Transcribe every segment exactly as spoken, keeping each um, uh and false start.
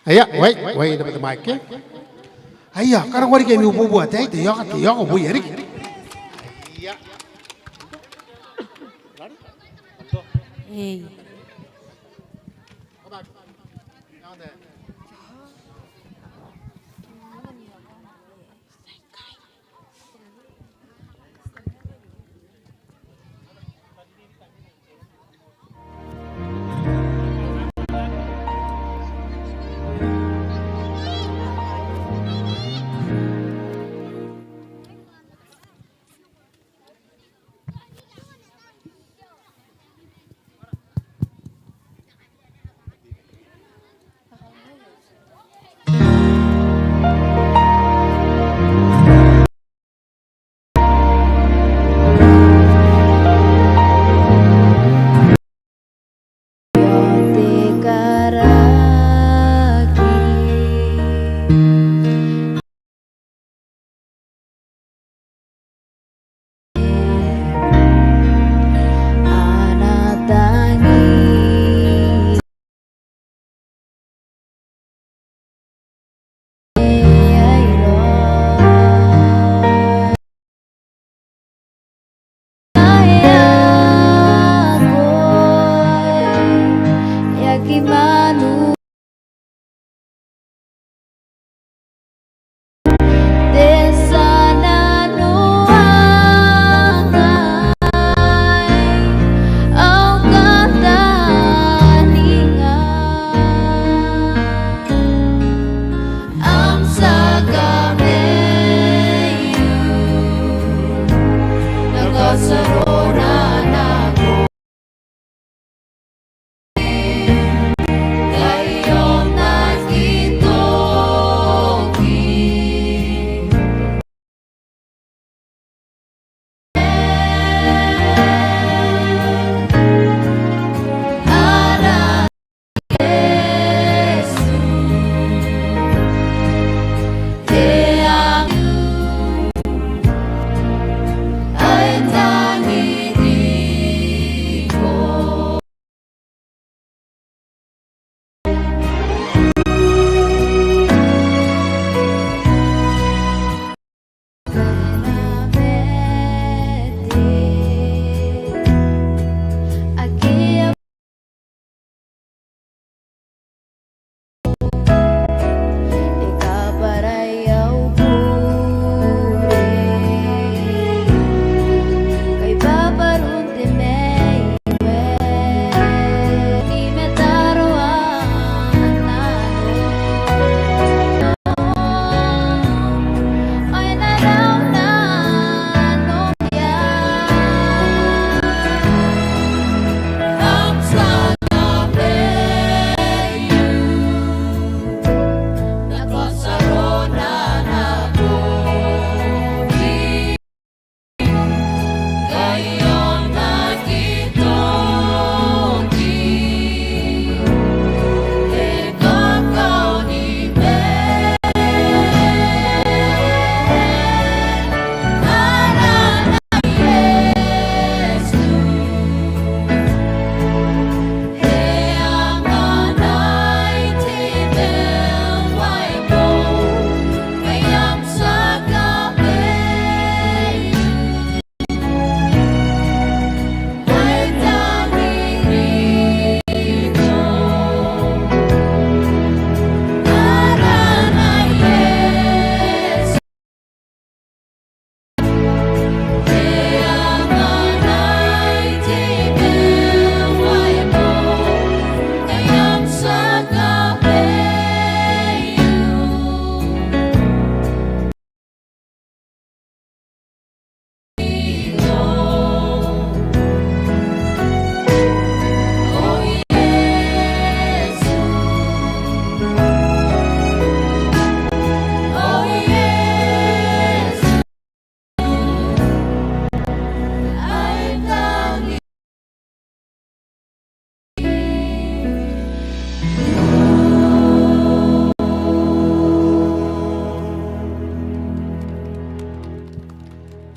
Aia, wai, wai, naba te maike. Aia, karaoa riki ami ubuabu ataei, te ioka, te ioka, uboia riki. Ei.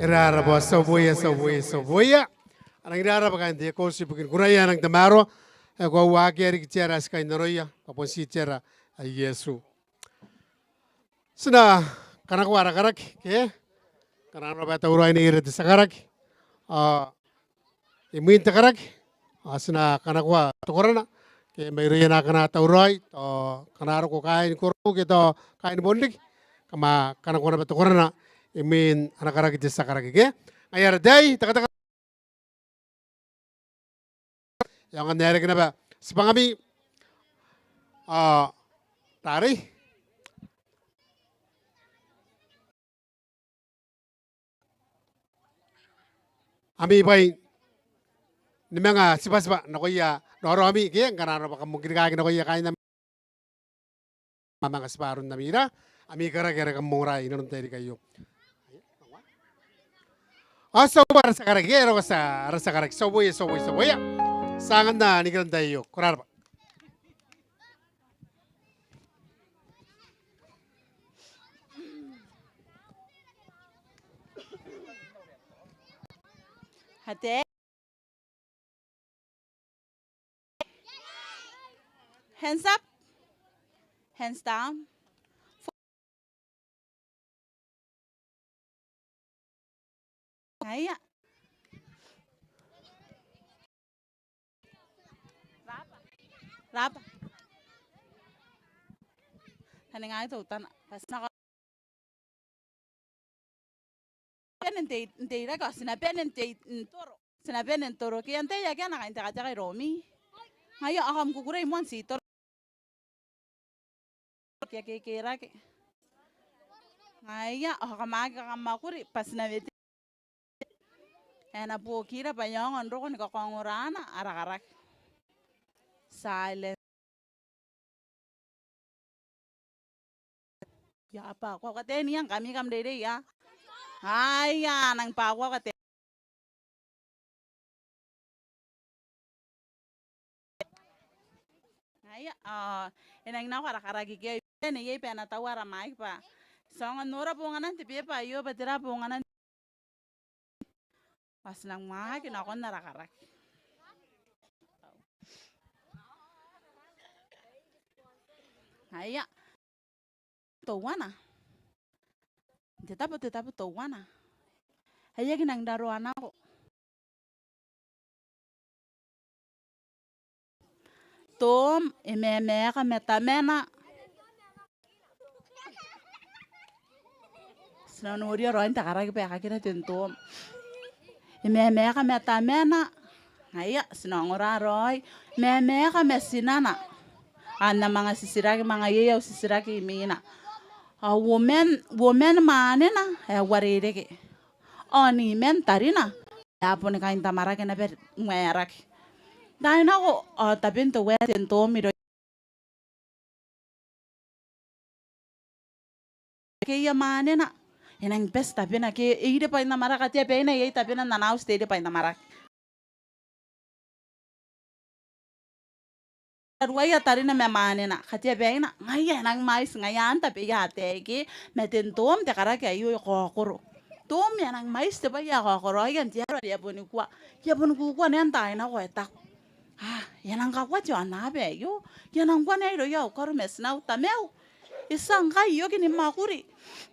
E rarabwa, ti a uboia, ti a uboia, ti a uboia. A rangi n rarabwa kaain te Ekooti ibukin kunaia ae rang tamaroa. E koaua akea riki te ara ae ti kainnanoia bwa bon ti te ara ae Iesu. Ti na kanakoa ara karaki, ke? Ngkana arona bwa e tauraoi neierei te tia karaki. Ao imwin te karaki, ao ti na kanakoa tokorana, ke mairouia naake a tauraoi, tao ngkana a roko kaain kororaoi ke tao kaain Bonriki, kam a kanakoa naba tokorana imwin ana karaki te tia karaki, ke? Ngaia ara tai, tekateka. E aonga n reke naba tibwangami. Ao tarei ami bwai ni manga tibwatibwa nakoia raoraomi, ke? Ngkana arona bwa kam okirikaki nakoia kaain ami, manga tibwa aron ami ira, ami karaki are kam ongora inanon te tairiki aio. Ao ti a uba ara tia karaki, e roko ara tia karaki, ti a uboia, ti a uboia, ti a uboia. Ti a anganna nikira n tai aio, ko rabwa. Ate. Hands up. Hands down. Ngaia. Rabwa. Rabwa. Taningai teutana. Bwa ti na bane n tei, n teirake, ao ti na bane n tei, n toro. Ti na bane n toro. Ke antai ae akea ana kaintekateka iroumi? Ngaia, ao kam kukurei moa n ti toro. Ke a kekerake. Ngaia, ao kam aki kakamwakuri, bwa ti na wete. E na buokira bwa e aonga n roko ni kakaongorana ara karaki. Silence. Ia, bwa ko a katea n iangkami kam reirei ia. Aia, nang bwa ko a katea. Aia, ao e nang nako ara karaki ke, e nang iai bwa e na taua ara maiki bwa ti aonga n nora bonganan te beba aio, bwa tera bonganan. Bwa ti nang waaki nakon ara karaki. Aia. Teuana. Te tabo, te tabo teuana. Ae aki nang raroa nako. Tom e mamaeka ma tamana. Ti na noria raoi n te karaki bwa e kakira ten Tom. E mamaeka ma tamana. Ngaia, ti na ongora raoi. Mamaeka ma tinana. Ao n na manga titiraki, manga iai au titiraki imwina. Ao uoman, uoman mwanena ae uarereke. Ao niman tarina ae a boni kaintamwarake naba waerake. N taai nako ao taben te wae ten Tom irouia. Ke ia mwanena e nang bati tabena ke e iri bwainamwarake, katea baina iai tabena n ana auti te iri bwainamwarake. Tararuaia tarina ma mwanena, katea baina, ngaia e nang mwaiti, ngaia anne tabeia ataei ke, ma ten Tom te karaki aio e kaokoro. Tom e a nang mwaiti te bwai ae kaokoroaia n te aro are e a boni kua. E a boni kukua n taai nako e taku, "Ah, e a nang kakua te aonnaba aio. E a nang kua naba irouia au karo ma tinau, tamau. E tia ngkai e oki ni mwakuri.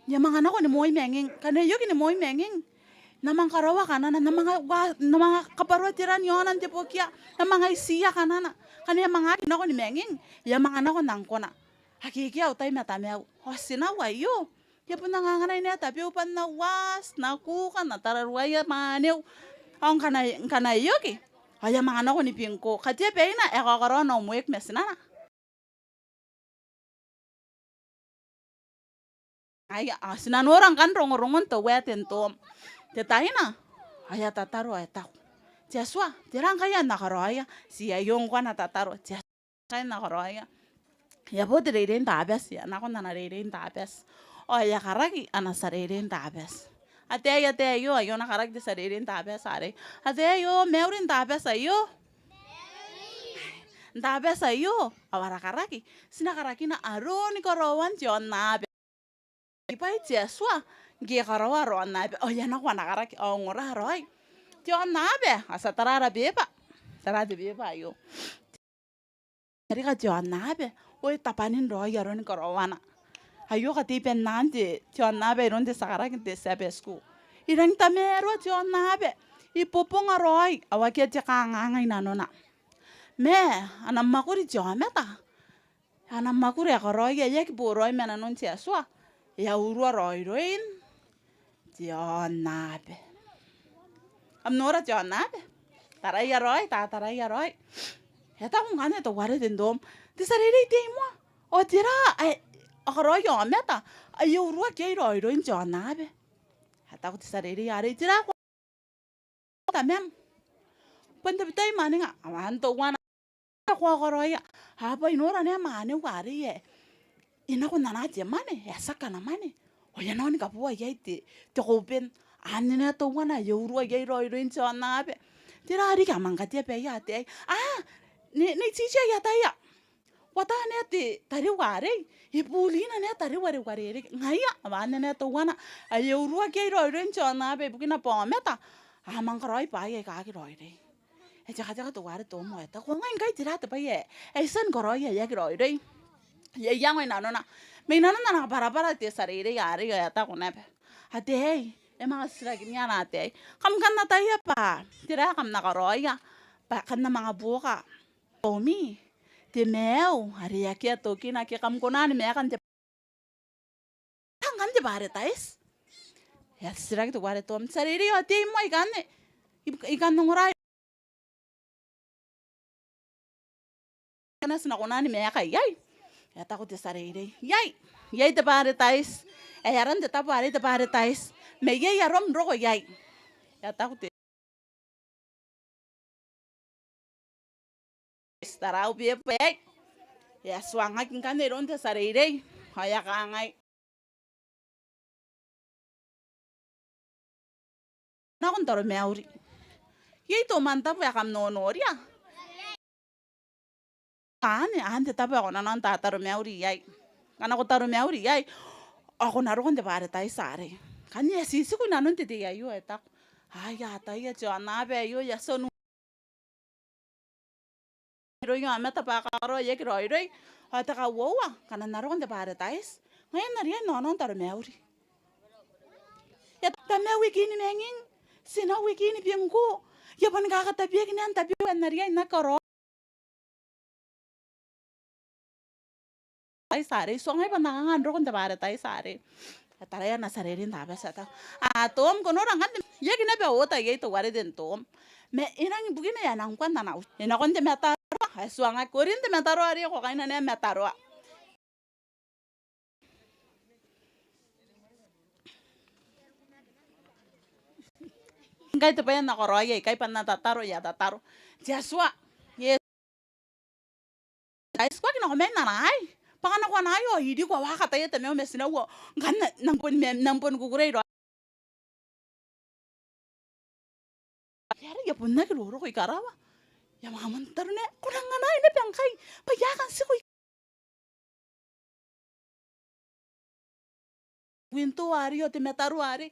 E a manga nako ni moi manging. Ngkana e oki ni moi manging, N na manga karaoa kanana, N na manga, N na manga kabwaroa te ran i aonan te bokia, N na manga itiia kanana. Ngkana e a manga aki nako ni manging, e a manga nako n angkona." "Akea au tai ma tamau. Ao tinau aio, e a bon anganganai naba tabeua bwa N na uati, N na kuka, N na tararuaia mwaneu. Ao ngkana, ngkana e oki, ao e a manga nako ni bingko." Katea baina ae e kaokoroa ana homework ma tinana. Aia, ao ti na nora ngkanne rongorongon te wae ten Tom. Te taina ao e a tataro ao e taku, "Te Atua, tera ngkai ae N na karaoia? Ti aio ngkoa ana tataro. Te Atua, tera ngkai ae N na karaoia?" E a bo te reirei n Tabati, e a nako n ana reirei n Tabati. Ao e a karaki ana tia reirei n Tabati. "Ataei, ataei aio, aio ana karaki te tia reirei n Tabati arei. Ataei aio, mauri n Tabati aio. N Tabati aio, ao ara karaki ti na karakina aron karaoan te aonnaba. Ai bwa te Atua ngke e karaoa ara aonnaba." Ao e a nako ana karaki, ao ongora raoi. Te aonnaba, ao ti a tara ara beba. Tara te beba aio. Rika te aonnaba, ao e tabwanin raoi aron karaoana. Aio katei bwanaan te, te aonnaba iroun te tia karaki n te Sabbath School. E rangi n tamaroa te aonnaba, e bobonga raoi, ao akea te kanganga i nanona. Ma ana mwakuri te aomata, ana mwakuri ae karaoia e aki boraoi ma nanon te Atua, e a urua raoiroin te aonnaba. Kam nora te aonnaba? Taraia raoi, tataraia raoi. E taku ngkanne teuare Ten Tom, te tia reirei, tei moa. Ao tera ae a karaoia aomata ae e uruaki iai raoiroin te aonnaba? E taku te tia reirei arei, tera ko tamam? Bon tabetai mwaninga. Ao anne teuana ae ko a karaoia. A bwa I nora naba mwaneu arei ae e nako n anaa te mwane, e a tiaki ana mwane, ao e a nako ni kabooa iai te, te koben. Anne naba teuana ae e urua iai raoiroin te aonnaba. Tera riki? A manga katea baia ataei. A, Nei, Nei Titi, aia ataia. Ko ata naba te tariu arei, e buurina naba tariu are uarereke. Ngaia, ao anne naba teuana ae e uruaki iai raoiroin te aonnaba ibukina bwa aomata a manga karaoi bwaai aika aki raoiroi. E tekateka teuare Tom ao e taku, ngai ngkai tera te bwai ae I tia ni karaoia ae aki raoiroi? E a iango i nanona. Ma i nanon ana kabwarabwara te tia reirei arei ao e taku naba, ataei, e manga titirakinia ana ataei, kam kan ataia bwa tera ae kam na karaoia bwa kam na manga buoka Tomi, te maiu are akea tokina, ke kam kona ni maeka n te, ngkanne te baretaiti. E a titiraki teuare Tom, tia reirei, ao tei moa ikanne. I, I kan ongora, ngkana ti na kona ni maeka iai. E taku te tia reirei, iai, iai te baretaiti. Ae aran te tabo arei te baretaiti. Ma iai arom n roko iai. E taku te, tarau beba aei. E a tuangaki ngkanne iroun te tia reirei ao e a kangai, nako n taromauri. Iai te mwan tabo ae kam nonoria? Anne, anne te tabo ae ko na nako n tataromauri iai. Ngkana ko taromauri iai ao ko na roko n te baretaiti arei. Ngkanne e a titiku i nanon te tei aio, e taku, ai ataia, te aonnaba aio e a tia n irouia aomata bwa a karaoi ae aki raoiroi. Ao te kauoua, ngkana N na roko n te baretaiti, ngaia N na riai n nonoo n taromauri. E a tamau ikini manging, tinau ikini bingko. E a boni kakatabeaki naba n tabeua ae N na riai n aki karaoa. Taiti arei, tuangai bwa N na kanga n roko n te baretaiti arei. E a taraia ana tia reirei n taabati, e taku, a Tom, ko nora ngkanne, e aki naba oota iai teuare Ten Tom. Ma e rangi bukina ae e a nang kan ana uti. E nako n te mataroa, e tuangaki, ko rin te mataroa arei, ko kaina naba mataroa. Ngkai te bwai ae N na karaoia ikai bwa N na tataro, e a tataro. Te Atua, e taiti, ko aki nako mai n ana aai. Bwa ngkana ko ana aai ao I riko ao a kataia tamau ma tinau ao ngkanne N na bon, N na bon kukurei raoi. Are e a bon aki roroko i karawa. E a manga moan tataro naba, ko rang anai naba ngkai bwa I a kan tiku i winto arei ao te mataroa arei.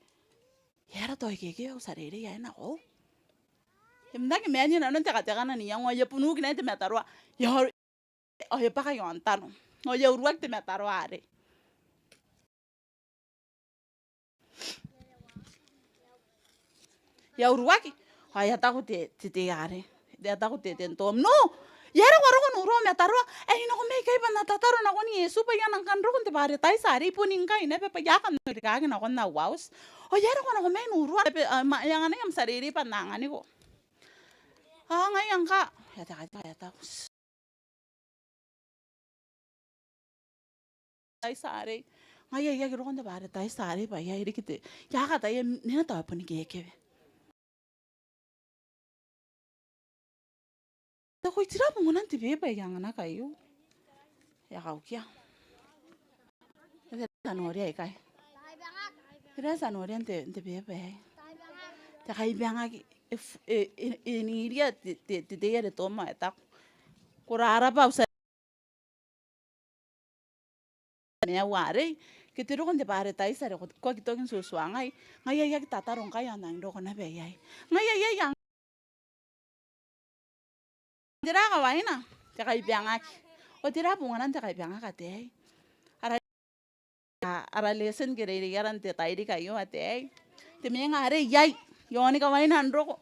E aera tao e kekeiaki au tia reirei ae nako? E mwaiti maan i nanon tekatekana n iango, e a bunukinai te mataroa. E a, ao e bwaka i aontano. Ao e a uruaki te mataroa arei. E a uruaki, ao e a taku te, te tei arei. E a taku te, Ten Tom, no! E aera ko a roko n urua au mataroa? Ae I nako mai ikai bwa N na tataro nakon Iesu bwa I a nang kan roko n te baretaiti arei, boni ngkai naba bwa I a kan rikaaki nakon au auti. Ao e aera ko a nako mai n urua? E anganai am tia reirei bwa N na anganiko. Ao ngaia ngkai. E a tekateka, e a taku, taiti arei. Ngaia I aki roko n te baretaiti arei bwa I a riki te, I a kataia, nena tao e boni kekewe. Te koitira bungonan te beba ae I anganaki aio. E a kaukia. Tera ae ti a noria ikai? Tera ae ti a noria n te, n te beba aei? Te kaibangaki, e, e, e, e niria te, te, te tei are Tom ao e taku, ko rabwa au tia maiu arei, ke te roko n te baretaiti are ko, ko aki toki n tutuangai. Ngaia I aki tataro ngkai ao N nang roko naba iai. Ngaia iai, tera kawaina? Te kaibangaki. Ko tera bongana n te kaibangaki ataei? Ara, ara lesson ke reirei aran te tairiki aio ataei. Te mwenga are iai, iaon kawaina n roko.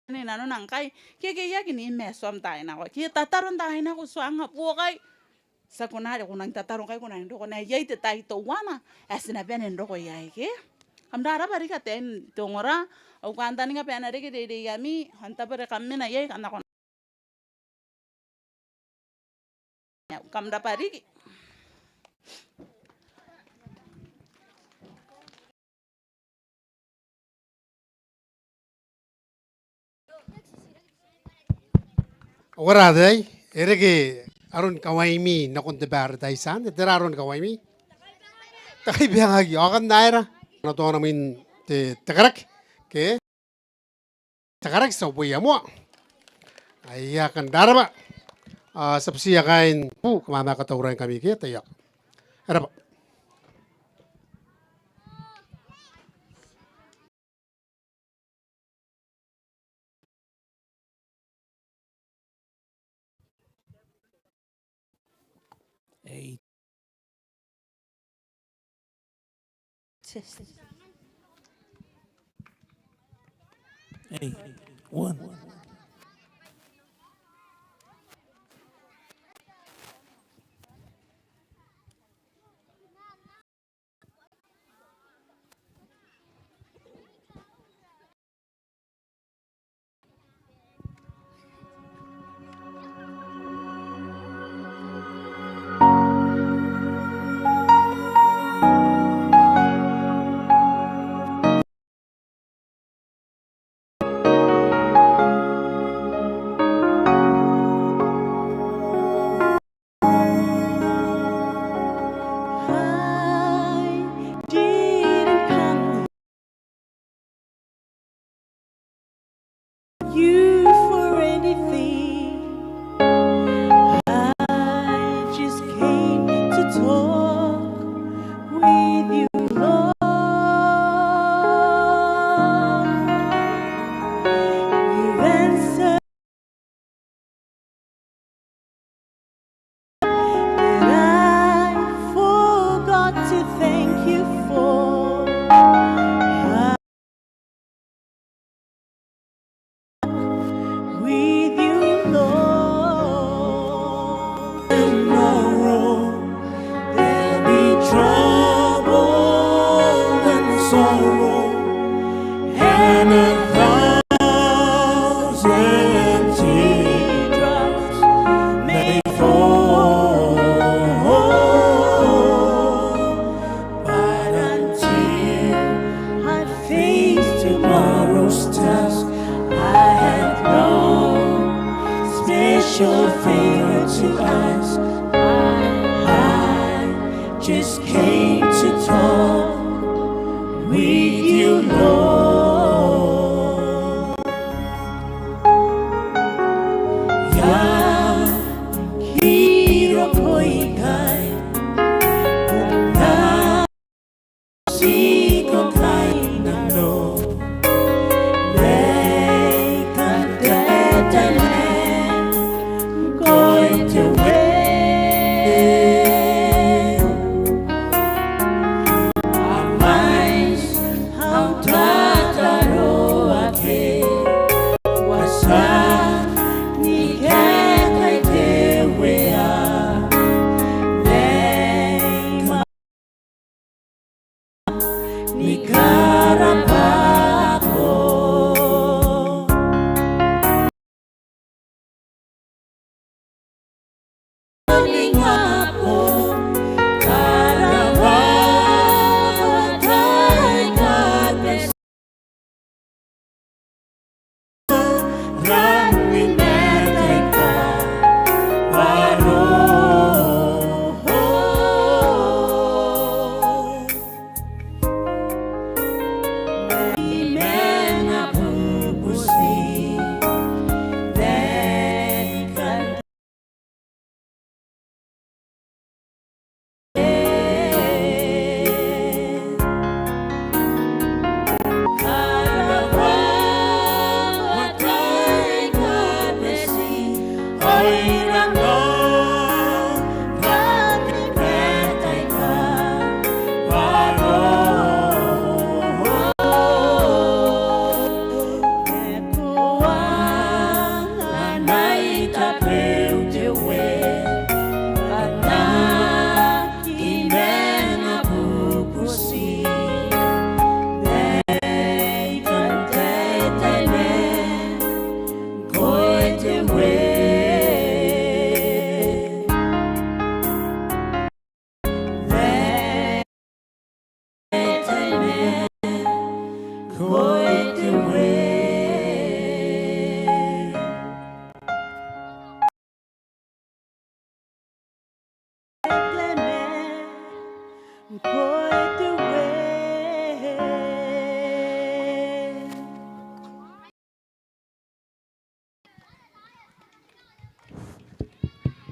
N nanona ngkai, ke, ke e aki ni mwaiti am taai nako. Ke tataro n taai nako tuanga buokai. Ti a kona are ko nang tataro ngkai ko nang roko, ko na iai te tai teuana ae ti na bane n roko iai ke. Kam rabwa riki ataei n te ongora, au kantaninga bwa e na reke reireiami, ao n tabe are kam mena iai, kam na kona. Kam rabwa riki. Ao ara ataei, e reke aron kawaimi nakon te bwai are tai tian, e tera aron kawaimi? Te kaibangaki, ao kam na aera? N na toa mwin te, te karaki, ke? Te karaki, ti a uboia moa. Aia, kam rabwa. Ao ti a butiia kaain buu, kam a manga katauraoi ngkami ke, taiaoka. Ko rabwa. Eight. Test. Eight. One. I didn't come you for anything. I just came to talk with you, Lord. You've answered that I forgot to thank you for. With you, Lord. Tomorrow there'll be trouble and sorrow, and a thousand teardrops may fall. But until I face tomorrow's task, I have no special favor to ask. I just came to talk with you, Lord. Ia, kiro koikai, na siko kaina no, they can get a land, going to win. A mines Ao tataroa ke, ko a tia ni kakaitau, e a nang ni karabwako.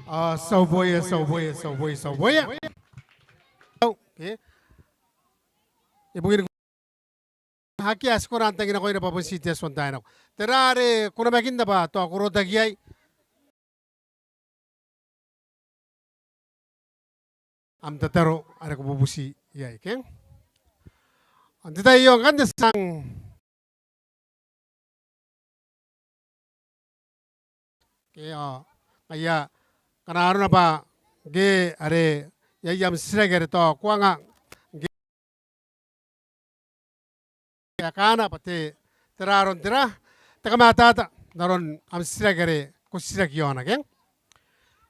A, ti a uboia, ti a uboia, ti a uboia, ti a uboia. Okay. Ibukin akea, ti kona n tangira nakoina bwa bon ti te Atuan taai nako. Tera are ko namakinna bwa tao ko rotaki iai? Am tataro are ko bubuti iai, ke? N te tai aio ngkanne ti a Ke ao, ngaia, ngkana arona bwa ngke are iai am titiraki are tao ko anga ngke e kaana bwa te, tera aron tera, te kamatata n aron am titiraki are ko titiraki iaona, ke?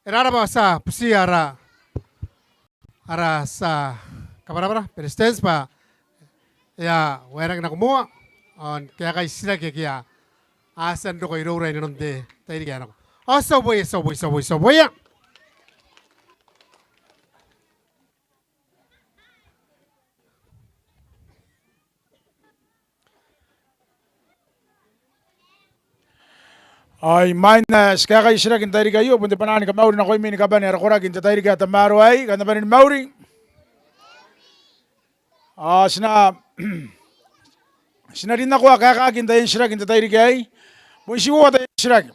E rarabwa, ti a butia ara ara tia kabwarabwara, Beretitenti, bwa e a waerake nako moa ao ni kaekai titiraki ake a tia n roko iroura inanon te tairiki ae nako. Ao ti a uboia, ti a uboia, ti a uboia, ti a uboia. Ao imwain ae ti kaekai titiraki n te tairiki aio, bon te bwanaa ni kamauri nakoimi ni kabane ara koraki n te tairiki ae tamaroa aei, kam na bane ni mauri. Ao ti na, ti na rin nako kaekakin taian titiraki n te tairiki aei, bon ti uoua taian titiraki.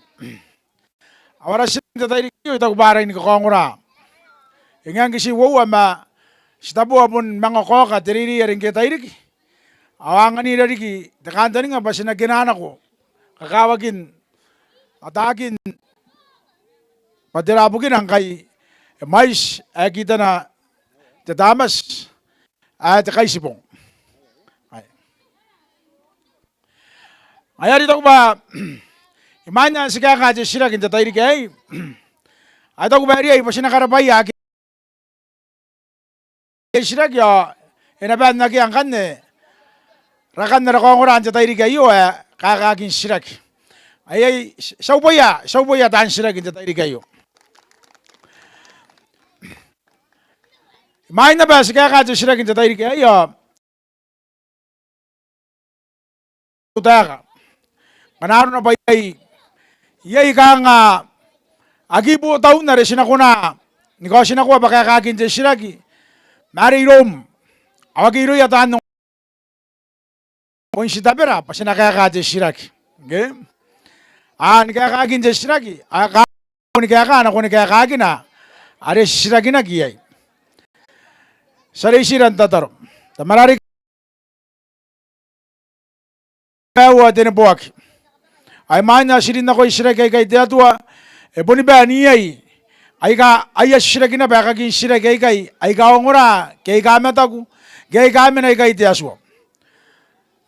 Ao ara titiraki n te tairiki aio, I taku bwa a rangi ni kakaongora. E ngae ngke ti uoua ma ti taboa bon manga kaoka te reirei are ngke tairiki. Ao a anganira riki te kantaninga bwa ti na kena nako kakawakin ataakin bwa tera bukina ngkai e mwaiti ae kitana te Tamati ae te Kaitibong. Ae, ae I taku bwa imwain ae ti kaeka te titiraki n te tairiki aei, ae I taku bwa e riai bwa ti na karabwaia ake titiraki ao e na bae n akea ngkanne rakan ara kaongora n te tairiki aio ae kaekakin titiraki. Aei, aei, ti a uboia, ti a uboia taan titiraki n te tairiki aio. Imwain naba ae ti kaeka te titiraki n te tairiki aei ao taeka. Ngkana arona bwa iai, iai kanga aki botaun are ti na kona ni kaotinakoa bwa kaekakin te titiraki ma are iroum. Ao ake irouia taan ongora, bon ti tabera bwa ti na kaeka te titiraki. Ngke? A, ni kaekakin te titiraki, a, ka, ni kaeka, nakon kaekakina are titirakinaki iai. Ti a reitira n tataro. Tamara are i Baeua te neboaki. Ai imwain ae ti rin nako titiraki aikai te Atua, e boni bae n iai aika, aia titiraki naba aekakin titiraki aikai, aika ongora, ke aika mataku, ke aika mena ikai te Atua.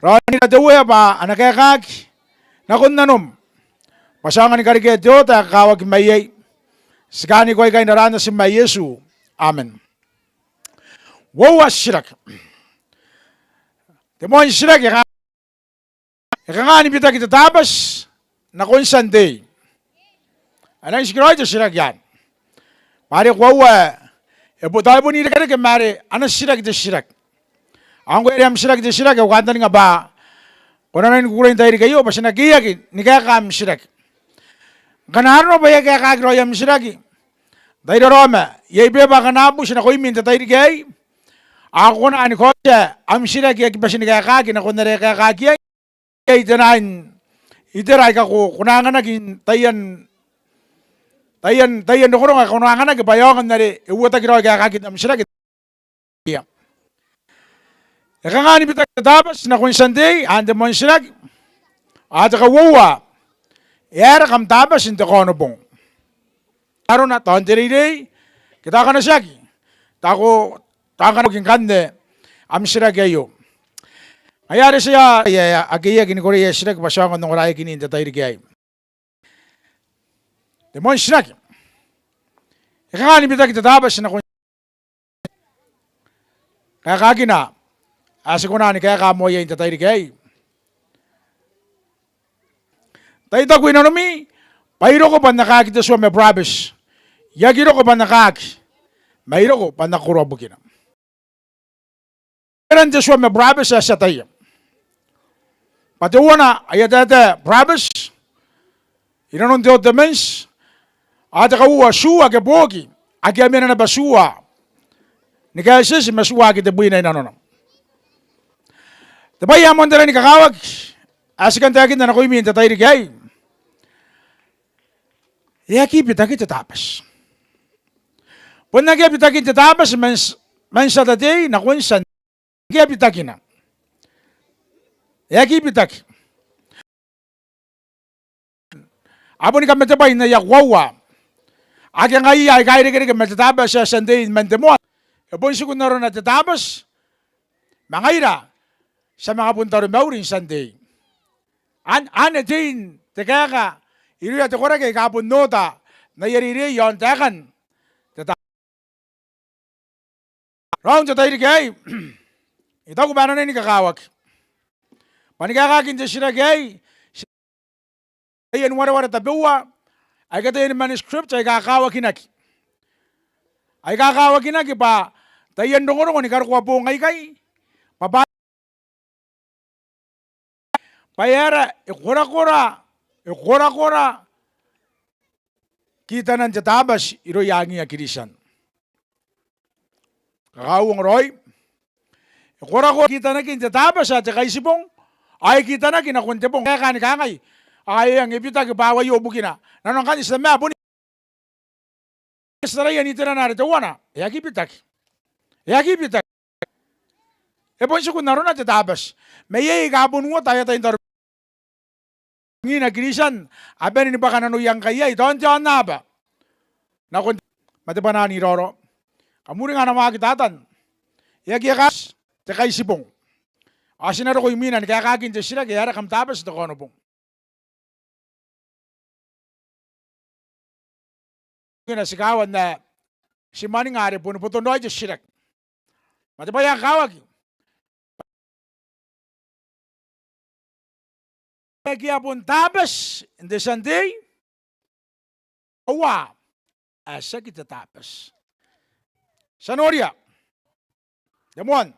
Raonira te Uea bwa a na kaekaki nakon nanom, bwa ti aonga ni karekea te oota ae kakawaki maiai. Ti kaaniko aikai n aran Natim ae Iesu. Amen. Uoua titiraki. Te moan titiraki e ka, e kanga ni bitaki te Tabati nakon Tiantei? A nang tikiraoi te titiraki anne. Bwa are koaua e bo, tao e bon irekereke ma are a na titiraki te titiraki. Ao ngkoe are am titiraki te titiraki, au kantaninga bwa ko na nang kukurei n tairiki aio bwa ti na keiaki ni kaeka am titiraki. Ngkana arona bwa e a kaekaaki raoi am titiraki, tai raraoma, iai beba aika a na buti nakoimi n te tairiki aei. Ao ko kona ni kaotia am titiraki ae aki bati ni kaekaki nakon are e kaekaki iai. Iai te nine itera aika ko, ko na anganaki n taian taian, taian rongorongo aika kona n anganaki bwa e aonga n are e uotaki raoi kaekaakin am titiraki. E kanga ni bitaki te Tabati nakon Tiantei? Anne te moan titiraki. Ao te kauoua, e aera kam Tabati n te Kaonobong? Arona tao n te reirei ke tao ngkana tiaki, tao ko, tao ngkana ko aki ngkanne am titiraki aio. Ngaia are ti a, a, a, akea ae aki ni korea titiraki bwa ti aonga n ongoraeakin n te tairiki aei. Te moan titiraki. E kanga ni bitaki te Tabati nakon kaekaakina ae ti kona ni kaeka moa iai n te tairiki aei? Tai taku i nanomi bwa I roko bwa N na kaaki te tua ma burabeti. I aki roko bwa N na kaaki, ma I roko bwa N na kakoroa bukina. Eran te tua ma burabeti ae ti ataia? Bwa teuana aia taetae burabeti i nanon te Old Testament, ao te kauoua tua ake booki, ake a mena naba tua ni kaetieti ma tua ake tebwina i nanona. Te bwai ae moan te rangi ni kakawaki ae ti kan taekinna nakoimi n te tairiki aei, e aki bitaki te Tabati. Bon akea bitakin te Tabati man, man Saturday nakon Sunday. Akea bitakina. E aki bitaki. A boni kamatebwai n aia koaua. Ake ngaia aika irekereke ma te Tabati ae Sunday man te moan, e bon tiku n arona te Tabati. Ma ngaira ti a manga bon taromauri n Sunday. An, anne tein te kaeka irouia te koraki aika bon oota n aia reirei i aon taekan te Tabati. Raou n te tairiki aei I taku bwa e na rangi ni kakawaki bwa ni kaekaakin te titiraki aei, taian wareware tabeua aika taiani manuscript aika kawakinaki, aika kawakinaki bwa taian rongorongo ni karokoa boong aikai, bwa, bwa, bwa e aera e korakora, e korakora kitanan te Tabati irouia angiia Kristian. Kakauongo raoi. E korakora kitanakin te Tabati ae te Kaitibong, ao e kitanaki nakon te bong. E kaeka ni kangai, ao e eng, e bitaki bwa aio bukina. Nanona ngkanne ti tama boni ti taraia n iterana are teuana, e aki bitaki. E aki bitaki. E bon tiku n arona te Tabati. Ma iai aika bon uota aia tai n taro angiia Kristian, a bane ni bwaka nanoia ngkai iai, tao n te aonnaba. Nakon ma te bwanaa n iraorao. Kam uringa ana waaki Tatan. E aki ekaati te Kaitibong. Ao ti na roko imwina ni kaekaakin te titiraki, e aera kam Tabati n te Kaonobong? Ngkana ti kawa n ae ti mwaninga are boni boton raoi te titiraki. Ma te bwai ae kakawaki, ake a bon Tabati n te Sunday, aua, ae tiaki te Tabati. Ti a noria te moan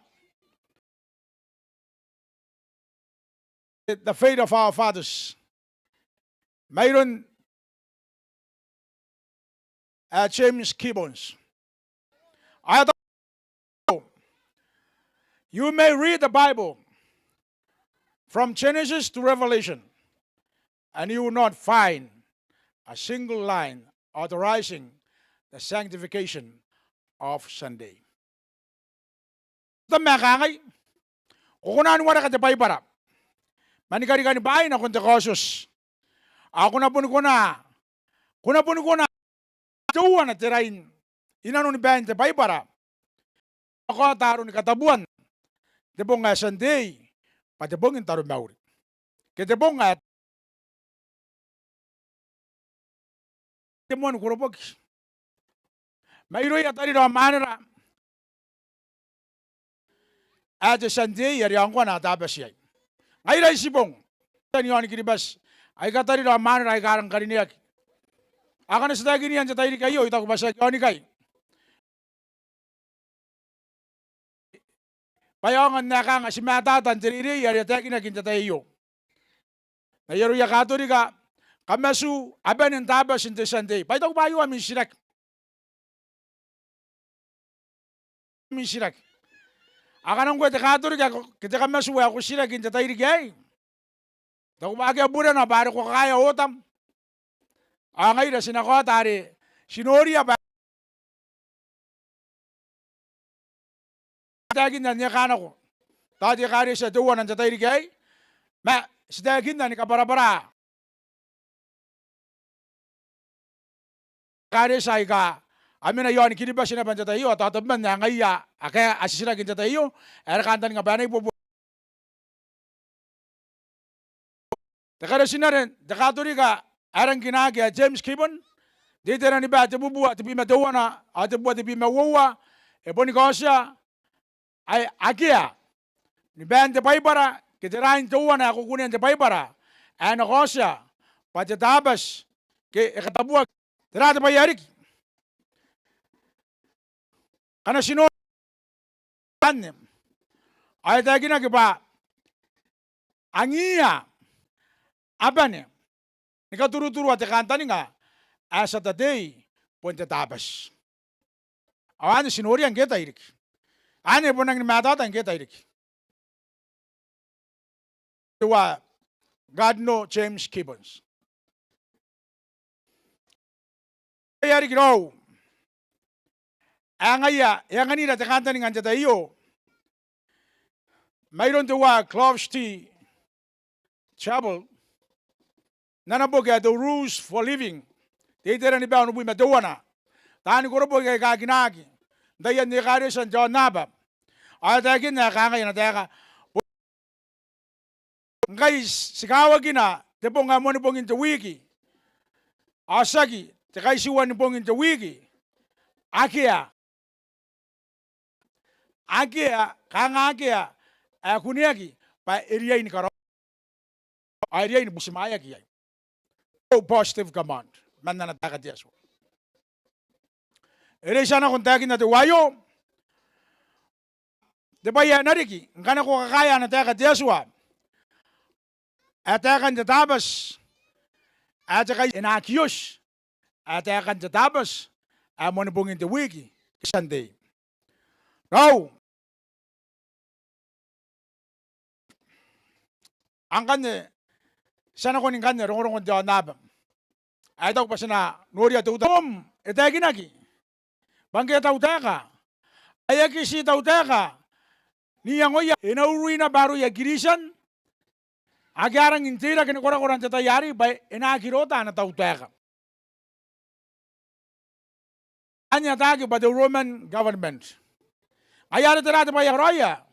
The Faith of Our Fathers, mairoun James Gibbons. I thought, you may read the Bible from Genesis to Revelation, and you will not find a single line authorizing the sanctification of Sunday. Tama ae kangai, ko kona ni wareka te Baibara ma ni karikani bwaai nakon te Kaotioti. Ao ko na boni kona, ko na boni kona teuana te rain i nanoni bain te Baibara ae kaota aroni katabuan te bong ae Sunday bwa te bong n taromauri, ke te bong ae te moan koroboki. Mairouia tarira ao mwanera ae te Sunday are ao ngkoa a na Tabati iai. Ngaira Itibong, taian aoni Kiribati aika tarira ao mwanera aika rang karineaki. Ao ngkana ti taekinia n te tairiki aio, I taku bwa ti aki aonikai bwa e aonga n ae kanga ti matata n te reirei are e taekinaki n te tai aio. N ai aroia Katorika, kamatu a bane n Tabati n te Sunday. Bwa I taku bwa aio ami titiraki. Ami titiraki. Ao ngkana ngkoe te Katorika ke te kamatu ae ko titiraki n te tairiki aei, I taku bwa akea burena bwa are ko kakaea otam. Ao ngaira ti na kaota are ti noria bwa taekinna n eka nako tao te ekaretia teuana n te tairiki aei, ma ti taekinna ni kabwarabwara ekaretia aika a mena i aon Kiribati naba n te tai aio, ao tao tabeman ae ngaia ake a titiraki n te tai aio, ae ara kantaninga bwa e na ibuobuoki. Te karetinare n te Katorika ae rangi ni kinaki ae James Gibbons, n te iteraniba tebubua tebwi ma teuana ao tebubua tebwi ma uoua, e boni kaotia ae akea ni bain te Baibara ke te rain teuana ae ko kunea n te Baibara ae na kaotia bwa te Tabati ke e katabuaki. Tera te bwai ae riki? Ngkana ti nori anne, ao e taekinaki bwa angiia a bane ni katuruturua te kantaninga ae Saturday bon te Tabati. Ao anne ti noria ngke tairiki. Anne e bon rangi ni mataata ngke tairiki. Teuae Cardinal James Gibbons. Te bwai ae riki raou ae ngaia e anganira te kantaninga n te tai aio mairoun teuae Clive T. Chappell n ana boki ae The Rules for Living, te iteraniba onobwi ma teuana. Taani koroboki aika kinaaki n taian ekaretia n te aonnaba. Ao e taekinna ae kangai ana taeka: Ngkai ti kawakina te bong ae moanibongin te wiki ao tiaki te kaitiuanibongin te wiki, akea, akea, kanga akea ae kuneaki bwa e riai ni karaoaki ao e riai ni butimwaeaki iai. Positive command man ana taeka te Atua. E reitia nako n taekinna teuaio te bwai ae na riki ngkana ko kakaea ana taeka te Atua ae taekan te Tabati ae te kai-, e na aki oti ae taekan te Tabati ae moanibongin te wiki ke Sunday. Raou, ao ngkanne ti a nakon ngkanne rongorongon te aonnaba ae I taku bwa ti na noria teutana. E taekinaki bwa ngke e tautaeka, e aki tii tautaeka n iangoia, e na urui naba aroia Kristian ake a rangi n teirake ni korakora n te tai arei bwa e na aki rota ana tautaeka. Anne e ataaki bwa te Roman government. Ngaia are tera te bwai ae karaoia?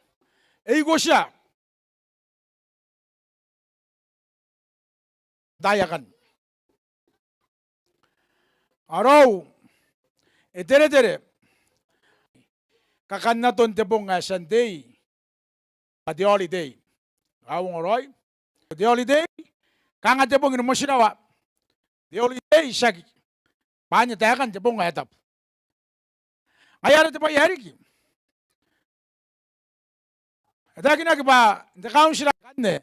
E ikotia n taai akanne. Ao raou, e teretere kakannaton te bong ae Sunday bwa te holiday. Ao ongo raoi, te holiday, kanga te bong ni motirawa. Te holiday tiaki, bwa anne taekan te bong ae tabu. Ngaia are te bwai ae riki, e taekinaki bwa n te kauntira akanne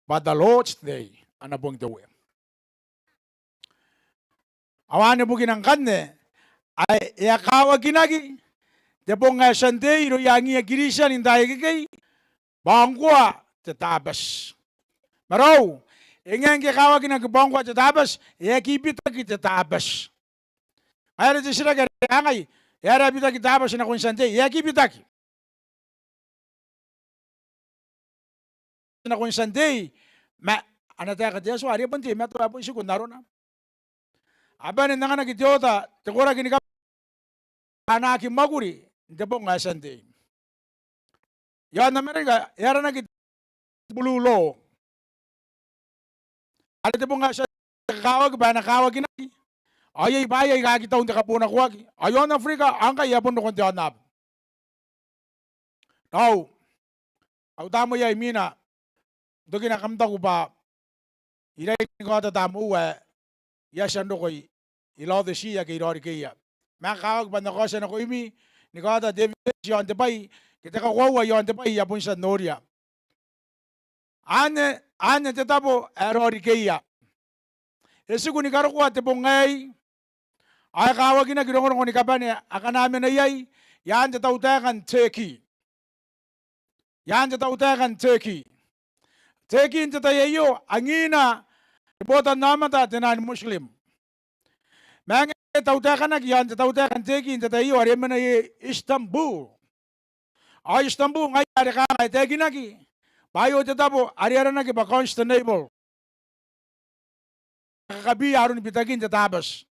bwa the Lord's Day, ana bong te Uea. Ao anne bukina ngkanne ae e a kawakinaki te bong ae Sunday irouia angiia Kristian n taai akekei bwa ngkoa te Tabati. Ma raou, e ngae ngke e kawakinaki bwa ngkoa te Tabati, e aki bitaki te Tabati. Ngaia are te titiraki are kangai, e aera e bitaki Tabati nakon Sunday? E aki bitaki nakon Sunday, ma ana taeka te Atua are bon te matoa ae bon tiku n arona. A bane n anganaki te oota te koraki ni kabane bwa a na aki mwakuri n te bong ae Sunday. I aon Amerika e aranaki te blue law. Are te bong ae Sunday e kakawaki bwa e na kawakinaki. Ao iai bwaai aika aki tau n te kabonakoaki. Ao i aon Aberika ao ngkai e a bon roko n te aonnaba. Raou, au tamnei ae imwina, n tokina kam taku bwa I rangi ni kaota tamneiu ae I a tia n roko i Laotisia ke i Raorikeia. Ma e kakawaki bwa N na kaotia nakoimi ni kaota te evidence i aon te bwai ke te kakoaua i aon te bwai ae I a bon tia n noria. Anne, anne te tabo ae Raorikeia. E tiku ni karokoa te bong aei ao e kawakinaki rongorongo ni kabane akana mena iai i aan te tautaeka n Turkey. I aan te tautaeka n Turkey. Turkey n te tai aio angiina te botannaomata te naan Muslim. Ma e ngae e tautaekanaki i aon te tautaeka n Turkey n te tai aio are e mena iai Istanbul. Ao Istanbul ngaia are kanga e taekinaki bwa aio te tabo are aranaki bwa Constantinople. Kakabwaia aron bitakin te Tabati.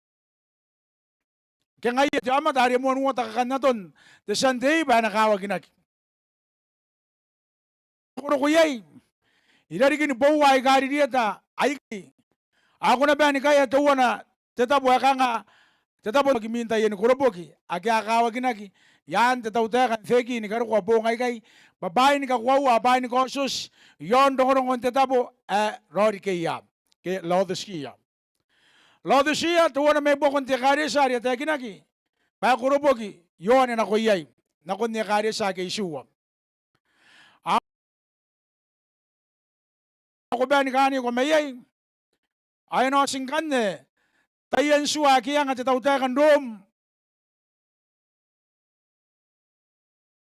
Ke ngaia te aomata are moan uota kakannaton te tia n tei bwa e na kawakinaki. Rokoroko iai irarikini boua aika ririeta aikai. Ao ko na bae ni kaea teuana te tabo ae kanga te tabo n aki minta ieni koroboki ake a kawakinaki i aan te tautaeka n Turkey ni karokoa boong aikai bwa bwaai ni kakoaua ao bwaai ni kaotioti i aon rongorongon te tabo ae Laodikeia ke Laodicea. Laodicea teuana mai buakon te ekaretia are e taekinaki bwa e koroboki Ioane nako iai nakon ekaretia ake itiua. Ao ko bae ni kaaniko mai iai ao e na oti ngkanne taian tua ake e anga te tautaeka n Rom.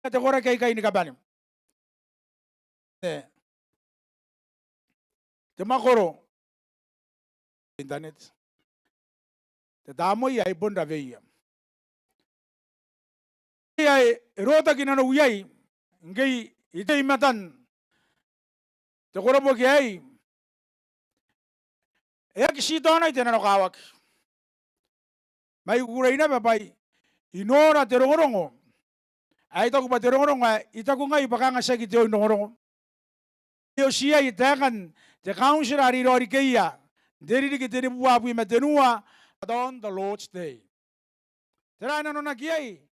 Te koraki aikai ni kabane. Te mwakoro internet. Te tamnei ae bon raweia. Iai e rotaki nanou iai ngke I tei i matan te koroboki aei. E aki ti taonai te nanokawaki. Ma I kukurei naba bwa I nora te rongorongo ae I taku bwa te rongorongo ae I taku ngai bwa kanga tiaki te oin rongorongo. E oti iai taekan te kauntira are i Laodikeia n te ririki tenibubua abwi ma tenua, but on the Lord's day. Tera ae nanonaki iai?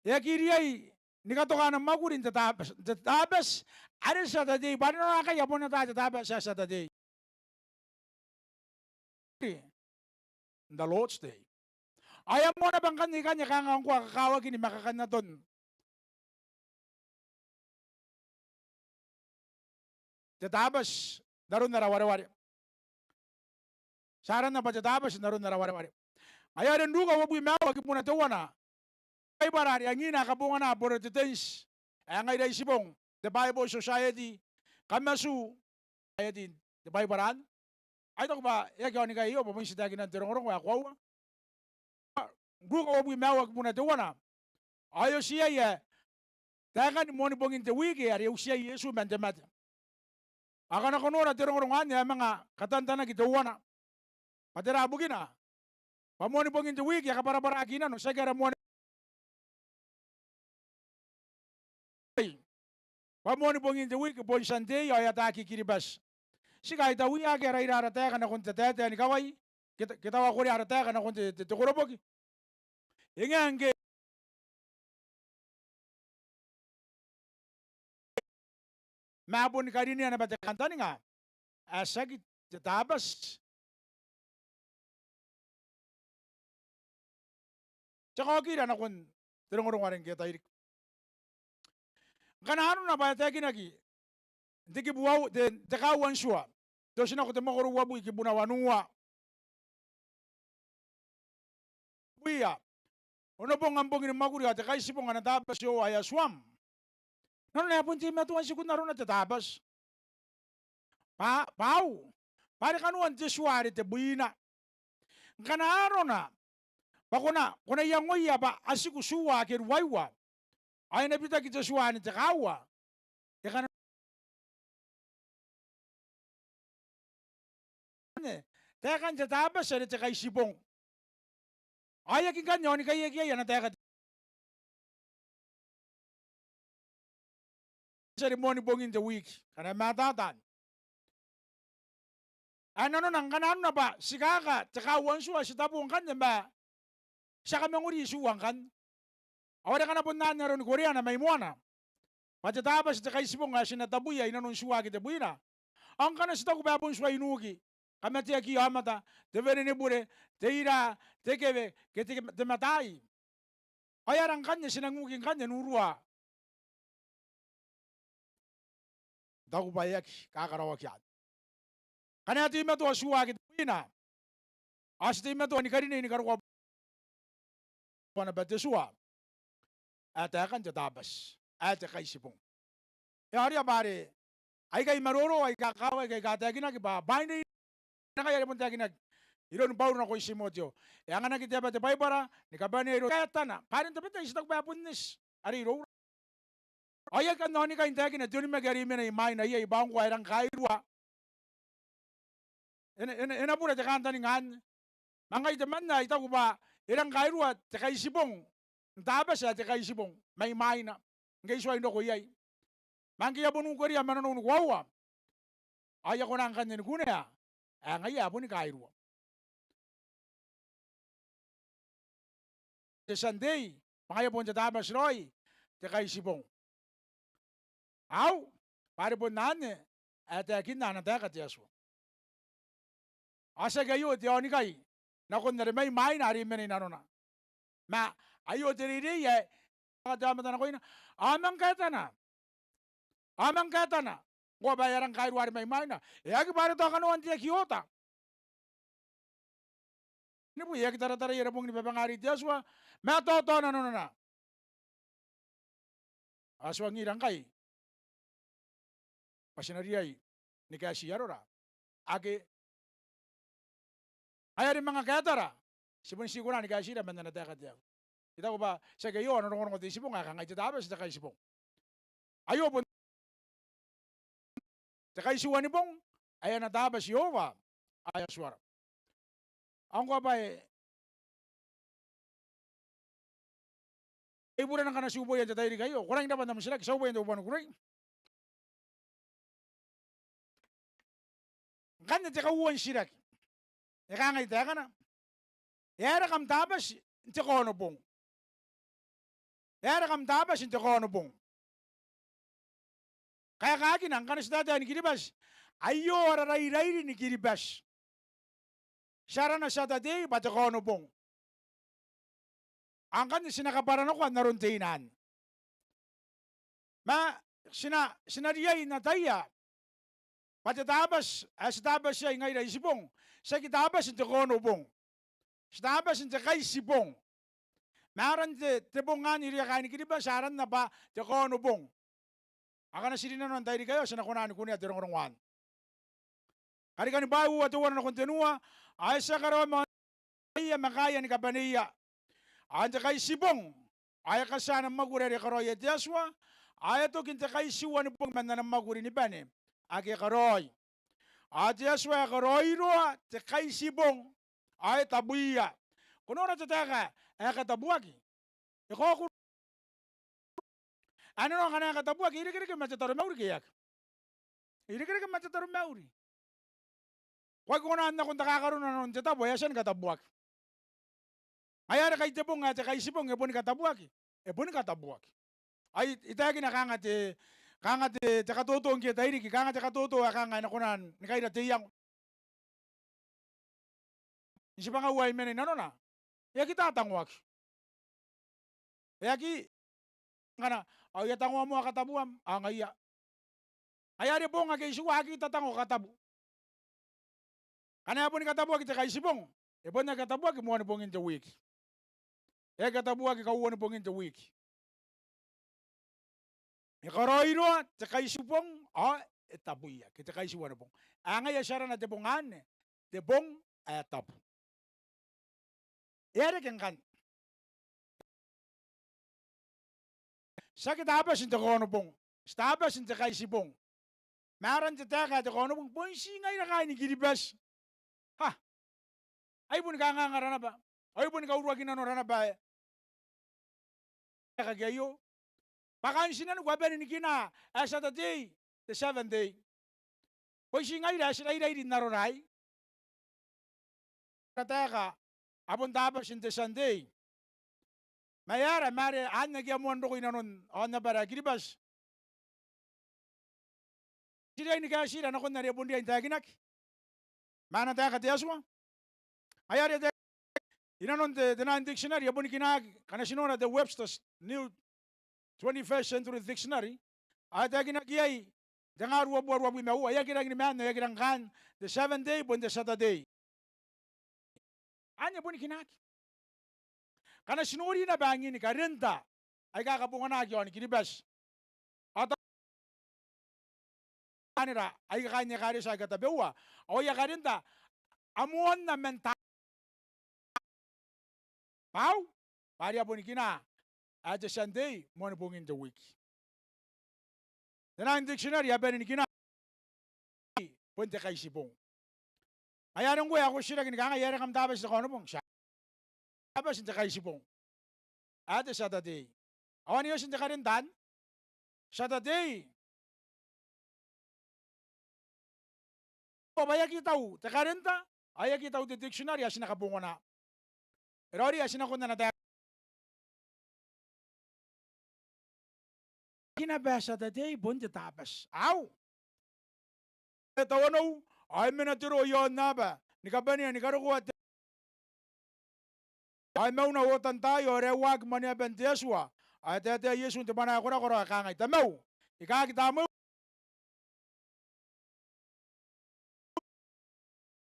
E aki riai ni katoka ana mwakuri n te Tabati, te Tabati are Saturday, bwa are nanona ngkai a bon ata te Tabati ae Saturday. The Lord's day. Ao e a moa naba ngkanne ikanne kanga ngkoa kakawakini ma kakannaton te Tabati n aron ara wareware. Ti aranna bwa te Tabati n aron ara wareware. Ngaia are n Ruka uabwi ma aua kibuna teuana, Baibara are angina ae kabongana Borotetentia ae ngaira Itibong, the Bible Society, Kamatu Society, te Baibara anne. Ao I taku bwa e aki aonikai aio bwa bon ti taekinan te rongorongo ae koaua. Ruka uabwi ma aua kibuna teuana. Ao e oti iai ae taekan moanibongin te wiki are e uti iai Iesu man te mate. Ao ngkana ko nora te rongorongo anne e a manga katantanaki teuana. Bwa tera bukina? Bwa moanibongin te wiki e kabwarabwaraki i nano, tiaki ara moani bwa moanibongin te wiki bon Sunday ao e ataaki Kiribati. Ti kaitauia ake a raira ara taeka nakon te taetae ni kawai, ke ta-, ke tawakorea ara taeka nakon te, te, te koroboki. E ngae ngke ma a boni karinea naba te kantaninga ae tiaki te Tabati. Te kaokira nakon te rongorongo are ngke e tairiki. Ngkana arona bwa e taekinaki n te kibu au-, te, te kaaua n tua, te Otinako te mwakoro uabwi kibuna wanua. Bwa onobong am bong ni mwakuri ao te Kaitibong ana Tabati ao ae Atuam. Nanona e bon teimatoa n tiku n arona te Tabati. Bwa, bwa au, bwa are kanoan te tua are tebwina. Ngkana arona bwa ko na, ko na iangoia bwa a tiku tua ake ruaiwa ao e na bitaki te tua anne te kaaua, e kana taekan te Tabati are te Kaitibong. Ao e aki ngkanne aonikai, e aki iai ana taeka te Tabati are moanibongin te wiki, ngkana e mataata anne. Ae nanona ngkana arona bwa ti kaaka te kaaua n tua, ti tabo ngkanne ma ti a kamangori tua ngkanne. Ao are ngkana bon anne aroni koreana mai moana bwa te Tabati te Kaitibong ae ti na tabuia i nanon tua ake tebwina. Ao ngkana ti taku bwa e bon tuai n uki, kamateakiia aomata, te wenenibure, te ira, te kewe, ke te, te mataai. Ao e aera ngkanne ti nang uki ngkanne n urua n taku bwa e aki kakaraoaki anne? Ngkana e teimatoa tua ake tebwina ao ti teimatoa ni karinei ni karokoa bwa naba te tua ae taekan te Tabati ae te Kaitibong. E a orea bwa are aikai maroro aika kakawaki aika taekinaki bwa bwain reirei, ngkai are bon taekinaki iroun Bauro nakoia Timoteo. E anganaki te aba te Baibara ni kabanea iroura. Kaetana bwa are n tabetai ti taku bwa e bon eti are iroura. Ao I aki kan aonikai n taekina te onimaki are imwina i mwaina iai bwa ngkoa e rang kairua. E na, e na, e na bura te kantaninga anne. Ma ngai temanna I taku bwa e rang kairua te Kaitibong n Tabati ae te Kaitibong mai mwaina ngke I tuai n roko iai. Ma ngke I a bon ukeria ma nanou ni koaua ao I a kona ngkanne ni kunea ae ngaia ae boni kairua. Te Sunday, ma ngaia bon te Tabati raoi te Kaitibong. Au, bwa are bon anne ae taekinna ana taeka te Atua. Ao tiaki aio te aonikai nakon are mai mwaina are e mena i nanona. Ma aio te reirei ae te aomata nakoina. Ao manga kaetana. Ao manga kaetana. Ngkoa bwa e a rang kairua are mai mwaina. E aki bwa are tao kanoan te aki oota. Ni bwi e aki tarataraia ara bong ni babanga arei te Atua. Ma e taotaona nanona. Ao ti tuangira ngkai bwa ti na riai ni kaeti arora. Ake, ngaia are manga kaetara, ti bon ti kona ni kaetira man ana taeka te Atua. I taku bwa tiaki aio ana rongorongo te Itibong ae kangai te Tabati te Kaitibong. Aio bon te Kaitiuanibong ae ana Tabati Iehova ae Atuara. Ao ngkoa bwa e, e burana ngkana ti uboia n te tairiki aio, ko rangi n rabwa n am titiraki, ti a uboia n te bubua ni kukurei. Ngkanne te kauoua n titiraki e kangai taekana: E aera kam Tabati n te Kaonobong? E aera kam Tabati n te Kaonobong? Kaekaakina ngkana ti taetae ni Kiribati, aio ara rairairi ni Kiribati. Ti arana Saturday bwa te Kaonobong. Ao ngkanne ti na kabwaranakoa n aron te ina anne. Ma ti na, ti na riai n ataia bwa te Tabati ae ti Tabati iai ngaira Itibong, tiaki Tabati n te Kaonobong. Ti Tabati n te Kaitibong. Ma aran te, te bong anne irouia kaaini Kiribati aranna bwa te Kaonobong. Ao ngkana ti rinanoa n tairiki aio ti na kona ni kunea te rongorongo anne. Karikani bwaai uoua teuana nakon tenua: Ao e tia karaoa ma aonia ma kaaia ni kabaneia. Ao n te Kaitibong ao e katia ana mwakuri are e karaoia te Atua, ao e toki n te Kaitiuanibong man ana mwakuri ni bane ake e karaoi. Ao te Atua e karaoiroa te Kaitibong ao e tabuia. Ko nora te taeka ae katabuaki. E kaokoro. Anne ngkana e katabuaki, e irekereke ma te taromauri ke e aki? E irekereke ma te taromauri. Ko aki kona n nako n takakaro nanon te tabo ae e a tia ni katabuaki. Ngaia are kai te bong ae te Kaitibong e boni katabuaki. E boni katabuaki. Ao I, I taekina kanga te, kanga te, te katoto ngke e tairiki, kanga te katoto ae kanga e na kona ni kaira te iango n tibwangau ae I mena i nanona. E aki tatangoaki. E aki, ngkana ao I a tangoa moa katabuam, ao ngaia. Ngaia are bong ake itiua aki tatango katabu. Ngkana e boni katabuaki te Kaitibong, e bon aki katabuaki moanibongin te wiki. E aki katabuaki kauanibongin te wiki. E karaoiroa te Kaitibong ao e tabuia, ke te Kaitiuanibong. Ao ngaia ti arana te bong anne te bong ae tabu. E a reke ngkanne. Tiaki Tabati n te Kaonobong, ti Tabati n te Kaitibong. Ma aran te taeka ae te Kaonobong bon ti ngaira kaaini Kiribati. Ha! Ai boni kanganganra naba, ai boni kauruaki nanora naba ae e kakea aio. Bwa kaain tinaniku a bane ni kina ae Saturday, te seventh day. Bwa ti ngaira ae ti rairairi n arora aei. Ara taeka a bon Tabati n te Sunday. Ma e aera ma are anne ake a moan roko i nanon aonnabara ae Kiribati? Ti riai ni kaetira nakon are e bon riai n taekinaki ma ana taeka te Atua. Ngaia are e taekinaki i nanon te, te naan dictionary ae boni kinaaki, ngkana ti nora te Webster's New twenty-first Century Dictionary, ao e taekinaki iai n te nga ruabubua ruabwi ma uoua, e aki rangi ni maan, e aki rangi ni kaan te seventh day bon te Saturday. Anne boni kinaaki. Ngkana ti nori naba angin karenta aika kabonganaki i aon Kiribati, ao tao anera aika kaain ekaretia aika tabeua, ao aia karenta a moanna man ta Au, bwa are a bon kina ae te Sunday moanibongin te wiki. N ana dictionary a bane ni kina bon te Kaitibong. Ngaia are ngkoe ae ko titiraki ni kangai, e aera kam Tabati n te Kaonobong? Ti a Tabati n te Kaitibong, ae te Saturday. Ao ane e oti n te karenta anne Saturday. Ao bwa e aki tau te karenta, ao e aki tau te dictionary ae ti na kabongana. E raoiroi ae ti na kona n ataia naba ae Saturday bon te Tabati. Au, e tawanou, ao e mena te roo i aon aba ni kabanea ni karokoa te, ao e mauna otan taai, ao e raeuaki mwaneaban te Atua. Ao e taetae Iesu n te bwanaa ae korakora, ao e kangai, Tamau, I kaaki tamneiu.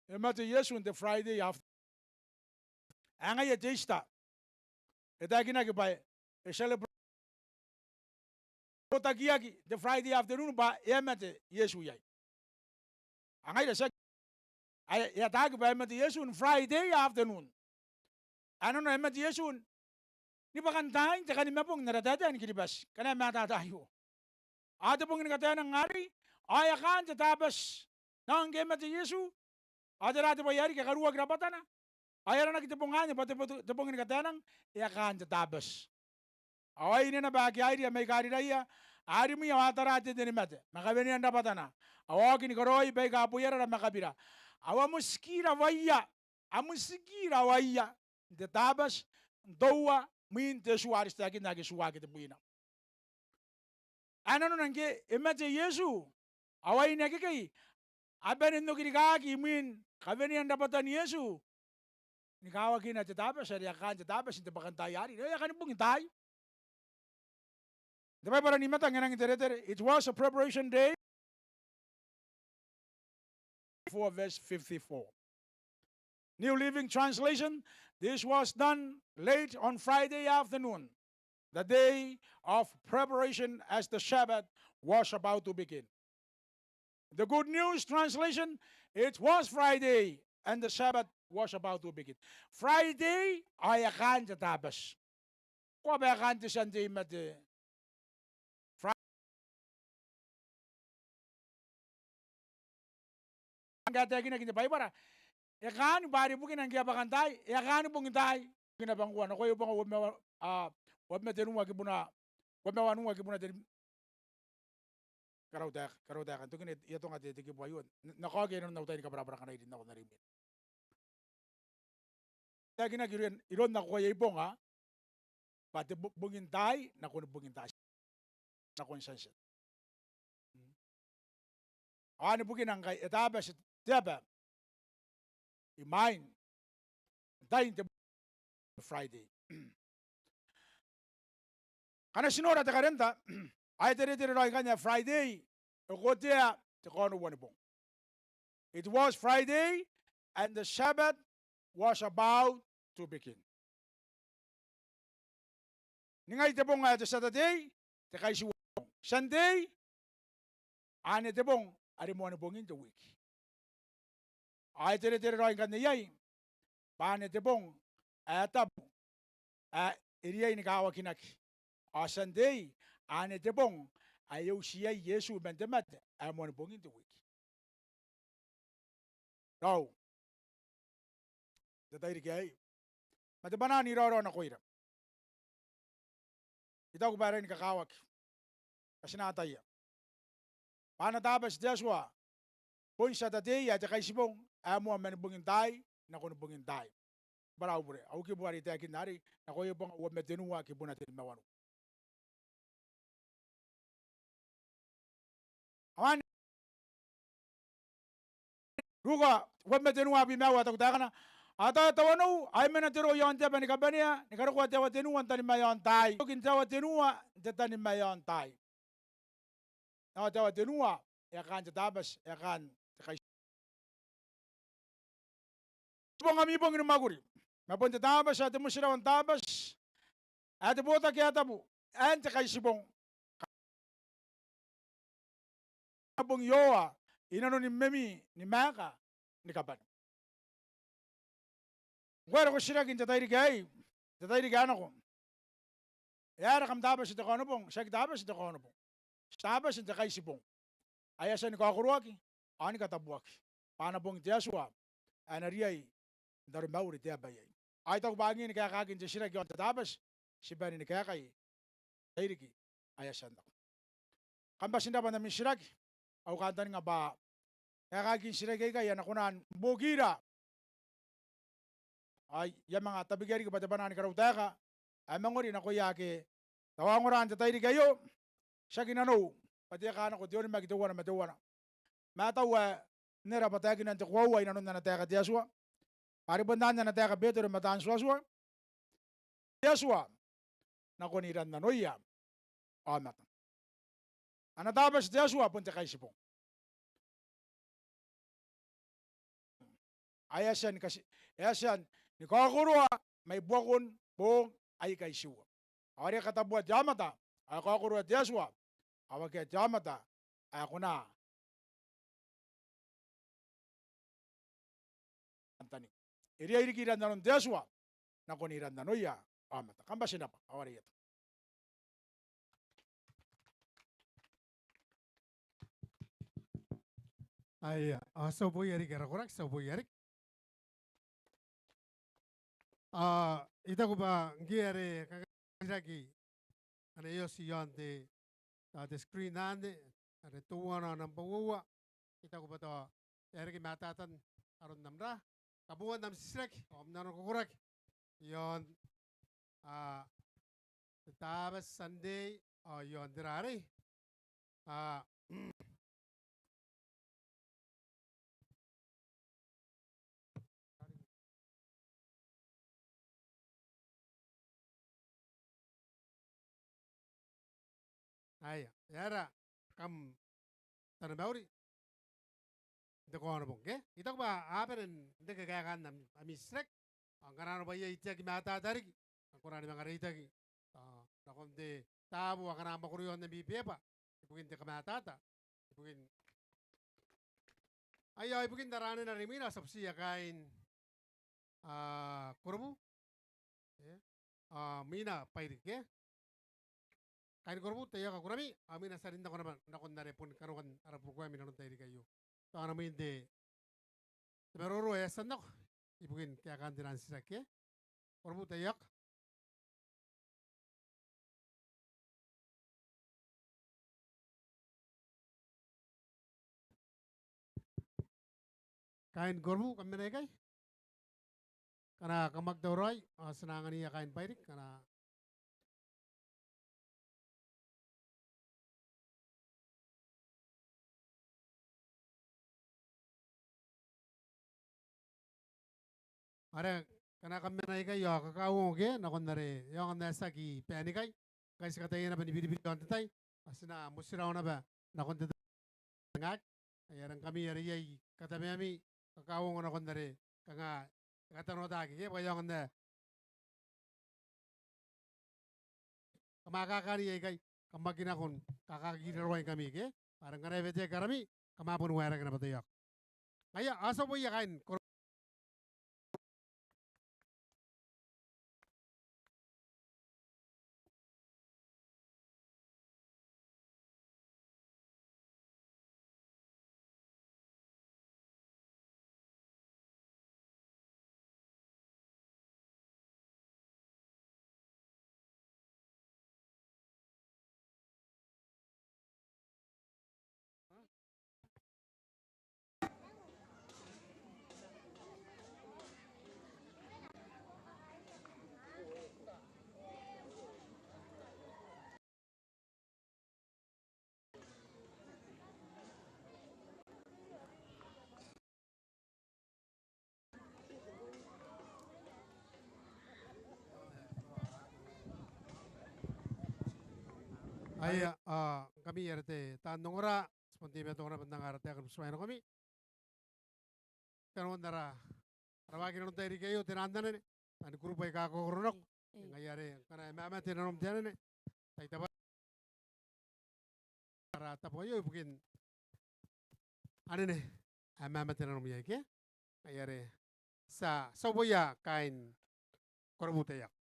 E mate Iesu n te Friday after. Ae ngaia te Easter e taekinaki bwa e celebrate, rotakiaki n te Friday afternoon bwa e a mate Iesu iai. Ao ngaira tiaki, ae e ataaki bwa e mate Iesu n Friday afternoon. Ae nanona e mate Iesu ni bwakantaai n te Kanimabong n ara taetae ni Kiribati, ngkana e mataata aio. Ao te bong ni kataenang arei, ao e a kaan te Tabati. Nao ngke e mate Iesu, ao tera te bwai ae riki? E karuoaki rabwatana. Ao e aranaki te bong anne bwa te bo-, te bong ni kataenang, e a kaan te Tabati. Ao aine naba ake a iria mai Kariraia, a rimwi ao a tara te tenimate ma kawenean rabwatana, ao a oki ni karaoi baika boiarara ma kabira. Ao a motikirawaia, a motikirawaia n te Tabati n toua mwin te tua are ti taekinna ake tuaaki tebwina. Ae nanona ngke e mate Iesu, ao aine akekei a bane n oki rikaaki imwin kawenean rabwatan Iesu ni kawakina te Tabati, are e a kaan te Tabati n te bwakantaai arei. E a kani bungin taai. N te Baibara n I-Matang e rangi n teretere, it was a preparation day. Four verse fifty-four. New Living Translation, this was done late on Friday afternoon, the day of preparation as the Sabbath was about to begin. The Good News Translation, it was Friday and the Sabbath was about to begin. Friday, ao e a kaan te Tabati. Ko a bwa e kaan te Sunday ma te Friday. Ngke a taekinaki n te Baibara, e kaan bwa are bukina ngke a bwakantaai, e a kaan bungin taai. Bukina bwa ngkoa, nakoia uabwi ma uoua, a, uabwi ma tenua kibuna, uabwi ma wanua kibuna te rim-, Karau taeka, karau taeka, n tokina I atonga te, te kibu aio n, n na kaokia inanon au tai ni kabwarabwara ngkana I rin nako n are imwina. Taekinaki iroun, iroun nakoia ibonga bwa te bo-, bungin taai nakon bungin taai, nakon sunset. Mm. Ao anne bukina ngkai e Tabati te aba imwain, n tain te Friday. Ngkana ti nora te karenta, ao e teretere raoi ngkanne ae Friday e kotea te kaonoua ni bong. It was Friday and the Sabbath was about to begin. Ningai te bong ae te Saturday, te kaitiua bong. Sunday, anne te bong are moanibongin te wiki. Ao e teretere raoi ngkanne iai bwa anne te bong ae tabu ae e riai ni kawakinaki. Ao Sunday, anne te bong ae e uti iai Iesu man te mate ae moanibongin te wiki. Raou, n te tairiki aei, ma te bwanaa n iraorao nakoira. I taku bwa e rangi ni kakawaki bwa ti na ataia bwa ana Tabati te Atua bon Saturday ae te kaitibong ae moa mani bongin taai nakoni bongin taai. Bwa raou bure, au kibu are I taekinna arei nakoia ibonga uabwi ma tenua kibuna te nimawanua. Ao anne Ruka uabwi ma tenua, abwi ma aua, e taku taekana: Ao tao e tawanou, ao e mena te roo i aon te aba ni kabanea ni karokoa te aoa tenua n tanimaeaon taai. Tokin te aoa tenua n te tanimaeaon taai. Ao te aoa tenua e a kaan te Tabati, e a kaan te kai- Tibong ami bong ni mwakuri, ma bon te Tabati ae te motirawa n Tabati ae te botaki ae tabu ae n te kaitibong. Bong Iehova i nanoni memi ni maeka ni kabane. Ngkoe are ko titiraki n te tairiki aei, te tairiki ae nako. E aera kam Tabati n te Kaonobong? Tiaki Tabati n te Kaonobong. Ti Tabati n te Kaitibong. Ae a tia ni kaokoroaki ao ni katabuaki bwa ana bong te Atua ae na riai n taromauri te aba iai. Ao I taku bwa angin kaekakin te titiraki iaon te Tabati ti bane ni kaekai n te tairiki ae a tia n nako. Kam bati n rabwa n ami titiraki. Au kantaninga bwa kaekakin titiraki aikai a na kona ni buokira. Ao I a manga tabekia riki bwa te bwanaa ni karautaeka ae mangori nakoia ake tao a ongora n te tairiki aio. Tiaki nanou bwa te eka nako te onimaki teuana ma teuana ma a taua n era bwa taekinan te koaua i nanon ana taeka te Atua. Bwa are bon anne ana taeka Betero ma taan tuatua. Te Atua nakon irannanoia aomata. Ana Tabati te Atua bon te Kaitibong. Ae e a tia ni kati-, e a tia ni kaokoroa mai buakon boong aika itiua. Ao are e katabua te aomata ao e kaokoroa te Atua ao akea te aomata ae kona n taninga. E riai riki irannanon te Atua nakon irannanoia aomata. Kam bati n rabwa ao are i eta. Aia, ao ti a uboia riki ara koraki, ti a uboia riki. Ao I taku bwa ngke are kanga titiraki ane e oti iaon te, tao te screen anne, are teuana ao nambwa uoua. I taku bwa tao e a reke mataatan aron am ra, kaboan am titiraki ao am nanokokoraki iaon, a, te Tabati Sunday ao iaon te ra arei. A, aia, e aera kam taromauri n te Kaonobong ke? I taku bwa a bane n reke kaekaan am, ami titiraki. Ao ngkana arona bwa iai te aki mataata riki, kam kona ni manga reitaki, a, nakon te tabo akana a mwakuri iaon ami beba ibukin te kamataata ibukin, aia, ibukin ara anene are imwina. Ti a butiia kaain, a, Korobu, e, a, imwina Bairiki, e. Kaain Korobu, taiaoka kurami, ao imwina ti a rin nako naba nakon are boni kanoan ara program inanon tairiki aio. Tao ana mwin te, te maroro ae e a tia n nako ibukin kaekaan te nang titiraki, e. Korobu, taiaoka. Kaain Korobu, kam mena ikai? Ngkana kam aki tauraoi ao ti na anganiia kaain Bairiki ngkana are ngkana kam mena ikai ao kakauongo ke nakon are e aonga n ae tiaki bane ikai. Ngkai ti kataia naba ni biribiri iaon te tai ao ti na motirawa naba nakon te tai. Ngaia are ngkami are iai katamneami, kakauongo nakon are kanga e katanoataki ke bwa e aonga n ae kam a kakari ikai, kam aki nako ni kakakiraroa ngkami ke, bwa are ngkana e weteaki arami kam a boni waerake naba, taiaoka. Ngaia, ao ti a uboia kaain Korobu. Aia, a, ngkami are te taan ongora, ti bon teimatoa naba n anga ara taeka ni butimwaea nakoimi. Kanoan ara, ara waaki inanon tairiki aio, te nang anene, taian kurubu aika kakaokoro nako. Ngaia are ngkana e mamate nanom te anene, tai taba ara tabo aio ibukin anene ae mamate nanom iai ke. Ngaia are ti a, ti a uboia kaain Korobu, taiaoka.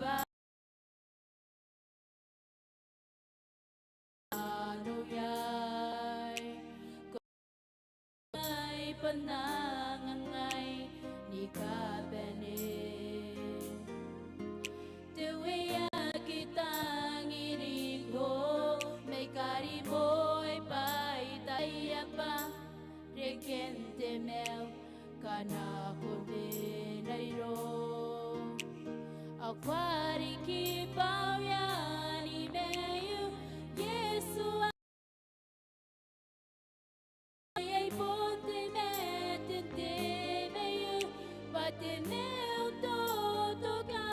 Bwa anne iai, ko ngai bon ngai ni kabane. Te Uea, I tangiriko, ma I kariboi bwa I taiaoka reken te maiu ngkana ko mena iroum. Ao ko a riki bwa au aani maiu, Iesu. Ao iai bon te maiu, te maiu, bwa te maiu n totoka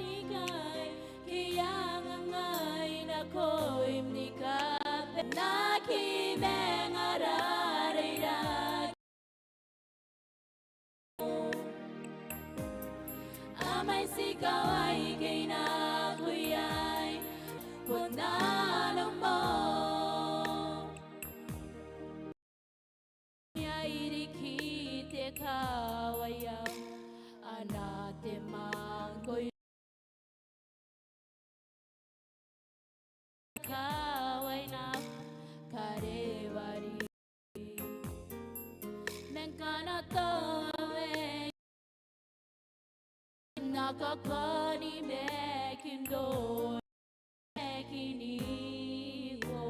ni kaai, ke I a ngangai nakoim ni kabane. N aki manga rareiraki. Amai ti kawai ke I nako iai, bon nanou moa. Iai riki te kawai ae ana te mwangko. Kawai nako, karewari. Ma ngkana tao e na kakani ma e kinto, e kiniko.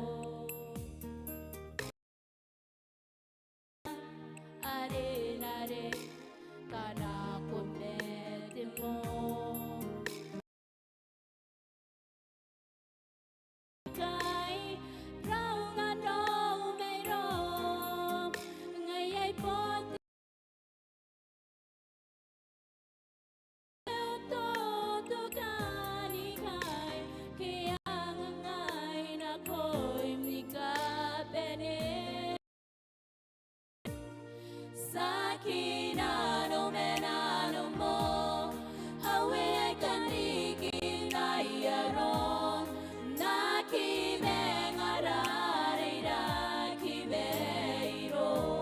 Are nare, ngkana ko mate moa. Kai raunga nanou mairoum, ngaia bon te totoka ni kaai, ke I a ngangai nakoim ni kabane. Ti aki nanou ma nanou moa, ao e a kan riki n ai arom, n aki manga rareiraki mairoum.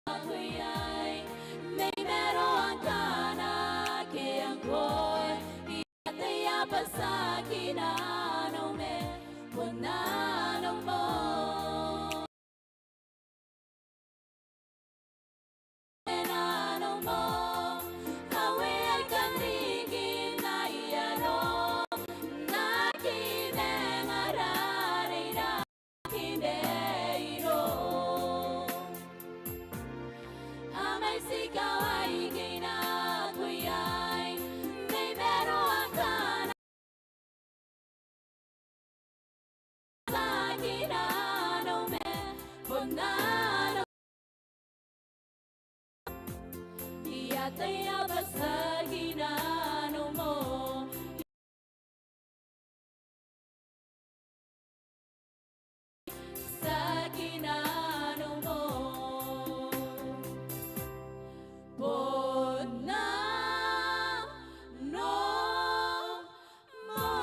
Ao ngkoe ae mai maroa ngkana ke ngkoe, I ataia bwa ti aki nanou ma bon nanou moa. Nanou moa, ao e a kan riki n ai arom, n aki manga rareiraki mairoum. Amai ti kawai ke I nako iai, mai maroa ngkana ti aki nanou ma bon nanou. I ataia bwa ti aki nanou moa. Ti aki nanou moa. Bon nanou moa.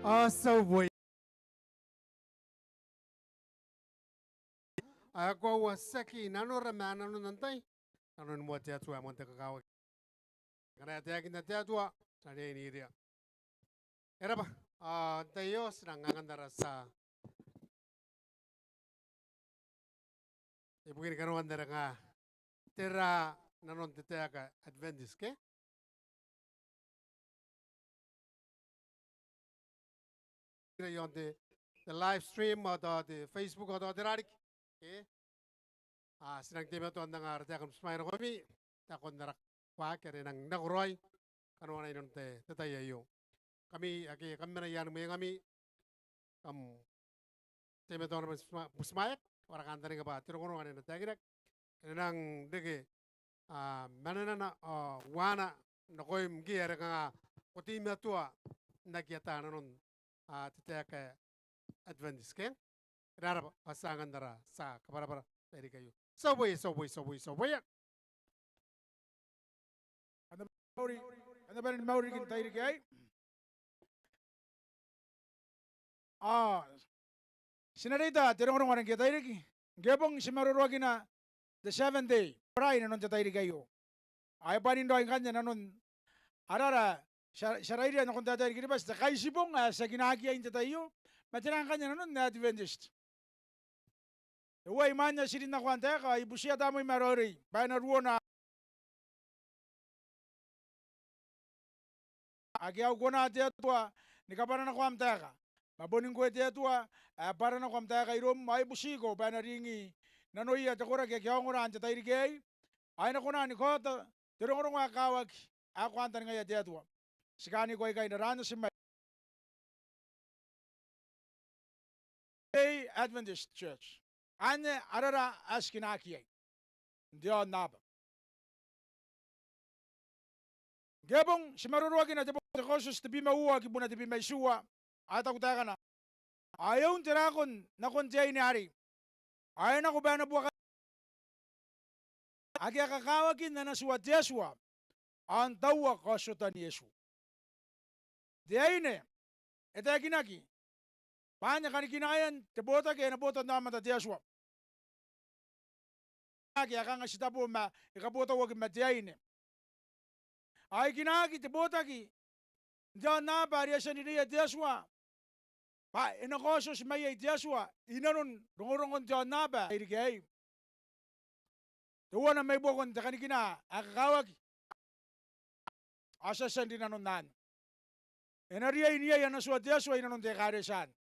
Ao ti a boo. Ao e koaua ti aki nanora ma nanon antai? Nanon moa te Atua ae moan te kakawaki. Ngkana e taekinna te Atua, ti na riai n iria. E raba, ao n tai aio ti nang anganna ara tia ibukin kanoan are nga tera nanon te taeka Adventist, ke? Ira i aon te, te live stream ao tao te Facebook ao tao tera riki, ke? A, ti nang teimatoa n anga ara taeka ni butimwaea nakoimi, taekon ara waaki are e nang nakoraoi kanoana inanon te, te tai aio. Ngkami ake kam mena i aan mwengami, kam teimatoa naba ni butimwaea, ao ara kantaninga bwa te rongorongo are e na taekinaki e nang reke, a, manenana ao uaana nakoim ngke are kanga ko teimatoa n aki ata nanon, a, te taeka Adventist, ke? E raraba, ao ti a angan ara tia kabwarabwara n te tairiki aio. Ti a boo, ti a boo, ti a boo, ti a boo. Kam na bane ni mauri, kam na bane ni mauri riki n te tairiki aei. Ao ti na reita te rongorongo are ngke e tairiki. Ngke bong ti maroroakina te seventh day, Friday, inanon te tairiki aio. Ao e bwanin raoi ngkanne nanon arara, ti a, ti a rairia nakon taetae ni Kiribati, te Kaitibong ae ti a kinaaki iai n te tai aio, ma tera ngkanne nanon Adventist. Teuaei imwain ae ti rin nako n taeka, ao I butiia tamnei ma raoiroi bwa e na ruona. Ake a kona te Atua ni kabwaranakoa am taeka, ma boni ngkoe te Atua ae bwaranakoa am taeka iroum, ao I butiko bwa e na ringi nanoia te koraki ake a ongora n te tairiki aei, ao e na kona ni kaota te rongorongo ae kakawaki ae ko kantaningaia te Atua. Ti kaaniko aikai n aran Natim ae Adventist Church. Anne arara ae ti kinaaki iai n te aonnaba. Ngke bong ti maroroakina te boki, te Kaotioti tebwi ma uoua kibuna tebwi ma itiua, ao e taku taekana: Ao e un te rakon nakon te aine arei, ao e nako bwa e na buakaka ake a kakawakin ana tua te Atua, ao n taua kaotiotan Iesu. Te aine e taekinaki bwa anne kanikinaean te botaki ae e na botannaomata te Atua. Ake a kanga titebo ma e kabotauaki ma te aine. Ao e kinaaki te botaki n te aonnaba are e a tia n rineia te Atua bwa e na kaotioti mai iai te Atua inanon rongorongon te aonnaba n te tairiki aei. Teuana mai buakon te kanikina ae kakawaki ao ti a tia n rin nanon anne. E na riai n iai ana tua te Atua inanon te ekaretia anne.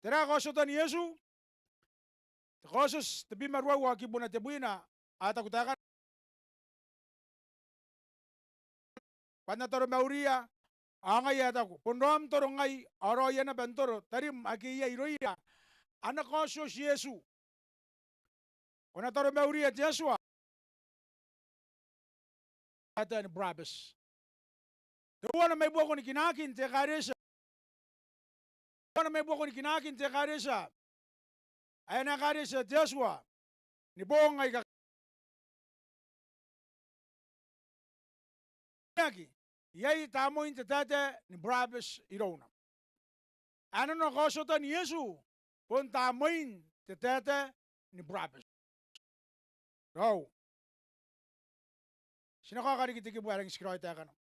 Tera kaotiotan Iesu? Te Kaotioti tebwi ma ruaiwa ao kibuna tebwina, ao e taku taekana bwa N na taromauria, ao ngaia e taku, bon raom n toro ngai, ao raoia naba n toro tarim ake iai irouia ana kaotioti Iesu. Ko na taromauria te Atua. Taetae ni burabeti. Teuana mai buakon kinaakin te ekaretia. Teuana mai buakon kinaakin te ekaretia ae ana ekaretia te Atua ni boong aika aki iai tamnein te taetae ni burabeti irouna. Ae nanona kaotiotan Iesu bon tamnein te taetae ni burabeti. Raou. Ti na kaoka riki te kibu ae rangi n tikiraoi taekana.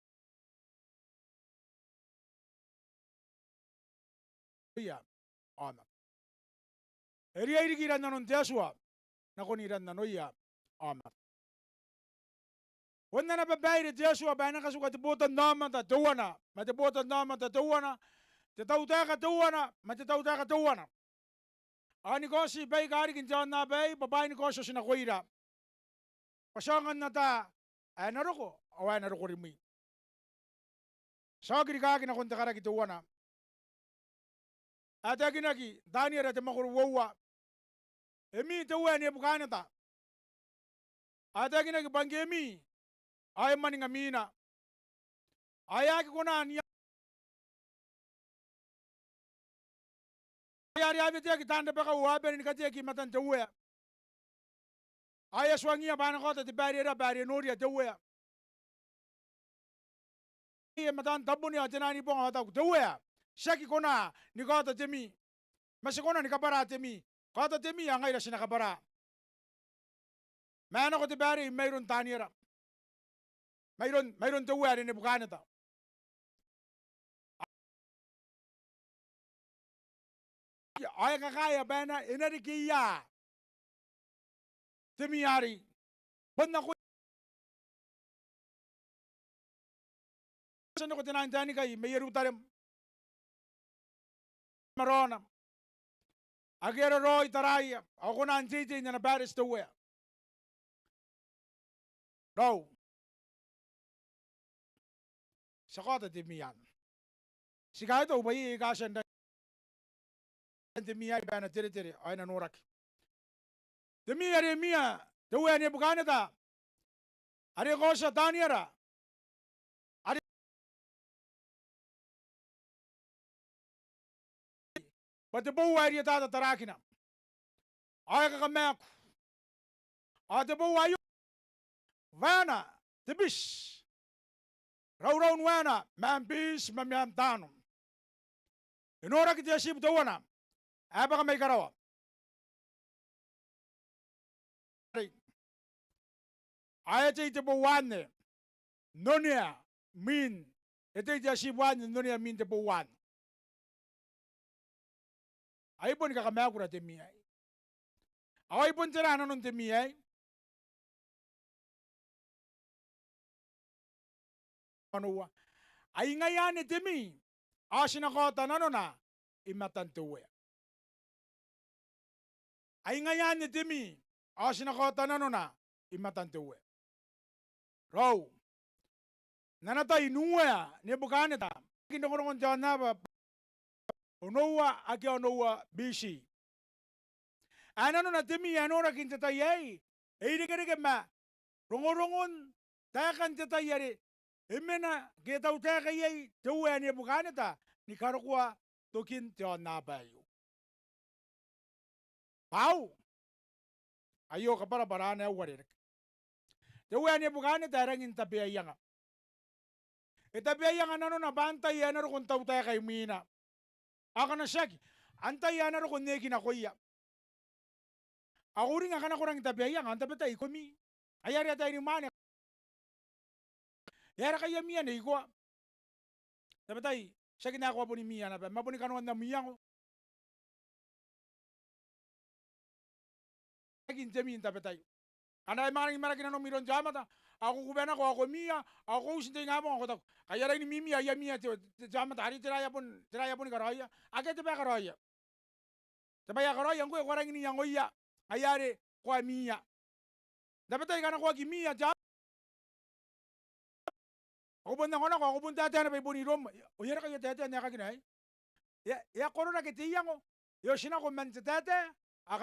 Ia, aomata. E riai riki iran nanon te Atua nakon iran nanoia aomata. Bon ana babaire te Atua bwa e na katuka te botannaomata teuana ma te botannaomata teuana, te tautaeka teuana ma te tautaeka teuana, ao ni kaoti baika riki n te aonnaba aei bwa bwaai ni kaotioti nakoira, bwa ti aonga n ata ae na roko ao ae na roko rimwi. Ti a oki rikaaki nakon te karaki teuana ae taekinaki n Taniera te mwakoro uoua. Emi te uea Nebukaneta, ao e taekinaki bwa ngke emi ao e mwaninga miina, ao e aki kona n iai, ao e a riaweteaki taan rabakau ao a bane ni kateaki i matan te uea. Ao e a tuangiia bwa a na kaota te baere raba are e noria te uea. E a mataantabonea ao te naan ibonga ao taku, te uea, ti aki kona ni kaota temi, ma ti kona ni kabwara temi. Kaota temi ao ngaira ti na kabwara. Ma e nako te baere mairoun Taniera, mairoun, mairoun te uea are Nebukaneta. Ao e kakaea bwa e na, e na reke ia temi arei. Bon nakoia, ti a nako te naan taenikai mai Ierutarem, ma raona ake a raraoi taraia ao kona n teitei n ana bareti te uea. Raou. Ti a kaota temi anne. Ti kaitau bwa iai aika a tia n temi aei bwa e na teretere ao e na noraki. Temi are mia te uea Nebukaneta, are e kaotia Taniera, are bwa te bou ae rietata tarakina ao e kakamaaku. Ao te bou aio, vaena te biti raurau n waena, ma am biti ma am taano. E noraki te atibu teuana ae bwaka mai karawa. Ao e tei te bouanne n onea mwin, e tei te atibu anne n onea mwin te bouanne. Ai boni kakamakura te mii aei. Ao ai bon tera nanon te mii aei? Onoua. Ai ngaia anne te mii, ao ti na kaota nanona i matan te Uea. Ai ngaia anne te mii, ao ti na kaota nanona i matan te Uea. Raou. N ana tai n uea Nebukaneta, n rongorongon te aonnaba, onoua ake onoua B C. Ae nanona te mii ae noraki n te tai aei, e irekereke ma rongorongon taekan te tai are e mena ke e tautaeka iai te uea Nebukaneta ni karokoa tokin te aonnaba aio. Bwa aio kabwarabwaraana ae uarereke. Te uea Nebukaneta e rangi n tabeaianga. E tabeaianga nanona bwa antai ae na roko n tautaeka imwina. Ao ngkana tiaki, antai ae na roko n eki nakoia. Ao ko uringa ngkana ko rangi n tabeaianga, ao n tabetai ko mii. Ai are ataei ni mwaane, e aera ngkai a mii anne ikoa? Tabetai, tiaki n ae ko a boni miia naba, ma boni kanoan am iango. Aki n te mii n tabetai. Ngkana e manga rangi ni maraki nanom iroun te aomata, ao ko kuba nako ao ko miia, ao ko uti n te ingabong ao ko taku, kai a rangi ni mimiia, ai a miia te, te, te aomata, are tera ae a bon, tera ae a boni karaoia? Akea te bwai ae karaoia. Te bwai ae karaoia ngkoe ko a rangi n iangoia, ngaia are ko a miia. N tabetai ngkana ko aki miia te aomata, ao ko bon nakonako, ao ko bon taetae naba i bon iroum. Oi, e raka aia taetae n aekakina aei. E a, e a kororake te iango, e oti nako man te taetae, ao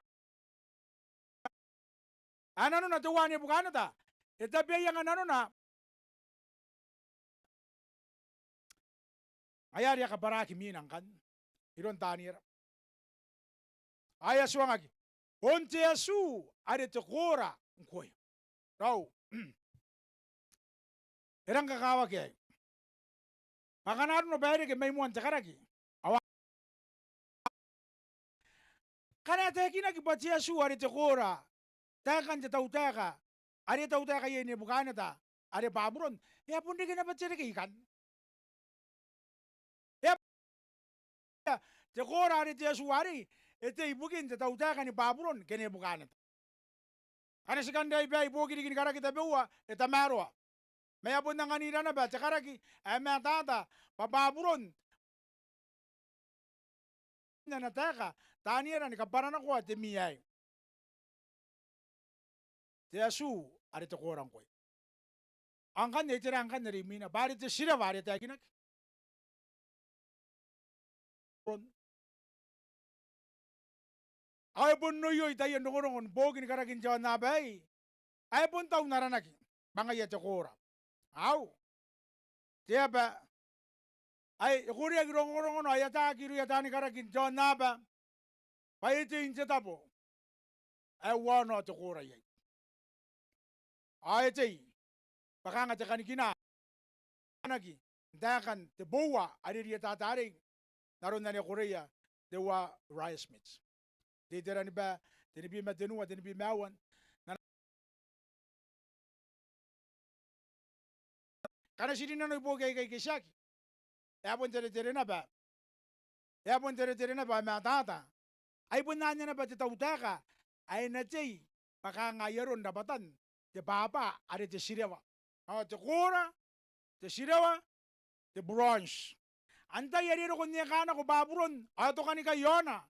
ae nanona te uea Nebukaneta, e tabeaianga nanona. Ngaia are e a kabwaraki imwina ngkanne iroun Taniera. Ao e a tuangaki, bon te atu are te koora ngkoe. Raou. E rang kakawaki aei. Bwa ngkana arona bwa e reke mai moan te karaki, ao ngkana e taekinaki bwa te atu are te koora, taekan te tautaeka are e tautaeka iai Nebukaneta are Baburon, e a bon reke naba te reke ikanne. E a, te koora are te atu arei, e tei ibukin te tautaeka ni Baburon ke Nebukaneta. Ngkana ti kan reiba i Booki Riki ni Karaki tabeua, e tamaroa. Ma e a bon anganira naba te karaki ae mataata bwa Baburon n ana taeka Taniera ni kabwaranakoa te mii aei. Te atu are te koora ngkoe. Ao ngkanne, ai tera ngkanne are imwina? Bwa are te tirewa are e taekinaki. Ao e bon oioi taian rongorongo n booki ni karakin te aonnaba aei ae bon tau n aranaki bwa ngaia te koora. Ao te aba ae e koreaki rongorongona ao e ataaki irouia taani karaki n te aonnaba bwa e tei n te tabo ae uaona ao te koora iai. Ao e tei bwa kanga te kanikina anaki n taekan te boua are rietata arei, n aron are e koreia teuae Uriah Smith. Te Iteraniba tenibwi ma tenua, tenibwi ma aua. Ngkana ti rinano i booki aikai ke tiaki, e a bon teretere naba, e a bon teretere naba ao e mataata. Ai bon anne naba te tautaeka ae na tei bwa kanga ai aron rabwatan te bwabwa are te tirewa, ao te koora, te tirewa, te bronze. Antai are e roko n eka nako Baburon ao e tokanikai aona?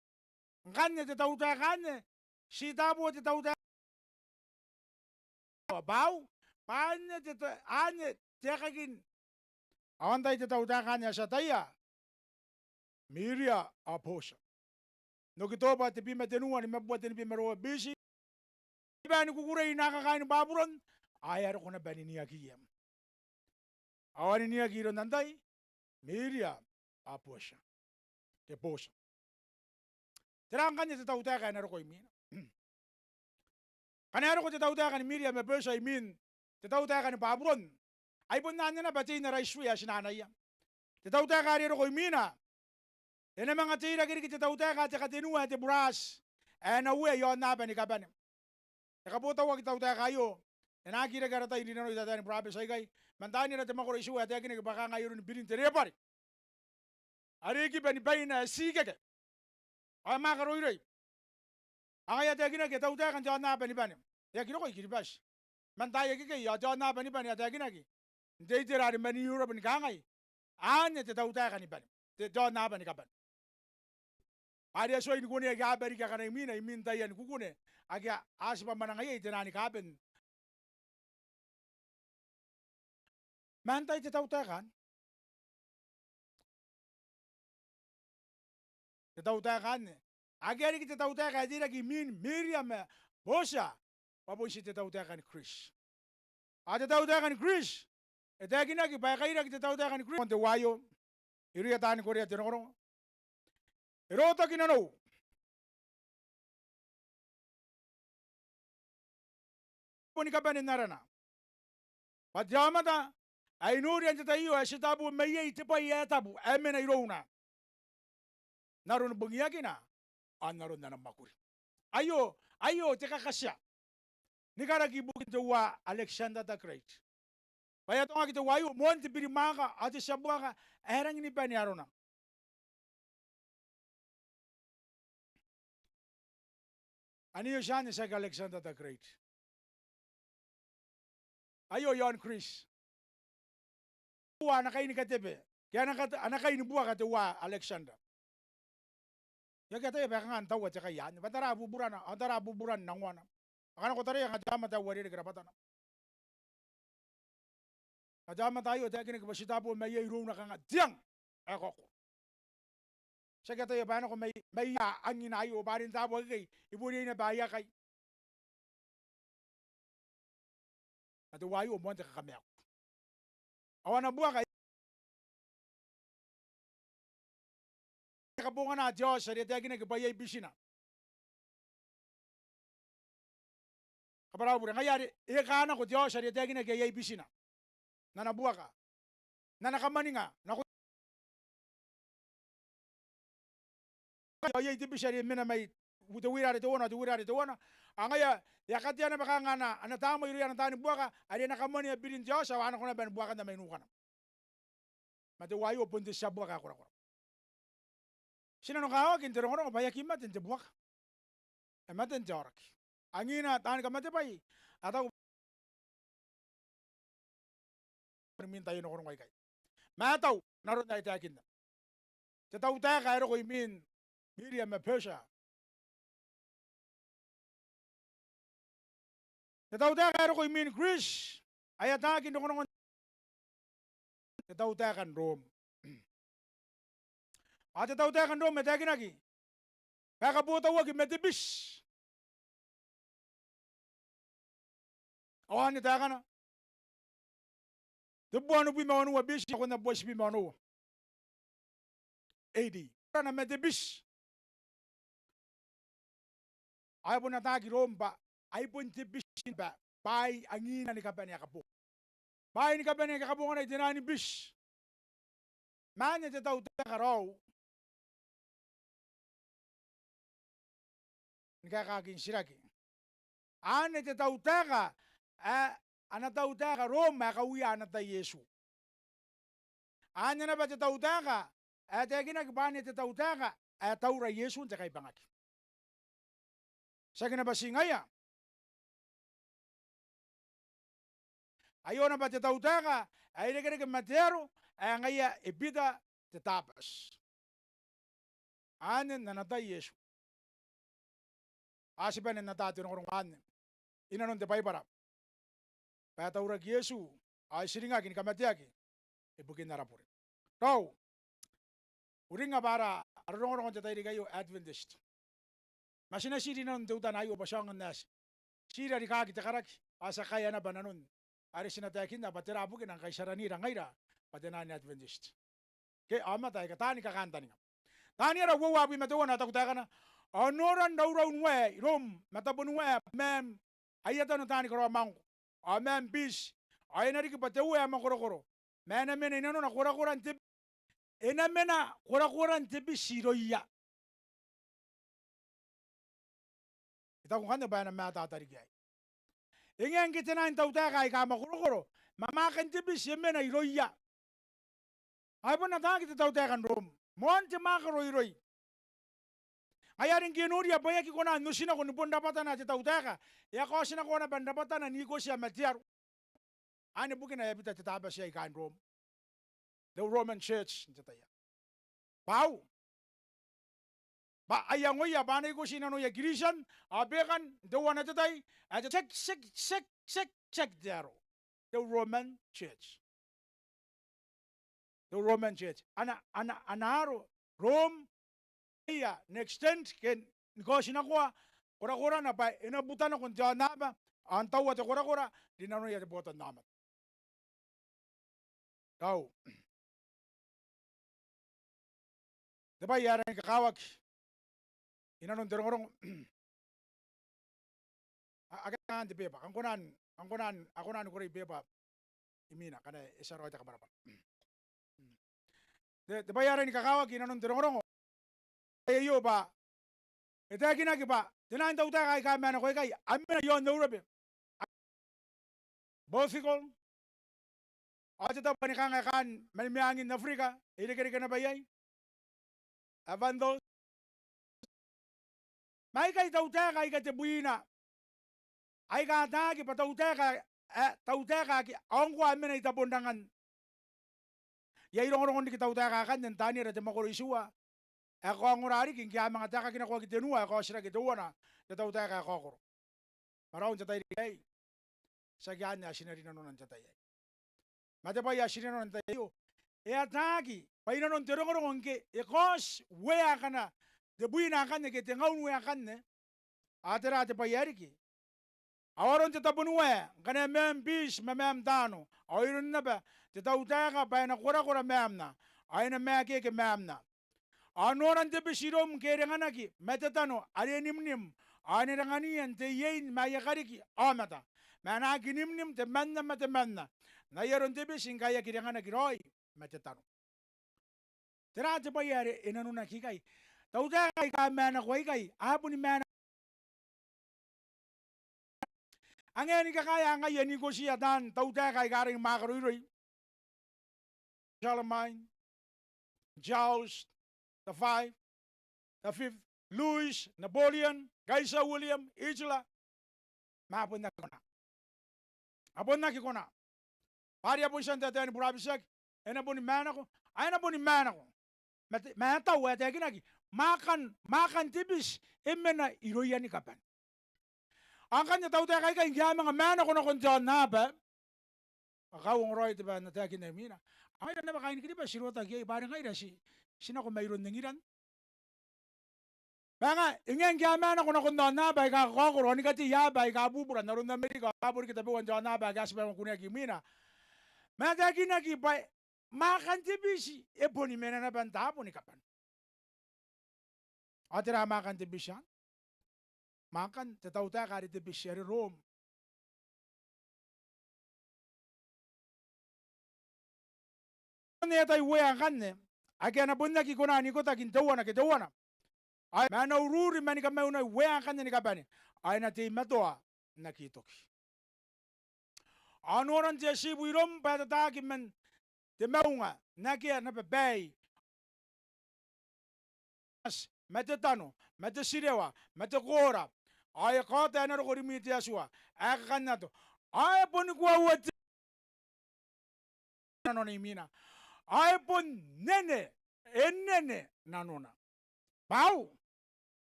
Ngkanne te tautaeka anne, ti taboa te tautaeka, bwa au, bwa anne te ta-, anne te aekakin, ao antai te tautaeka anne ae ti ataia? Miria ao Botia. N Okitoba tebwi ma tenua, nimabubua tenibwi ma ruaiwa B C, iba ni kukurei naaka kaain Baburon, ao e a roko naba aniniakiia. Ao aniniaki iroun antai? Miria ao Botia. Ke Botia. Tera ngkanne te tautaeka ae na roko imwina? Ngkana e roko te tautaeka ni Miria ma Botia imwin te tautaeka ni Baburon, Ai bon anne naba tein ara issue ae ti na anaia. Te tautaeka are e roko imwina e na manga teirake riki te tautaeka ae te katenua ae te buraati ae e na uea i aonnaba ni kabane. E kabotauaki te tautaeka aio, e na aki reke ara tai n rinanoi tataeni burabeti aikai, man taani ara te mwakoro itiua ae taekinaki bwa kanga ai aron birin te rebware are e kiba ni baina ae ti ikeke ao e mwaaka roiroi. Ao ngaia e taekinaki e tautaeka n te aonnaba ni bane. E aki roko i Kiribati. Man taai akekei ao te aonnaba ni bane ae taekinaki n te itera are man Europe ni kangai, anne te tautaeka ni bane, te, te aonnaba ni kabane. Are e tuai ni kuneaki aaba riki akana imwina, imwin taiani kukune ake a, a tibwa mwananga iai te nani kaben. Man tai te tautaeka anne. Te tautaeka anne. Akea riki te tautaeka ae teirake imwin Media ma Persia, bwa bon ti te tautaeka ni Greece. Ao te tautaeka ni Greece e taekinaki bwa e kairaki te tautaeka ni Greece n te uaa aio irouia taani korea te rongorongo. E rotaki nanou boni kabane n arana bwa te aomata ae I noria n te tai aio ae ti tabo maiai te bwai ae tabu ae mena irouna n aroni bongiakina ao n aron ana mwakuri. Aio, aio te kakatia ni karaki ibukin teuae Alexander the Great. Bwa e atongaki teuaei moan te birimwaaka ao te tia buaka ae rangi ni bane arona. Anne Antiochus, tiaki Alexander the Great. Aio i aon Greece. Teuae ana kaini katebe ke ana kat-, ana kaini buaka teuae Alexander. I aki ataia bwa e kanga n taua te kai anne, bwa tara buburana, ao tara buburan nangoana. Ao ngkana ko taraia kanga te aomata ae uarereke rabwatana. Ma te aomata aio e taekinaki bwa ti tabo maiai irouna kanga te ang ae kaoko. Ti aki ataia bwa e nako mai, mai ia angina aio, bwa are n tabo akekei, e bon riai naba aia kai. Ma teuaei moan te kakamaaku. Ao ana buaka e kabongana te aoti are e taekinaki bwa iai bitina. Kabwara au bure, ngaia are e kaa nako te aoti are e taekinaki ae iai bitina n ana buaka, n ana kamwaninga nako ao iai te biti are e mena mai te wira are teuana, te wira are teuana. Ao ngaia e a katea naba kanga ana, ana tamnei irouia ana taani buaka are e na kamwanea birin te aoti ao a nako naba ni buakana mai nukana. Ma teuaei bon te tia buaka ae korakora. Ti nanokawaki n te rongorongo bwa e aki mate n te buaka, e mate n te aoraki. Angina taani kamatebwai a taku imwin taian rongorongo aikai. Ma e tau n aron ae I taekinna. Te tautaeka ae roko imwin Media ma Persia. Te tautaeka ae roko imwin Greece ae ataaki n rongorongon te tautaeka n Rom. Ao te tautaeka n Rom e taekinaki bwa e kabotauaki ma te biti. Ao anne taekana, tebubua onobwi ma onoua B C nakon abua itibwi ma onoua A D. Rana ma te biti. Ao e bon ataaki Rom bwa ai bon te biti naba bwaai angina ni kabane aika kabonga. Bwaai ni kabane aika kabonganai te naan biti. Ma anne te tautaeka raou ni kaekaakin titiraki. Anne te tautaeka ae ana tautaeka Rom ae kaua ana tai Iesu. Anne naba te tautaeka ae taekinaki bwa anne te tautaeka ae taura Iesu n te kaibangaki. Tiaki naba ti ngaia. Aio naba te tautaeka ae irekereke ma te aro ae ngaia e bita te Tabati. Anne n ana tai Iesu. Ao ti bane n ata te rongorongo anne inanon te Baibara bwa e tauraki Iesu ao e tiringaki ni kamateaki ibukin ara bure. Raou, uringnga bwa ara, ara rongorongo n te tairiki aio Adventist. Ma ti na tii rinanon teutana aio bwa ti aonga n ae ti, ti rarikaaki te karaki ao ti a kaea naba nanon are ti na taekinna bwa tera bukina ngkai ti aranira ngaira bwa te naan Adventist. Ke aomata aika taani kakantaninga. Taaniara uoua abwi ma teuana ao taku taekana, ao n noran rauraun wae i Rom ma taboniwae, maam aia tano taani karaomangko, ao maam biti ao e na riki bwa te Uea ae mwakorokoro, ma e na mena i nanona korakoran te, e na mena korakoran te biti irouia. I taku ngkanne bwa e na mataata riki aei. E ngae ngke te naan tautaeka aika mwakorokoro, ma mwaakan te biti e mena irouia. Ao e bon ataaki te tautaeka n Rom, moan te mwaaka roiroi. Ngaia are ngke e noria bwa e aki kona n otinako ni bon rabwatana te tautaeka, e a kaotinakoa naba n rabwatana n ikotia ma te aro. Anne bukina ae e bita te Tabati aei kaain Rom, the Roman Church n te tai aei. Bwa au, bwa a iangoia bwa a na ikoti nanoia Kristian ao bekan n teuana te tai, ae te check, check, check, check, check te aro. The Roman Church. The Roman Church. Ana, ana, ana aro Rom, ia, n extend ke ni kaotinakoa korakorana bwa e na buta nakon te aonnaba, ao n taua te korakora rinanoia te botannaomata. Tau. Te bwai ae rangi ni kakawaki i nanon te rongorongo. A, akea te beba, kam kona n, kam kona n, a kona ni korei beba imwina, ngkana e tia raoi te kabwarabwara. Te, te bwai ae rangi ni kakawaki i nanon te rongorongo aio bwa e taekinaki bwa te naan tautaeka aika maenako aikai a mena i aon Eurobe. Portugal, ao te tabo ni kanga e kaan mani meangin Aberika, e irekereke naba iai, ae Vandals. Ma aikai tautaeka aika tebwina aika ataaki bwa tautaeka, ae tautaeka ake a ongkoa a mena i tabon rangan. Iai rongorongon riki tautaeka akanne n Taniera te mwakoro itiua, ae kaongora riki ngke a manga taekakinakoaki tenua ae kaotirake teuana te tautaeka ae kaokoro. Ma raou n te tairiki aei, tiaki anne ae ti na rinanona n te tai aei. Ma te bwai ae ti rinanona n te tai aio, e ataaki bwa i nanon te rongorongo ngke e kaoti uea akana tebwina akanne ke tengaun uea akanne, ao tera te bwai ae riki? Ao aron te tabo ni uea, ngkana e maem biti ma maem taano, ao iroun naba te tautaeka bwa e na korakora maemna, ao e na maekeke maemna. Ao noran te biti iroum ngke e renganaki ma te tano are e nimnim, ao e na rengania n te iein ma aia kariki aomata, ma e na aki nimnim temanna ma temanna n ai aron te biti ngkai aki renganaki raoi ma te tano. Tera te bwai are e nanonaki ikai? Tautaeka aika maenako aikai a boni maenako. Anga e ni kakaea ngaia n ikotia taan tautaeka aika rangi ni mwaaka roiroi? Charlemagne, Charles the Five, the Fifth, Louis, Napoleon, Kaiser William, Hitler. Ma a bon aki kona. A bon aki kona. Bwa are a bon tia n taetae ni burabetiaki, e na boni maenako, ao e na boni maenako. Ma te, ma e tau ae taekinaki, mwaakan, mwaakan te biti e mena irouia ni kabane. Ao ngkanne tautaeka aikai ngke a manga maenako nakon te aonnaba, a kauongo raoi te bwai ae N na taekinna imwina. Ao ngaira naba kaain Kiribati ti rotaki iai, bwa are ngaira ti, ti nako mairoun Engiran. Ma e ngae, e ngae ngke a maenako nakon aonnaba aika kakaokoro, ao ni katei aaba aika bubura n aron Amerika, ao a bon riki tabeua n te aonnaba ake a tibwa kuneaki imwina. Ma e taekinaki bwa mwaakan te biti e boni mena naba n taabo ni kabane. Ao tera mwaakan te biti anne? Mwaakan te tautaeka are te biti are Rom. N aia tai uea akanne, ake a na bon aki kona n ikotaki n teuana ke teuana. Ao ma e na ururi ma ni kamaunai uea akanne ni kabane, ao e na teimatoa n aki toki. Ao noran te atibu iroum bwa e tataaki man te maunga n akea naba baai, ma te tano, ma te tirewa, ma te koora, ao e kaota ae na roko rimwi te Atua ae kakannato, ao e boni koaua te nanona imwina, ao e bon nene, e nene nanona. Bwa au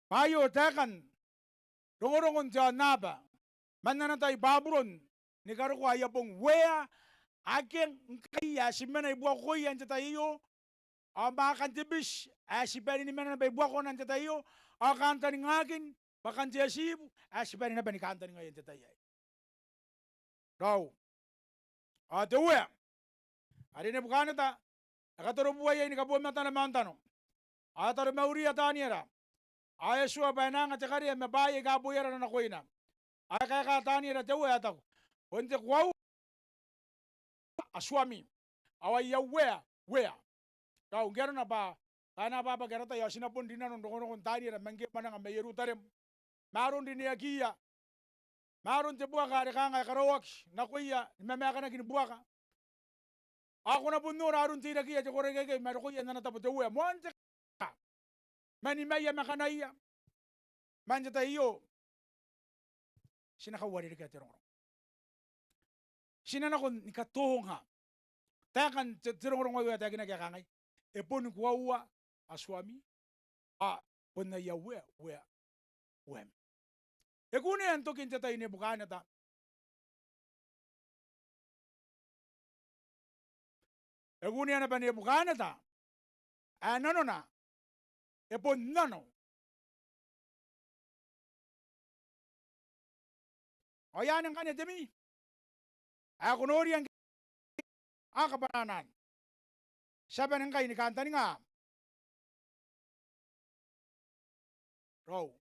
Bwa aio taekan rongorongon te aonnaba man ana tai Baburon ni karokoa aia bong. Uea ake ngkai ae ti mena i buakoia n te tai aio, ao mwaakan te biti ae ti bane ni mena naba i buakona n te tai aio, ao kaantaningaakin mwaakan te atibu ae ti bane naba ni kaantaningaia n te tai aei. Raou. Ao te uea are Nebukaneta e katorobubua iai ni kabomatana ma aontano, ao e taromauria Taniera, Ao e tuoa bwa e na anga te karea ma bwaai aika a boiarara nakoina. Ao e kaeka Taniera te Uea ae taku, bon te koaua Atuami, ao aia Uea, Uea. Raou, ngke arona bwa taani ababaki ara tai ao ti na bon rinano n rokorokon Taniera ma ngke e mwananga mai Ierutarem, ma aron rineakiia, ma aron te buaka are kanga e karaoaki nakoia ni mamakanaki ni buaka. Ao ko na bon nora aron teirakeia te koraki aikai ma rokoia n ana tabo te Uea, moan te kaa, ma nimaia ma kanaia. Ma n te tai aio ti na kauarerekea te rongorongo. Ti na nako ni katonga taekan te, te rongorongo aio ae taekinaki ae kangai, e boni koaua Atuami, ao bon aia Uea, Uea, Ueam. E kunea n tokin te tai Nebukaneta. E kunea naba Nebukaneta ae nanona e bon nano. Ao e anne ngkanne te mi ae ko noria ngke a kabwananaan. Ti a bane ngkai ni kantaninga, raou,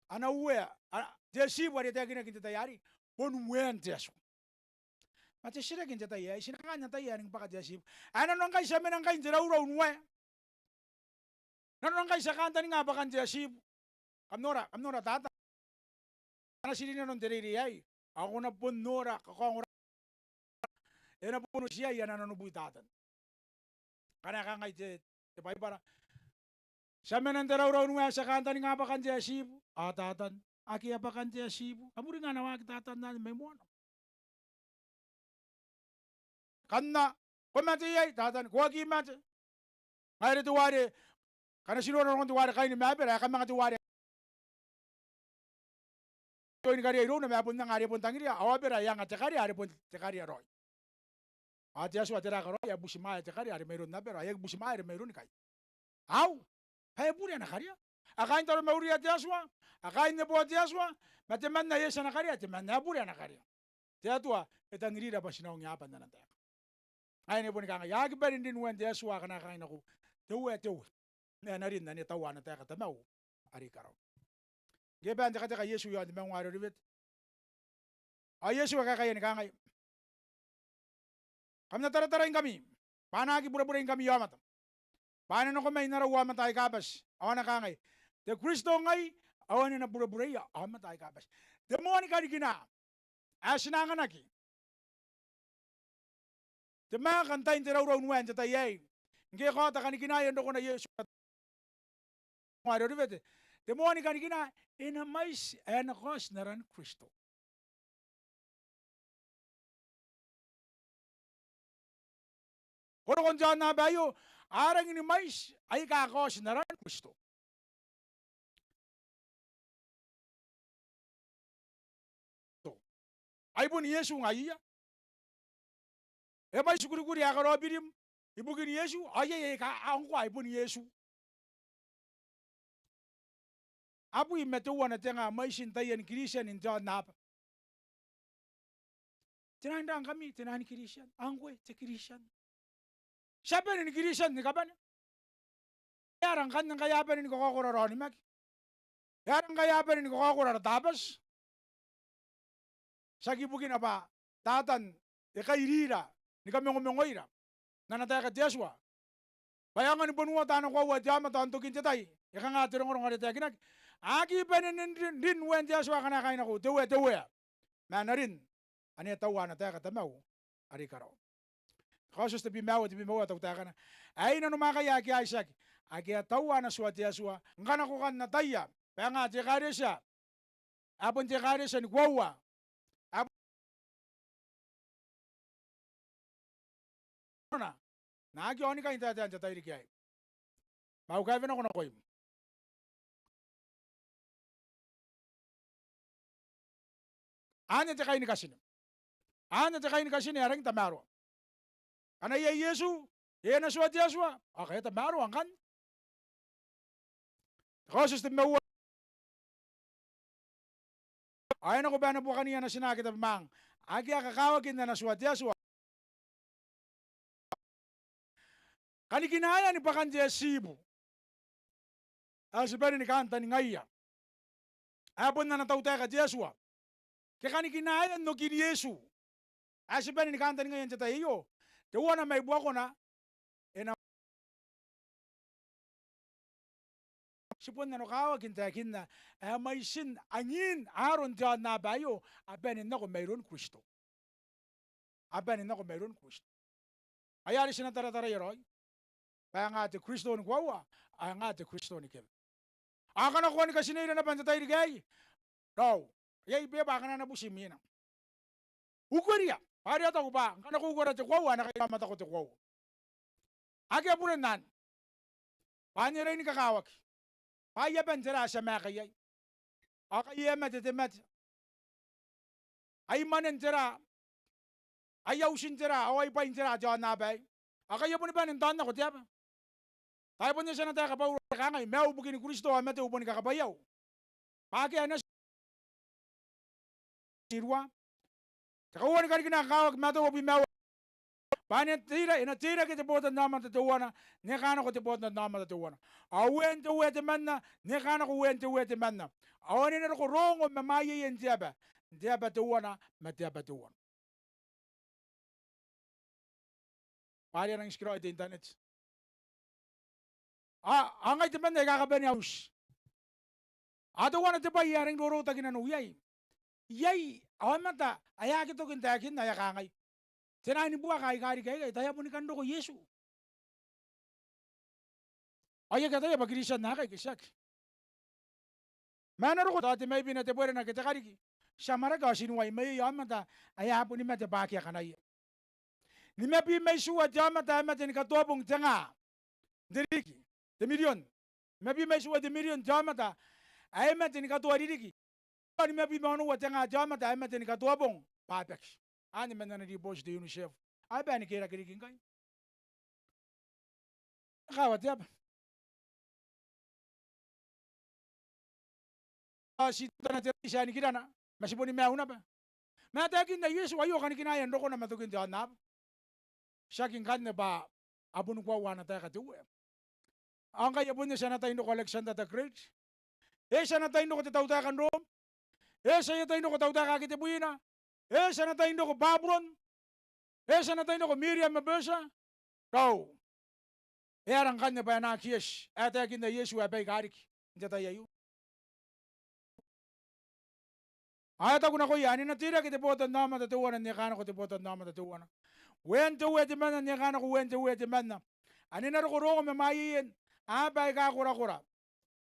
ana uea, a, te atibu are e taekinaki n te tai arei bon uean te Atua. Ma te titiraki n te tai aei, ti na kanga n ataia ae rangi ni bwaka te atibu? Ae nanona ngkai ti a mena ngkai n te raurau n uea. Nanona ngkai ti a kantaninga bwakan te atibu. Kam nora, kam nora Tatan. Ana tiri nanon te reirei aei, ao ko na bon nora kakaongora. E na bon oti iai ana nanobui Tatan. Ngkana e kangai te, te Baibara, ti a mena n te raurau n uea, ti a kantaninga bwakan te atibu. Ao Tatan, akea bwakan te atibu. Kam uringa ana waaki Tatan anne mai moana. Kanna, ko mate iai? Tatan, ko aki mate. Ngaia are teuare, ngkana ti nora nakon teuare Kaini ma Abera, e a kamanga teuare toini karea irouna ma e bon anga are e bon tangiria, ao Abera e anga te karea are bon te karea raoi. Ao te Atua tera ae karaoia? E butimwaea te karea are mairoun Abera, ao e aki butimwaea are mairoun Kaini. Au, bwa e bure ana karea. A kaain taromauria te Atua, a kaain neboa te Atua, ma temanna ae eti ana karea, temanna ae bure ana karea. Te Atua e tangirira bwa ti na ongeaba n ana taeka. Ae e boni kangai, a aki bane n rin uean te Atua akana e kangai nako, te Uea, te Uea, ma e na rin ane e taua ana taeka Tamau are i karawa. Ngke e bae n tekateka Iesu i aon te maunga are Orivete, ao Iesu e kaekaia ni kangai, kam na tarataraingkami, bwa a na aki burebureingkami aomata, bwa a na nako mai n ara uaomata aika bati, ao a na kangai, te Kristo ngai, ao ane e na burebureia aomata aika bati. Te moan kanikina ae ti na anganaki te maaka n tain te raurau n uea n te tai aei, ngke e kaota kanikinaean rokona Iesu, are Orivete, te moan kanikina, e na mwaiti ae na kaoti n aran Kristo. Ko roko n te aonnaba aio, a rangi ni mwaiti aika kaoti n aran Kristo. Ai bon Iesu ngaiia. E mwaiti kurikuri ae karaoa birim ibukin Iesu, ao iai aika a ngkoa ai bon Iesu. Abwi ma teuana te nga mwaitin taian Kiritian n te aonnaba. Te nang rang ngkami, te nang Kiritian, ao ngkoe te Kiritian. Ti a bane ni Kiritian ni kabane. E aera ngkanne ngkai a bane ni kakaokoro ara onimaki? E aera ngkai a bane ni kakaokoro ara Tabati? Tiaki ibukina bwa Tatan e kairira ni kamangomangoira n ana taeka te Atua, bwa e aonga ni bon uota ana koaua te aomata ao n tokin te tai e kanga te rongorongo are taekinaki, a aki bane n rin, rin uean te Atua akana e kangai nako, te Uea, te Uea, ma a na rin ane e taua ana taeka Tamau are i karawa. Kaotioti tebwi ma aua, tebwi ma aua, taku taekana, aei nanomwakaia ake a itiaki, ake a taua ana tua te Atua. Ngkana ko kan ataia bwa e nga te ekaretia ae bon te ekaretia ni koaua, ae bon, na aki aonikai n taetae n te tairiki aei. Ma au kaewe nako nakoim, anne te kai ni katine. Anne te kai ni katine ae rangi n tamaroa. Ngkana iai Iesu, iai ana tua te Atua, ao e tamaroa ngkanne. Kaotioti tebwi ma aua. Ao e nako bwa e na buakaniia natina ake tabemwaang ake a kakawaki n ana tua te Atua. Kanikinaean bwakan te atibu. ae ti bane ni kantaningaia ae bon ana tautaeka te Atua ke kanikinaean okin Iesu ae ti bane ni kantaningaia n te tai aio. Teuana mai buakona e na ti bon nanokawaki n taekinna ae mwaitin angin aron te aonnaba aio a bane n nako mairoun Kristo. A bane n nako mairoun Kristo. Ai are ti na tarataraia raoi bwa e nga te Kristo ni koaua ao e nga te Kristo ni kewe. Ao ngkana ko kani katineira naba n te tairiki aei, raou, iai beba akana a na buti imwina. Ukeria bwa are a taku bwa ngkana ko ukera te koaua e na kaira aomata ko te koaua. Akea bure n anne. Bwa anne rain kakawaki. Bwa ai aban tera ae ti a maeka iai? Ao kai e a mate te mate, ai mwanen tera, ai autin tera ao ai bwain tera te aonnaba aei? Ao kai e boni bane n taonnako te aba. Tai bon e tia n taeka Bauro ae kangai, maiu ibukini Kristo ao mateu boni kakabwaiau. Bwa akea ae na tirua. Te kauoua ni kanikina ae kakawaki, Mataio uabwi ma aua. Bwa e na teira, e na teirake te botannaomata teuana n eka nako te botannaomata teuana, ao uean te uea temanna n eka nako uean te uea temanna. Ao ane e na roko rongo ma mwaieien te aba n te aba teuana ma te aba teuana. Bwa are a nang tikiraoi te internet. A, a ngai temanna aika kabanea auti. A teuana te bwai ae rangi n rorotaki nanou iai. Iai aomata ae aki toki n taekinna ae kangai, te nai ni buaka aika riki aikai tao e a boni kan roko Iesu. Ao I aki ataia bwa Kristian aikai ke tiaki. Ma e na roko tao te maibina, te berena ke te kariki. Ti amwarake ao ti nuai mai iai aomata ae a boni mate bwa akea kanaia. Nimabwi ma itiua te aomata ae mate ni katoa bong te nga n te ririki, te mirion. Nimabwi ma itiua te mirion te aomata ae mate ni katoa ririki. Nimabwi ma onoua te nga te aomata ae mate ni katoa bong bwa a baki. Anne man ana ribooti te UNICEF. Ao e bae ni kerake riki ngkai. E kawa te aba. Ao ti teutana te raiti ae nikirana, ma ti boni maiu naba. Ma e taekinna Iesu aio kanikinaean rokona ma tokin te aonnaba. Tiaki ngkanne bwa a boni koaua ana taeka te Uea. Ao ngkai e bon eti ana tai n roko Alexander the Great. E eti ana tai n roko te tautaeka n Rom. E eti aia tai n roko tautaeka ake tebwina. E eti ana tai n roko Babylon. E eti ana tai n roko Media ma Persia. Raou. E aera ngkanne bwa e na aki eti ae taekinna Iesu ae baika riki n te tai aio? Ao e taku nakoia, ane e na teirake te botannaomata teuana n eka nako te botannaomata teuana, uean te uea temanna n eka nako uean te uea temanna. Ane e na roko rongo ma mwaieien aaba aika korakora.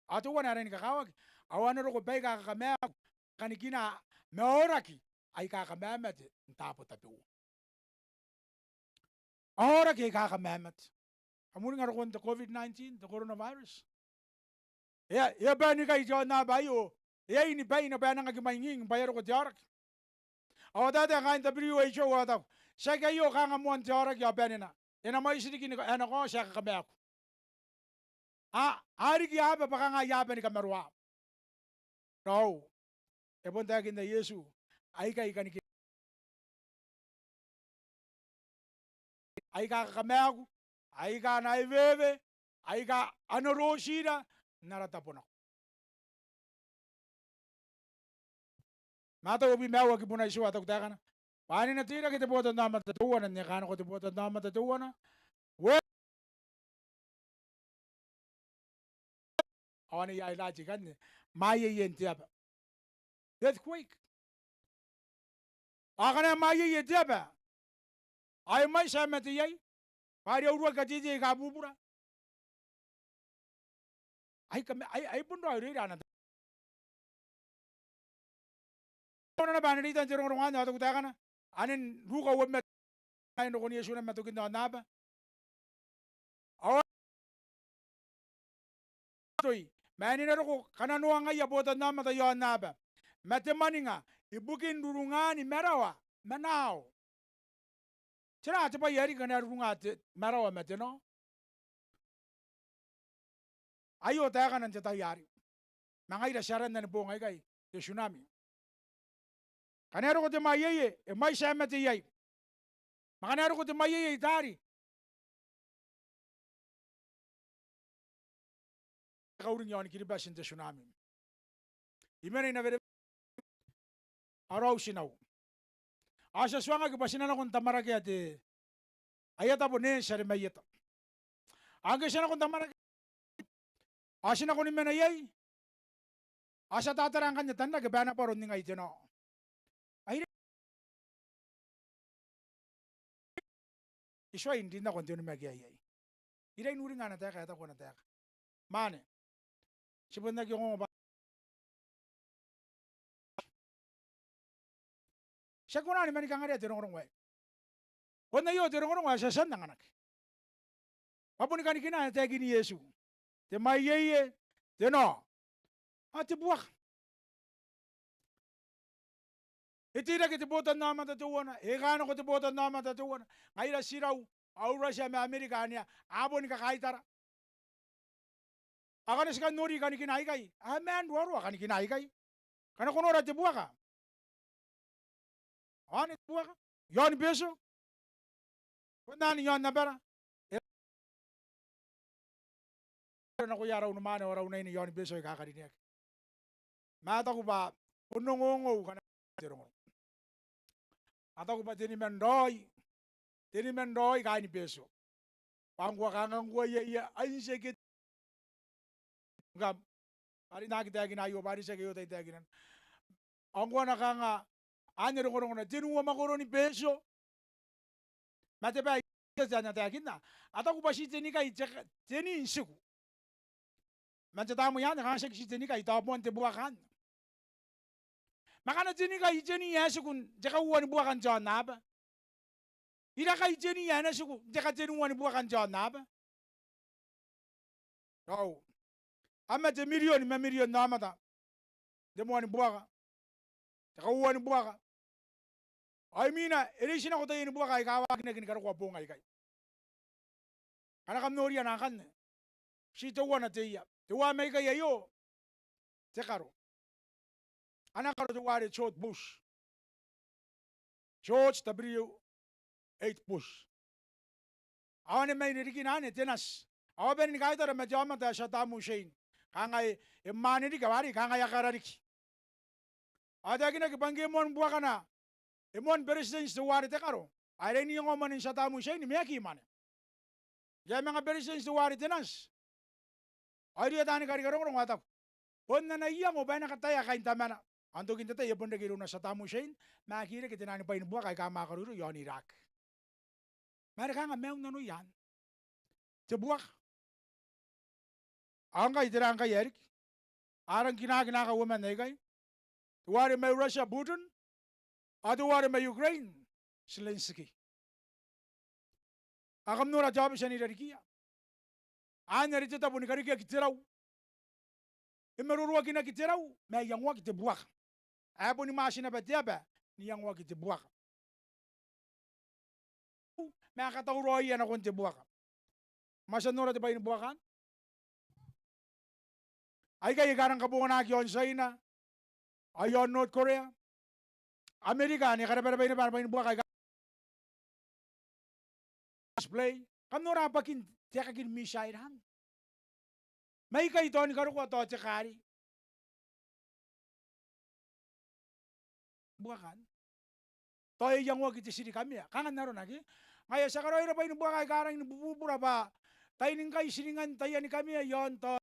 Ao teuana ae rangi ni kakawaki, ao a na roko baika kakamaaku, kanikina ma aoraki aika kamamate n taabo tabeua. Aoraki aika kamamate. Kam uringa rokon te COVID nineteen, te coronavirus? E a, e a bane ikai te aonnaba aio, e a ini baina bwa e nang aki mwainging bwa e a roko te aoraki. Ao a taetae kaain WHO ao a taku, tiaki aio kanga moan te aoraki ao banena. E na mwaiti riki ni ka, e na kaoti ae kakamaaku. A, a riki aaba bwa kanga aia aba ni kamaroa. Raou, e bon taekinna Iesu, aikai kanikina, aika kakamaaku, aika a na eweewe, aika a na rotira n ara tabo nako. Mataio uabwi ma aua kibu naitiua, a taku taekana bwa ane e na teirake te botannaomata teuana n eka nako te botannaomata teuana. We, ao ane iai rati ikanne, mwaieien te aba. Earthquake. Ao akana e mwaieie te aba, ao e mwaiti ae mate iai, bwa are a uruaki kateitei aika bubura. Ai kama, ai, ai bon raoiroira ana. Ao naba ane reitan te rongorongo anne, ao a taku taekana, ane n Ruka uabwi ma, n rokon Iesu naba ma tokin te aonnaba. Ao toi, ma ane e na roko kananoangaia botannaomata i aonnaba ma te mwaninga ibukin rurungan marawa ma nao. Tera te bwai ae riki ngkana e rurunga te marawa ma te nao? Aio taekana n te tai arei. Ma ngaira ti aranna ni boong aikai te tsunami. Ngkana e roko te mwaieie, e mwaiti ae mate iai. Ma ngkana e roko te mwaieie i taari, kauring iaon Kiribati n te tsunami. I mena i Nawerewere, a raou tinau. Ao ti a tuangaki bwa ti na nako n tamwarakea te, aia tabo neeti are mai eta. Ao ngke ti a nako n tamwarakea, ao ti nako ni mena iai, ao ti a tatara ngkanne tannake bwa e na bwaro n ningai te nao. Ai ira, I tuai n rin nako n te onimaki aei. I rai n uringa ana taeka ae taku ana taeka. Mwaane, ti bon aki ongongo bwa ti aki kona ni manikangarea te rongorongo aei. Bon aio te rongorongo ae ti a tia n anganaki. Bwa boni kanikina ae taekin Iesu. Te mwaieie, te nao, ao te buaka. E teirake te botannaomata teuana, e kaa nako te botannaomata teuana. Ngaira Tirau ao Russia ma Amerika anne a boni kakaitara. Ao ngkana ti kan nori kanikina aikai, a maan ruarua kanikina aikai. Ngkana ko nora te buaka, ao anne te buaka iaon Betio. Bon anne iaon abara. E nakoia ara unimwaane ao ara unaine iaon Betio aika karineaki. Ma a taku bwa bon ongoongou ngkana te rongorongo. A taku bwa teniman raoi, teniman raoi kaain Betio. Bwa ngkoa kanga ngkoa iai, iai, ai n tiaki ngkam. Bwa are I na aki taekina aio, bwa are tiaki aio tai taekinana. Ao ngkoa a na kanga anne rongorongona, tenua mwakoroni Betio. Ma te bwai ae a na taekinna, a taku bwa ti tenikai te, teni n tiku. Man te tamnei anne kanga tiaki ti tenikai, tao bon te buaka anne. Ma ngkana tenikai teni ae tiku n te kauoua ni buaka n te aonnaba, irakai teni ae na tiku n te katenua ni buaka n te aonnaba? Raou. A mate mirion ma mirion aomata n te moan buaka, te kauoua ni buaka. Ao imwina e reitinako taiani buaka aika a waakinaki ni karokoa boong aikai. Ngkana kam noria naakanne, ti teuana te ia. Teuae mai ikai aio, te karo. Ana karo teuare George Bush. George W H Bush. Ao anne mai rerikina anne te nati. Ao a bane ni kaitara ma te aomata ae Saddam Hussein. Kanga e, e mwaane riki, ao arei kanga e a kara riki. Ao e taekinaki bwa ngke e moan buakana, e moan beretitenti teuare te karo, ao e rangi n iangoa mwanen Saddam Hussein, ma e aki mwane. Ngke e a manga beretitenti teuare te nati, ao irouia taani karika rongorongo a taku, bon ana iango bwa e na kataea kain tamana. Ao n tokin te tai e bon reke irouna Saddam Hussein, ma e aki reke tenaan bwai ni buaka aika a mwaaka roiroi iaon Iraq. Ma are kanga maiun nanoia anne, te buaka. Ao ngkai tera ngkai ae riki? A rang kinaaki naaka uoman aikai. Teuare mai Russia Putin, ao teuare mai Ukraine Zelensky. Ao kam nora te aobiti anne i rarikiia. Anne are te tabo ni karekeaki te rau. E maroroakinaki te rau ma e iangoaki te buaka. Ae boni mwaati naba te aba n iangoaki te buaka. Ma e katauraoia nakon te buaka. Ma ti a nora te bwai ni buaka anne. Aikai aika a rang kabonganaki iaon Tiaina ao iaon North Korea. Amerika anne e karabarabai naba ana bwai ni buaka aika display. Kam nora bwakin te aekaki ni missile anne. Ma ikai tao ni karokoa tao te kaari. Buaka anne. Tao e iangoaki te tiri kamea. Kanga n arona ke? Ngaia ti a karaoia ara bwai ni buaka aika rangi ni bubura bwa tai ni ngkai tiringan taiani kamea iaon tao,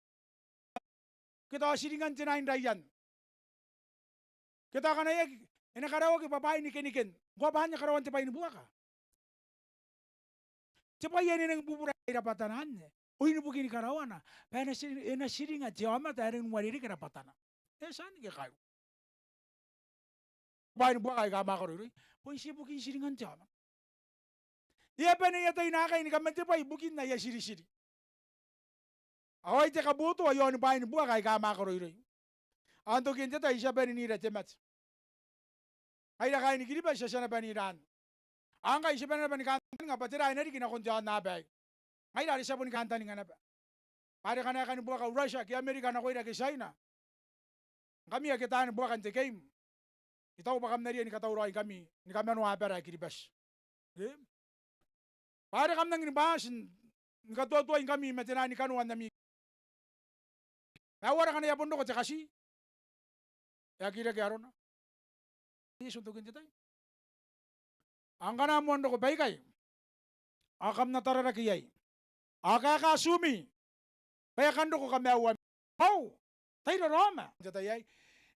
ke tao tiringan te nain raian. Ke tao ngkana e aki, e na karaoaki bwa bwaai ni keniken. Ngkoa bwa anne karaoan te bwai ni buaka. Te bwai ae e nangi bubura iai rabwatana anne, oin bukin karaoana bwa e na ti-, e na tiringa te aomata ae e nangi n uarereke rabwatana. E a tia n ke kaiu. Bwai ni buaka aika a mwaaka roiroi, bon ti ibukin tiringan te aomata. E a bane aia tai naakai ni kaman te bwai ibukin aia tiritiri. Ao ai te kabotoa iaoni bwai ni buaka aika a mwaaka roiroi. Ao n tokin te tai ti a bane n ira te mate. Ngaira kaaini Kiribati ti a tia naba n ira anne. Ao ngkai ti bane naba ni kantaninga bwa tera ae na riki nakon te aonnaba aei. Ngaira are ti a boni kantaninga naba. Bwa are ngkana e kani buaka Russia ke Amerika nakoira ke Tiaina, ngkami ake taani buaka n te game, I taku bwa kam na riai ni katauraoingkami ni kamanoa abara ae Kiribati. E? Bwa are kam nangi ni bati ni katoatoaingkami ma te naan kanoan ami Ma e uara ngkana e a bon roko te kati? E aki reke arona Iesu n tokin te tai. Ao ngkana e a moan roko baikai, ao kam na tararake iai, ao kaeka atumi bwa e a kan roko kamaiuami. Ao tai raraoma n te tai aei.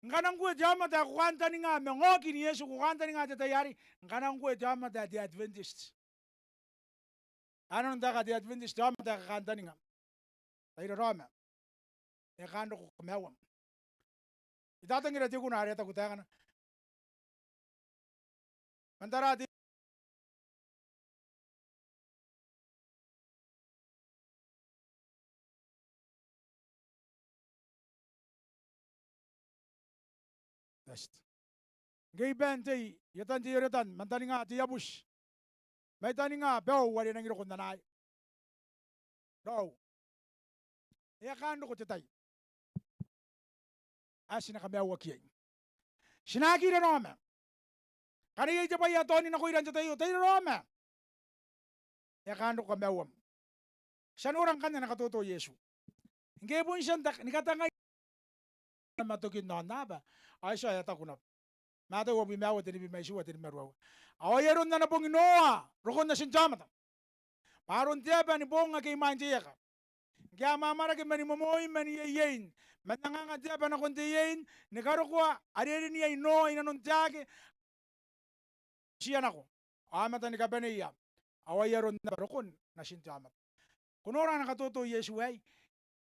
Ngkana ngkoe te aomata ae ko kantaninga ma ngkoa Iesu, ko kantaninga te tai arei, ngkana ngkoe te aomata ae te Adventist. Ae nanon taeka te Adventist, te aomata ae kakantaninga, tai raraoma, e kaan roko kamaiuam. I tatangira te kuna are e taku taekana. Man tara te Test. Ngke I bane n tei i etan te Ioretan, man taninga te iabuti, mai taninga bwa e a rang roko n anai. Raou. E a kaan roko te tai ae ti na kamaiuaki iai. Ti na aki raraoma. Ngkana iai te bwai ae taoni nakoira n te tai aio, tai raraoma, e a kaan roko kamaiuam. Ti a nora ngkanne ana katoto Iesu. Ngke e bon tia n tak-, ni katangai ma tokin aonnaba, ao e tioa, e taku naba. Mataio uabwi ma aua, tenibwi ma itiua, tenibwi ma ruaiwa. Ao ai aron ana bong Noa rokon Natin te aomata, bwa aron te aba ni boong ake imwain te ieka. Ngke a amwamwarake mani momoi, mani iein, man anganga te aba nakon te iein, ni karokoa are e rin iai Noa i nanon te aake, tiia nako, aomata ni kabaneia, ao ai aron naba rokon Natin te aomata. Ko nora ana katoto Iesu aei.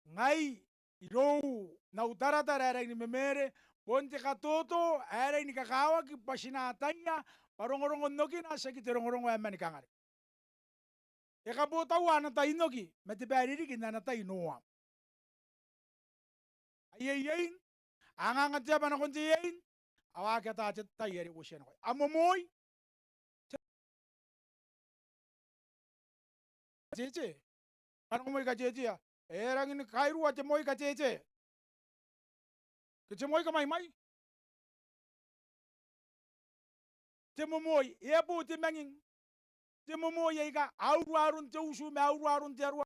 Ngai, irou, n au taratara ae rangi ni memere, bon te katoto ae rangi ni kakawaki bwa ti na ataia bwa rongorongon okina tiaki te rongorongo ae mani kangare. E kabotaua ana tai n oki ma te baere riki n ana tai Noa. A ieiein, a anganga te aba nakon te iein, ao a aki ata te tai are e uotia nakoia. A momoi, katete. Ngkana ko moi katetea, e rangi ni kairua te moi katete ke te moi kamaimai. Te momoi, e a bo te manging. Te momoi aika a urua aron te utu ma a urua aron te arua.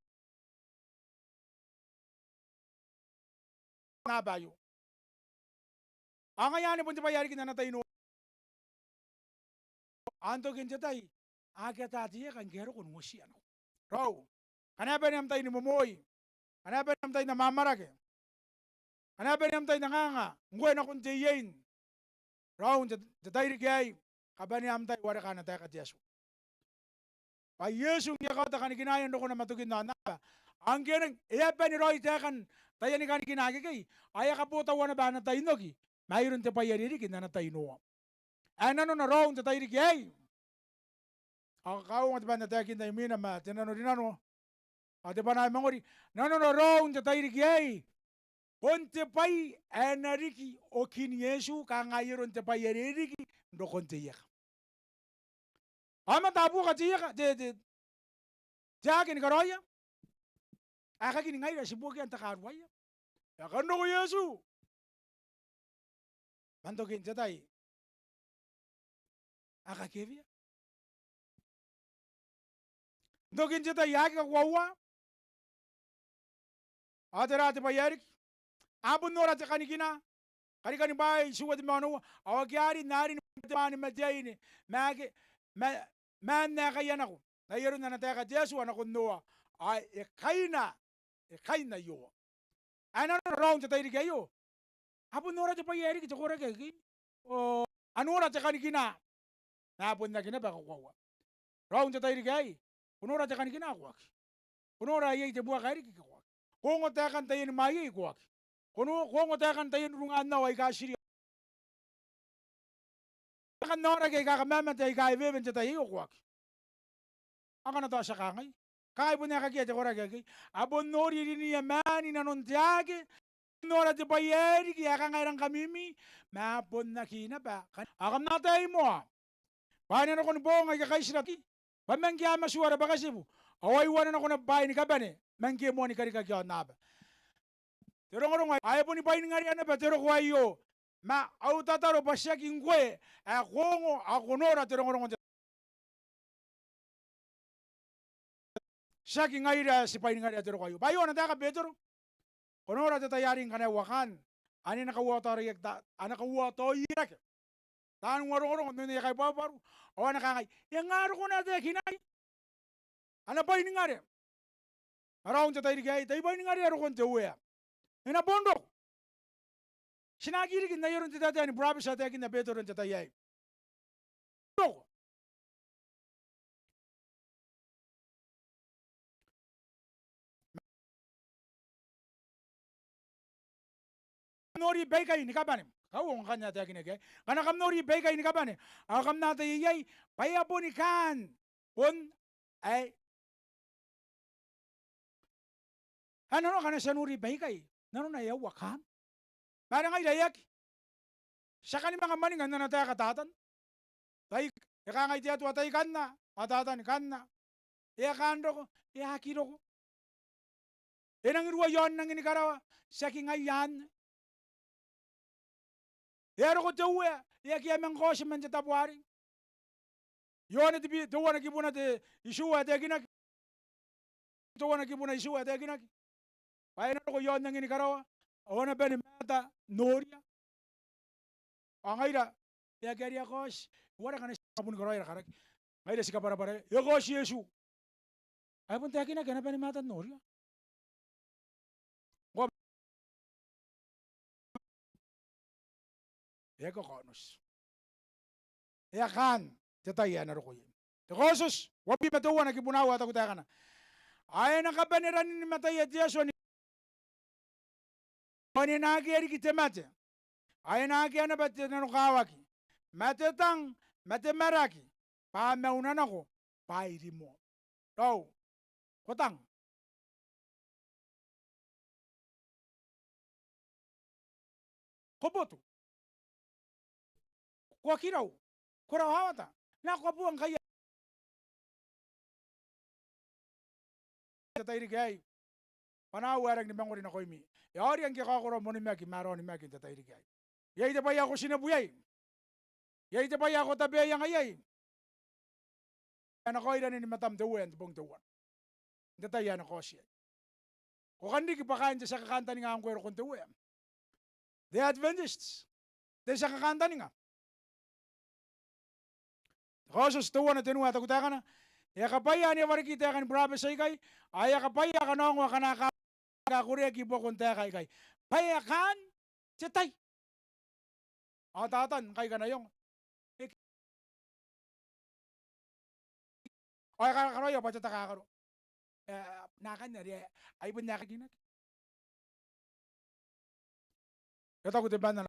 Naba aio. Ao ngaia anne bon te bwai ae riki n ana tai Noa. Ao n tokin te tai, a aki ata te ieka ngke e a roko n uotia nako. Raou, ngkana e bane am tai ni momoi, ngkana e bane am tai n amwamwarake, ngkana e bane am tai n anganga ngkoe nakon te iein, raou, n te, te tairiki aei, kabanea am tai, wareka ana taeka te Atua. Bwa Iesu ngke e kaota kanikinaean rokona ma tokin aonnaba, ao ngke e nang, e a bane raoi taekan taiani kanikina akekei, ao e a kabotaua naba ana tai n oki mairoun te bwai are riki n ana tai Noa. Ae nanona, raou, n te tairiki aei, ao kauongo te bwai ae N na taekinna imwina ma te nanorinano ao te bwanaa mangori. Nanona, raou, n te tairiki aei, bon te bwai ae na riki okin Iesu, kanga ai aron te bwai are riki n rokon te ieka. Aomata a buoka te ieka, te, te, te aake ni karaoia. A kakin ngaira, ti buokia n takaruaia. E a kan roko Iesu. Ma n tokin te tai, a kakewea. N tokin te tai, a aki kakoaua. Ao tera te bwai ae riki? A bon nora te kanikina. Karikani Bwaai, itiua te ma onoua. Ao akea arin, a rin te mwaane ma te aine, ma ake, ma, maan aekaia nako. N ai aron ana taeka te Atua nakon Noa, ao e kaina, e kaina Iehova. Ae nanona, raou, n te tairiki aio, a bon nora te bwai ae riki te koraki akekei. O, a nora te kanikina, ma a bon aki naba kakoaua. Raou, n te tairiki aei, ko nora te kanikina, ko aki. Ko nora iai te buaka ae riki, ko aki. Ko ongo taekan taiani mwaiei, ko aki. Ko no, ko ongo taekan taiani runga n ao aika tiria. Taekan aoraki aika kamamate aika ewewe n te tai aio, ko aki. Ao ngkana tao ti a kangai, kangai bon aekakia te koraki akekei. A bon nori riniia maan i nanon te aake, nora te bwai ae riki ae kanga e rang kamimi, ma a bon aki naba kan-, ao kam na ataei moa bwa e na roko ni boong aika kaitira, bwa ma ngke a matu ara bakatibu, ao ai uana nako naba bwaai ni kabane, ma ngke moani karikaki aonnaba. Te rongorongo ae, ae boni bwainingarea naba te roko aio, ma au tataro bwa tiaki ngkoe ae ko ongo ao ko nora te rongorongo n te, tiaki ngaira ae ti bwainingarea te roko aio. Bwa aio ana taeka Betero. Ko nora te tai arei ngkana e uakaan, ane na kauataoraeaki ta-, a na kauataoiaki taan uarongorongo n oin aia kaibwabwaru, ao a na kangai, e nga rokona ae taekinaki? Ana bwai ningare. Ara aong n te tairiki aei, tai bwai ningare ae rokon te Uea. E na bon roko. Ti na aki riki n ai aron te taetae ni burabeti ae taekinna Betero n te tai aei. Roko. Kam nori baikai ni kabane. Kauoua ngkanne ae taekinaki aei. Ngkana kam nori baikai ni kabane, ao kam na ataia iai bwa e a boni kaan bon ae, ae nanona ngkana ti a nori baikai, nanona e a uakaan. Ma are ngaira e aki. Ti a kani manga mwaninga n ana taeka Tatan. Tai, e kangai te Atua, tai kanna, ao Tatan, kanna. E a kaan roko, e a aki roko. E nangi ruai aon nangi ni karawa, tiaki ngaia anne. E a roko te Uea, e aki a manga kaoti man te tabo arei. Ioane te bi-, teuana kibuna te itiua ae taekinaki. Teuana kibuna itiua ae taekinaki bwa e na roko i aon nangi ni karawa, ao a na bane mata n noria. Ao ngaira, e aki area kaoti, e uara ngkana ti kabun karaoia ara karaki. Ngaira ti kabwarabwara, e kaoti Iesu. Ae bon taekinaki a na bane mata n noria. Ngkoa, e aki kakaonoti. E a kaan te tai ae na roko iai. Te Kaotioti uabwi ma teuana kibuna aua e taku taekana: Ao e na kabane ranin mataia te Atua ni, ao e na akea riki te mate, ao e na akea naba te nanokawaki, ma te tang, ma te maraki, bwa a mauna nako bwaai rimoa. Raou, ko tang? Ko botu? Ko aki rau? Ko rawawata? Nako, ko a bua ngkai n te tairiki aei, bwa N na aua ae rangi ni mangori nakoimi. E aoria ngke ko a karaoa moa onimaki ma ara onimaki n te tairiki aei. Iai te bwai ae ko tinebu iai. Iai te bwai ae ko tabeaianga iai. E na kaoira nini matam te Uea n te bong teuana, n te tai ae na kaoti iai. Ko kan riki bwa kaain te tia kakantaninga ngkoe rokon te Uea. The Adventists, te tia kakantaninga. Te Kaotioti teuana tenua e taku taekana: E a kabwaia ane e wareki taeka ni burabeti aikai, ao e a kabwaia akana ongo akana aka-, kakoreaki i buakon taeka aikai, bwa e a kaan te tai. Ao Tatan ngkai ngkana e ongo, e, ao e kakaraoia bwa te takakaro. E, naakanne are ai bon ae kakinaki. E taku te banna,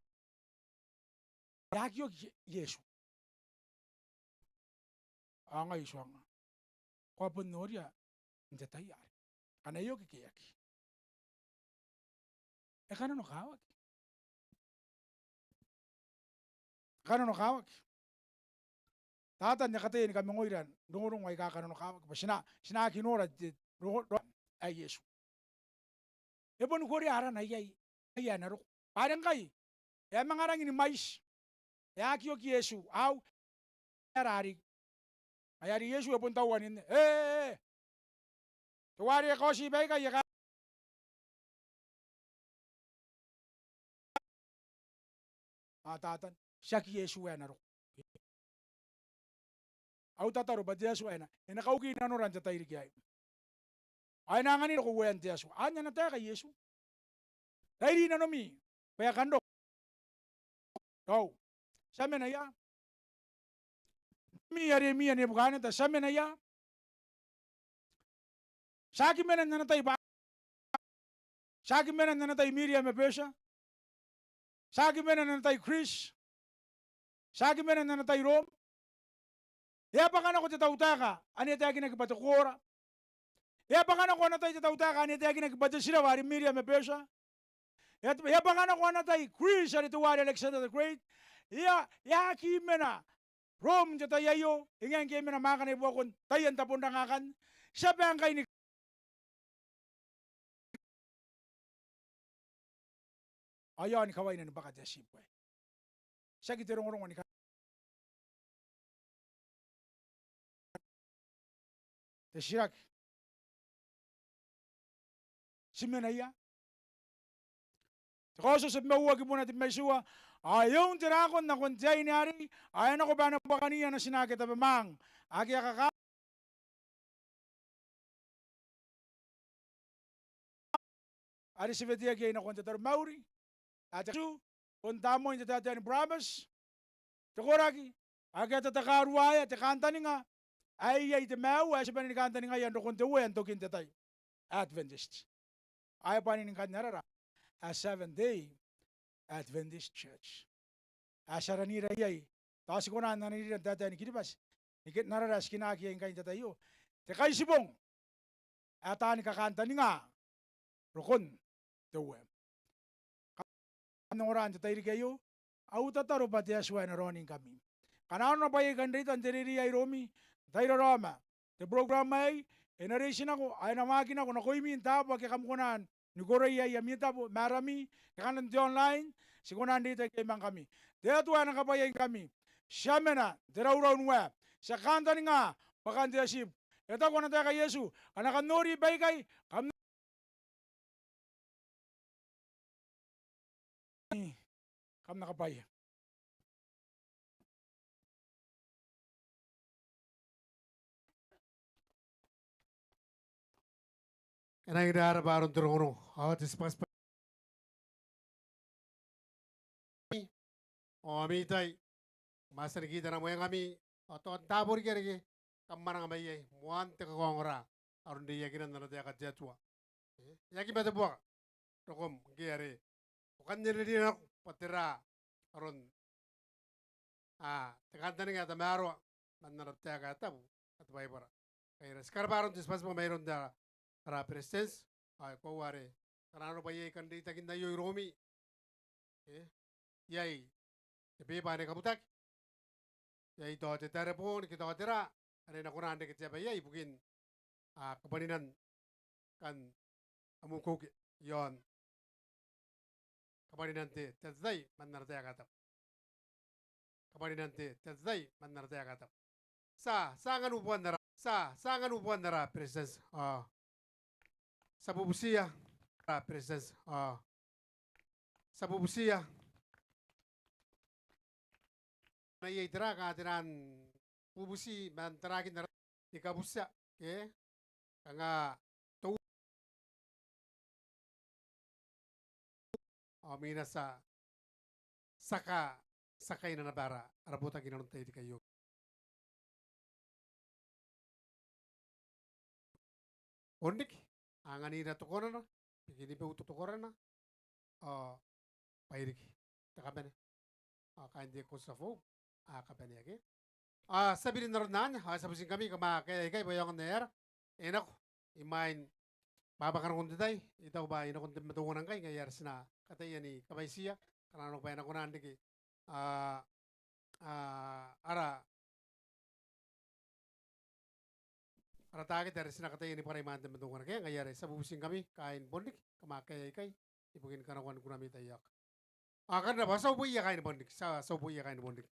e aki oki Iesu. Ao ngai I tuanga, ko a bon noria n te tai arei ngkana e oki ke e aki. E kananokawaki. E kananokawaki. Tatan e kataia ni kamangoira n rongorongo aika kananokawaki bwa ti na, ti na aki nora te rongo, rongo ae Iesu. E boni korea arana iai, iai ae na roko. Bwa are ngkai e a manga rangi ni mwaiti. E aki oki Iesu, ao e a rariki. Ngaia are Iesu e bon taua n, e, e, e, teuare e kaoti baikai, e ka-, a Tatan, tiaki Iesu ae na roko. Au tataro bwa te Atua e na, e na kauki nanora n te tairiki aei. Ao e na anganira roko Uean te Atua. Anne ana taeka Iesu. Rairi nanomi bwa e a kan roko. Raou, ti a mena ia? Mi are mi a Nebukaneta, ti a mena ia? Ti aki mena n ana tai bwa, ti aki mena n ana tai Miria ma Betia. Ti aki mena n ana tai Greece. Ti aki mena n ana tai Rome. E a bwaka nako te tautaeka ane e taekinaki bwa te koora. E a bwaka nako ana tai te tautaeka ane e taekinaki bwa te tirawa are Miria ma Betia. E a, e a bwaka nako ana tai Greece are teuare Alexander the Great. E a, e a aki mena Rome n te tai aio, e ngae ngke e mena mwaakana i buakon taian tabonranga akanne. Ti a bae ngkai ni, ao i aoni kawaina ni bwaka te atibu aei. Tiaki te rongorongo ni ka-, te titiraki. Ti mena ia? Te kaotioti ae tebwi ma uoua kiibuna tebwi ma itiua. Ao e un te rakon nakon te aine arei, ao e nako bwa e na buakaniia natina ake tabemwaang, ake a kaka are ti weteaki iai nakon te taromauri ae te Kristo, bon taamnein te taetae ni burabeti, te koraki ake a tatakaruaea, te kantaninga ae iai te maiu ae ti bane ni kantaningaia n rokon te Uea n tokin te tai, Adventist. Ao e bane ni kan arara ae Seventh Day Adventist Church. Ae ti aranira iai, tao ti kona n aranira n taetae ni Kiribati, ni ke-, n arara ae ti kinaaki iai ngkai n te tai aio, te Kaitibong ae taani kakantaninga rokon te Uea. Kam na ongora n te tairiki aio, au tataro bwa te Atua e na raoningkami. Kanga arona bwa iai kan reita n te reirei iroumi, tai raraoma, te program aei e na reitinako, ao e na waakinako nakoimi n taabo ake kam kona ni koroia iai ami tabo ma arami, ke kanga n te online, ti kona n reitaki iai ma ngkami. Te Atua e na kabwaiaingkami. Ti a mena n te raurau n wae, ti a kantaninga bwa kanga te atibu. E taku ana taeka Iesu, a na kan nori baikai, kam na, kam na kabwaia. E nang rarabwa aron te rongorongo ao te tibwatibwa. Ao ami tai, kam a tia ni kitana mwengami, ao tao n taabo riki are kam mwananga mai iai, moan te kakaongora aron reiakinan ana taeka te Atua. E, e aki mate buaka rokom ngke are ko kan rinerine nako bwa tera aron, a, te kantaninga ae tamaroa man ana taeka ae tabu ae te Baibara. Ngaia are ti karabwa aron te tibwatibwa mairoun te, ara Beretitenti, ao e koaua are kanga arona bwa iai kan reitakin aio iroumi. E, iai te beba ae kabutaki, iai tao te tareboon ke tao tera are e na kona n reke te aba iai ibukin, a, kabwaninan kan amukeuke iaon kabwaninan te, te atatai man ana taeka ae tabu. Kabwaninan te, te atatai man ana taeka ae tabu. Ti a, ti a anganua buan ara, ti a, ti a anganua buan ara Beretitenti, ao ti a bubutiia ara Beretitenti, ao ti a bubutiia. N na iai tera, kanga tera n bubuti man tarakin ara ni kabutia, ke kanga tou, ao imwina ti a, ti a ka, ti a kaina naba ara, ara botaki inanon te tairiki aio. Bon riki, a anganira tokonana, Bikenibeu tokorana, ao Bairiki te kabane. Ao kaain te Echoes of Hope, a kabanea ke. Ao ti a biri n aron anne, ao ti a butiingkami, kam a kaea ikai bwa e aonga n aera, e nako imwain bwabwaka nakon te tai, I taku bwa e nakon te matoa ngkai, ngaia are ti na kataia ni kabwaitiia, kanga arona bwa e na kona n reke, a, a, ara, ara takete are ti na kataia ni bwarai imwain te matoa ngkai, ngaia are ti a bubutiingkami, kaain Bonriki, kam a kaea ikai, ibukin kanakoan kunami taiaoka. A, kam rabwa, ti a uboia kaain Bonriki, ti a, ti a uboia kaain Bonriki.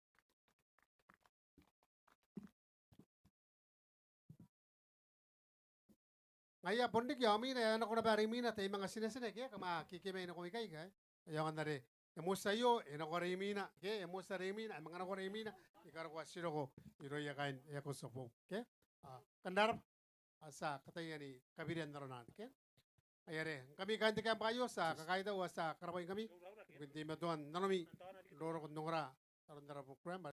Ngaia Bonriki, ao imwina, e a nako naba are imwina, tai manga tinetine, ke, kam a kekemai nako ikai, ke, e aonga n are, e moti aio, e nako are imwina, ke, e moti are imwina, e manga nako are imwina, ni karokoa ti roko irouia kaain Echoes of Hope, ke. A, kam rabwa, ao ti a kataia ni kabiria n aron anne, ke. Ngaia are, ngkami kaain te kaembwa aio, ti a kakaitau, ao ti a karabwaingkami, ibukin teimatoan nanomi, n roroko n ongora, n aron ara program.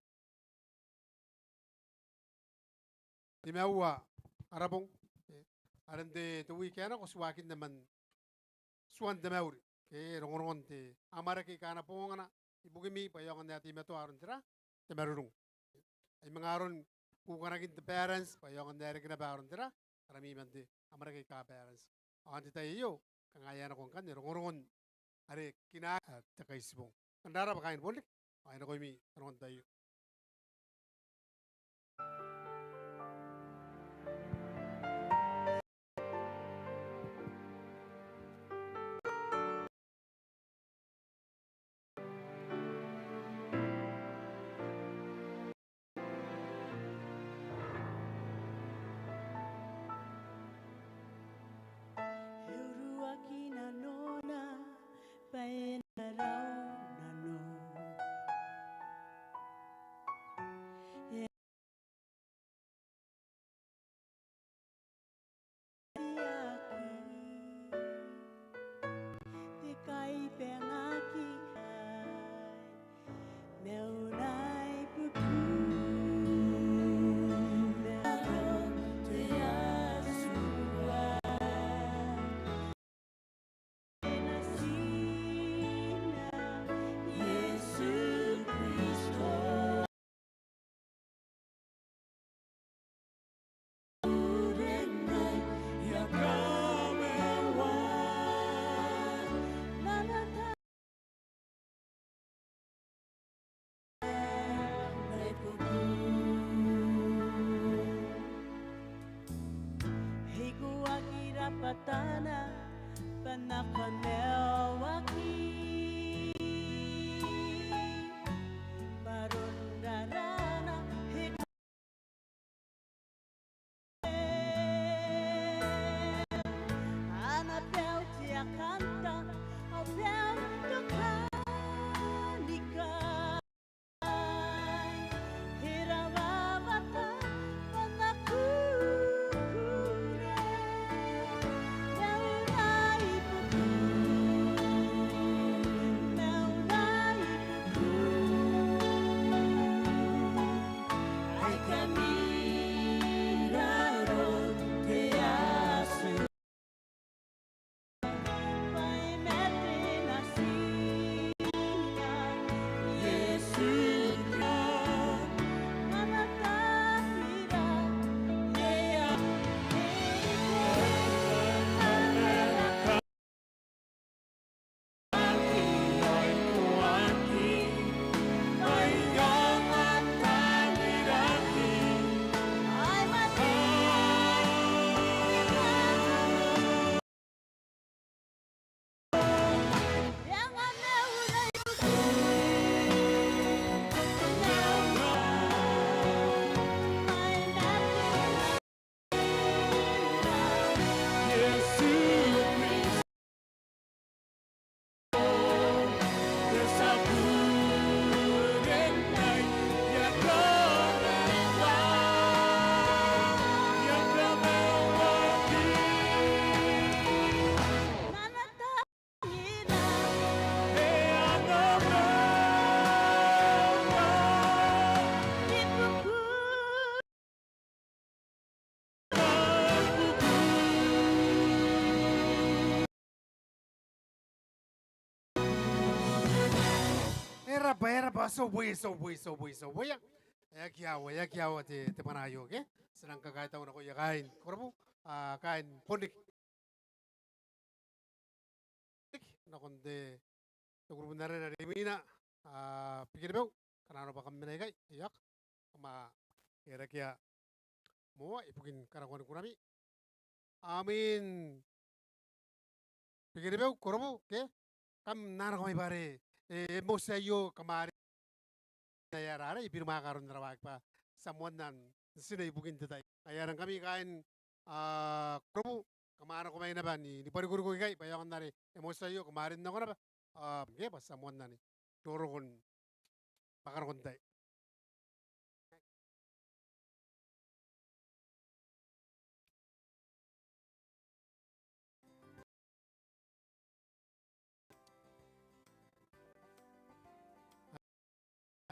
Nimaua ara bong, e, are n te, te wiki ae nako, ti waakinna man tuan te mauri, ke rongorongon te amwarake aika a na bongana ibukimi, bwa e aonga n ae teimatoa aron tera, te marurung. Ai manga aron kukanakin te balance, bwa e aonga n ae reke naba aron tera, arami man te amwarake aika balance. Ao n te tai aio, kanga e a nako ngkanne rongorongon are kinaaki, a, te Kaitibong. Kam rabwa kaain Bonriki, ao e nakoimi kanoan te tai aio. E uruaki nanona bwa e na Tana, bwa N na kaneoaki, bwa aron rarana e a na bautia kanta, ao bautia kanta ni ka E rab'a, e rab'a, ti a boo, ti a boo, ti a boo, ti a boo. E aki aua, e aki aua te, te b'ana aio, ke? Ti nang kakaitau nakoia kaain Korobu, a, kaain Bonriki. Nakon te, te kurubu n arana are imwina, a, Bikenibeu, kanga naba kam mena ikai, e aki, kam a, e reke a, moa, ibukin kanakoan kunami. A mwin Bikenibeu, Korobu, ke? Kam na nako mai bwa are, e, e motiaio, kam a are, e a rara, e birimwaaka aron ara waaki bwa ti a moanna n tine ibukin te tai. Ai arangkami kaain, a, Korobu, kam a nako mai naba ni, ni b'arikoriko ikai, bwa e aonga n are, e motiaio, kam a rin nako naba, a, ke, bwa ti a moanna ni roroko n b'aka nakon tai.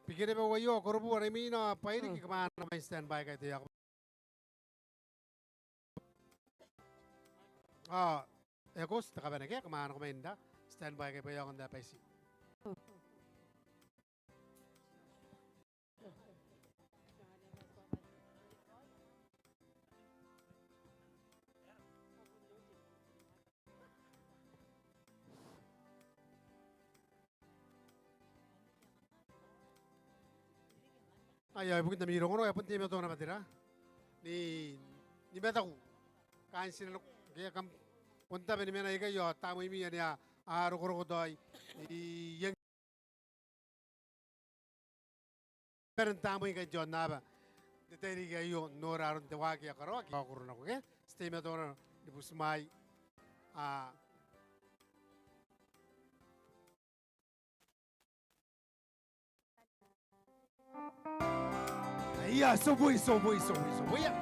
Bikenibeu aio, Korobu are imwina, Bairiki, kam a nako mai n stand by ikai te iako. A, e kosi te kabane ke, kam a nako mai n stand by ikai bwa e aonga n tae bwa ti Aia, ibukin ami rongorongo, e bon teimatoa naba te ra ni, ni mataku. Kaain tinaniku, ke kam bon tabe ni mena ikai ao tamneimi ane a, a rokoroko tao i, i iang beren tamnei ngkai n te aonnaba n te tairiki aio n nora aron te waaki ae karaoaki ao koro nako ke. Ti teimatoa naba ni butimwai. A. Aia, toboi, toboi, toboi, toboi, ia.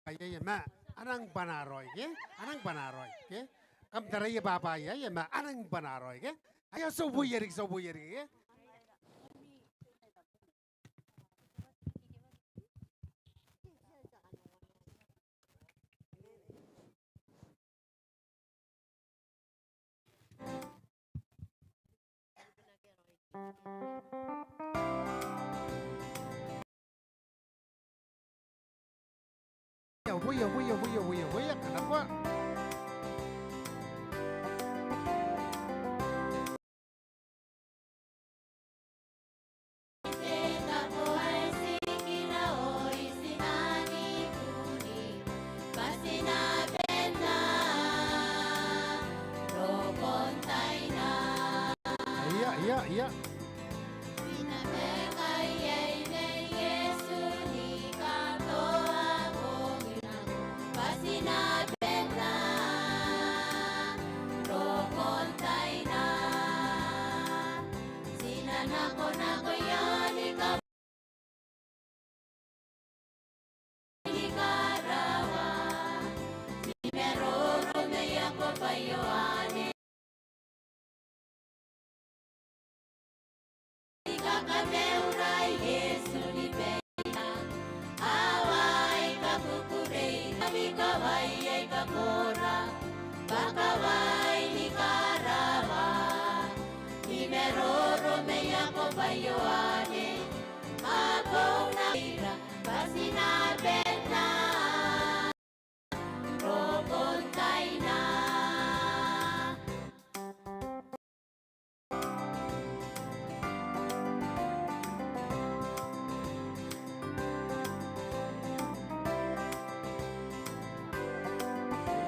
Aia, aia, ma a nang b'ana raoi ke? A nang b'ana raoi ke? Kam taraia baba, aia, aia, ma a nang b'ana raoi ke? Aia, toboi riki, toboi riki ke? Uboia, uboia, uboia, uboia, uboia, kanakoa. Ia, ia, ia.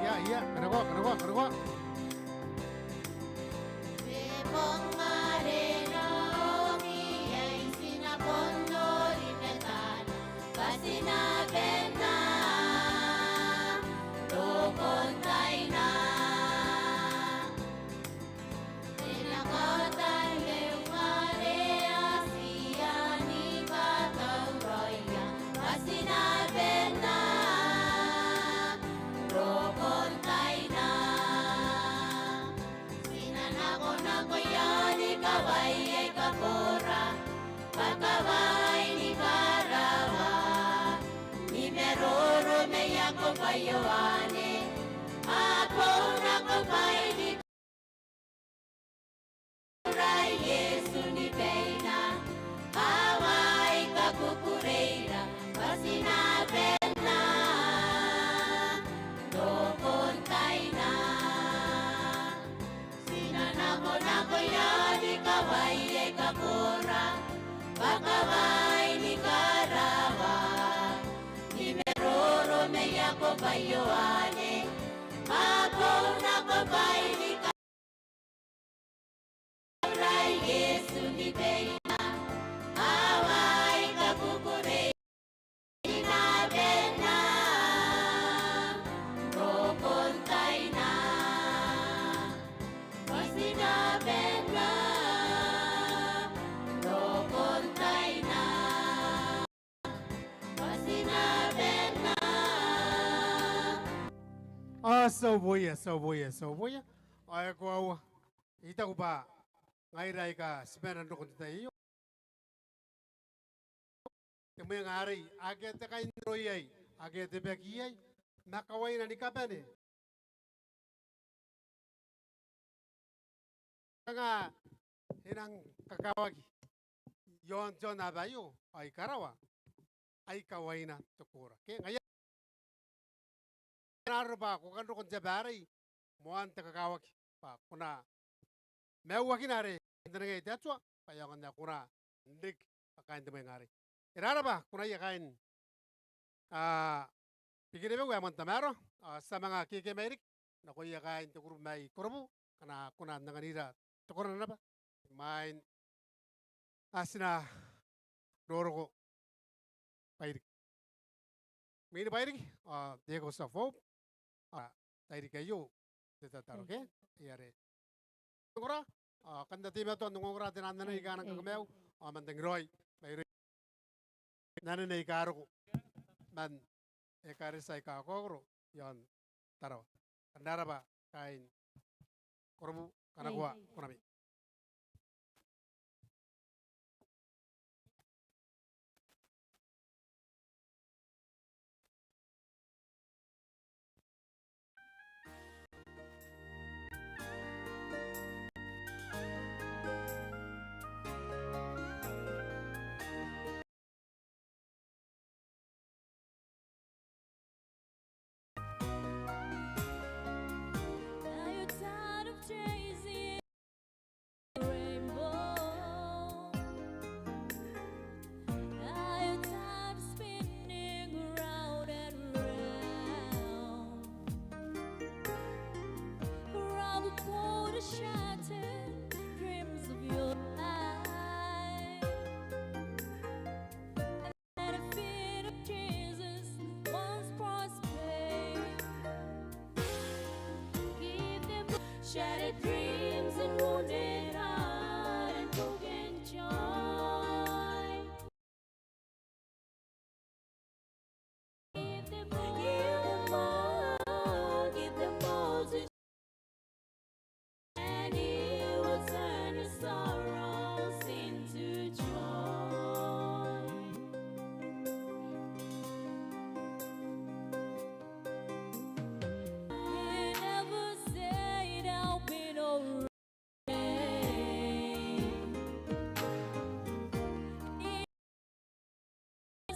Ia, ia, kanakoa, kanakoa, kanakoa. Ao ti a uboia, ti a uboia, ti a uboia. Ao e koaua, I taku bwa ngaira aika ti bane n roko n te tai aio, te mwenga arei, akea te kainroi iai, akea te baki iai, ma kawaina ni kabane. Kanga e nang kakawaki iaon te aonnaba aio, ao i karawa, ai kawaina te koora. Ke ngaia, n arona bwa ko kan roko n te aba arei, moan te kakawaki, bwa ko na maiuakina are n te nang ae te Atua, bwa e aonga n ae ko na n riki bwa kaain te mwenga arei. E raraba, ko na ia kaain, a, Bikenibeu ae moan tamaroa, ao ti a manga kekemai riki nakoia kaain te kurubu mai Korobu, ngkana ko na n anganira te korona naba, imwain ae ti na roroko Bairiki. Imwin Bairiki, ao te Eagles of Hope, a, tairiki aio, te tataro, ke? Ai are ongora, ao kam na teimatoa n ongongora te naan anene aika a nang kakamaiu, ao man tangiraoi mairouia n anene aika a roko man ekaretia aika kakaokoro iaon Tarawa. Kam na raba kaain Korobu, kanakoa, ko na mena.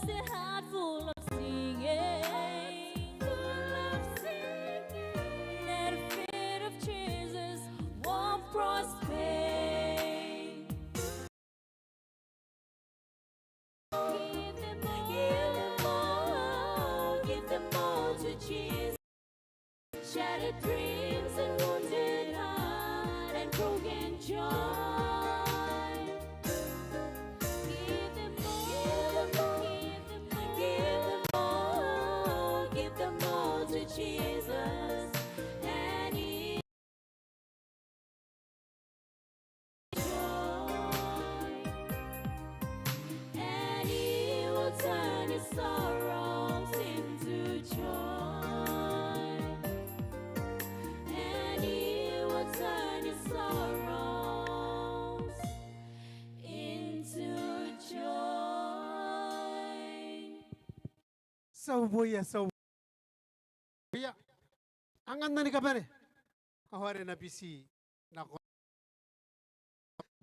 A heart full of singing, full of singing, that feet of Jesus won't prosper. Give them all, give them all to Jesus. Shattered dreams and wounded heart and broken joy. Give them all, give them all, give them all to Jesus, and He joy, and He will turn your sorrows into joy, and He will turn your sorrows into joy. Ti a uboia, ti a uboia. Angan nani kabane. Ao are e na biti nako.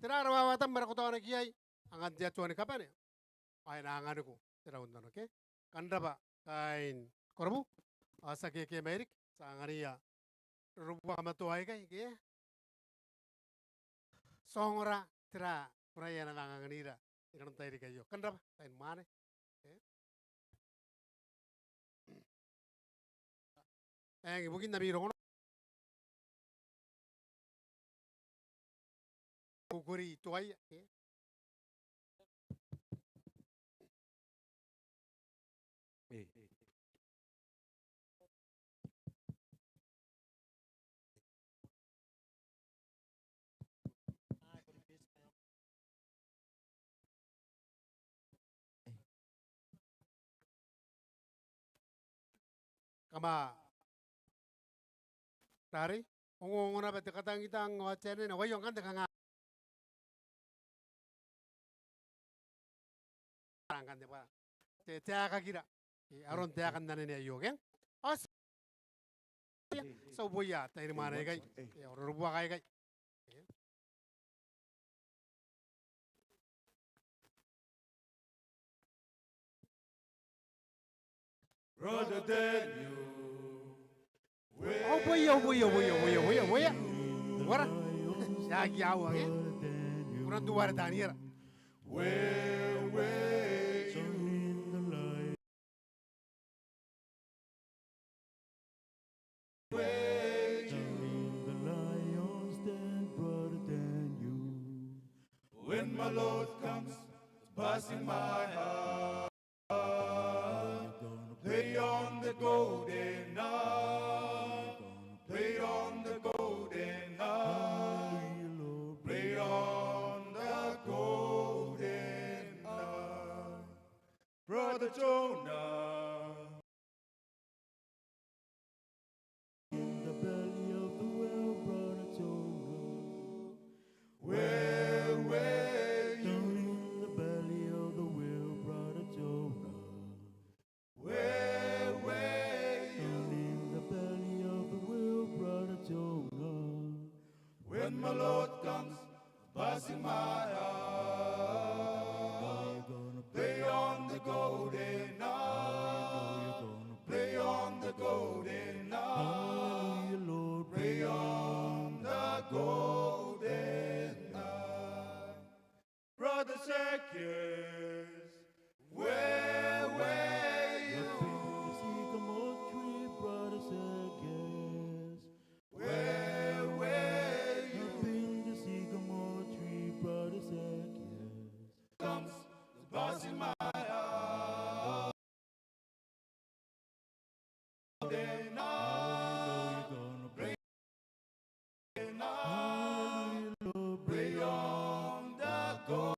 Tera ara wawatam are ko taonaki iai, angan te Atua ni kabane. Ao e na anganiko te rau n nano, ke? Kam rabwa kaain Korobu. Ao ti a keke mai riki, ti a anganiia rorobuaka ma toa aikai, ke? Ti a ongora tera koraia ae na manga anganira inanon tairiki aio. Kam rabwa, tain mwaane. E? Eng, ibukin ami rongorongo. Kukurei tuai, e? Kam a rarei, ongongo naba te katangitang ao te anene, ao aio ngkanne te kanga. Ngkanne bwa te, te aekakira. E, aron te aeka n anene aio, ke? Ao ti, ti a uboia tairi mwaane aikai. E, ao rorobuaka aikai. Brother Daniel, ao uboia, uboia, uboia, uboia, uboia, uboia. Uara? Tiaki aua, ke? Kunan tuare Taniera. Where were you? Where you? When my Lord comes, passing my heart, play on the golden harp, play on the golden harp, play on the golden harp. Brother Jonah. In the belly of the whale, Brother Jonah. Where were you? Down in the belly of the whale, Brother Jonah. Where were you? Down in the belly of the whale, Brother Jonah. When my Lord comes, passing my heart, play on the golden harp, play on the golden harp, play on the golden harp. Brother Zacchaeus, where were you? Up in the sycamore tree, Brother Zacchaeus. Where were you? Up in the sycamore tree, Brother Zacchaeus. Comes the bus in my heart. Then I bring, then I bring on the go.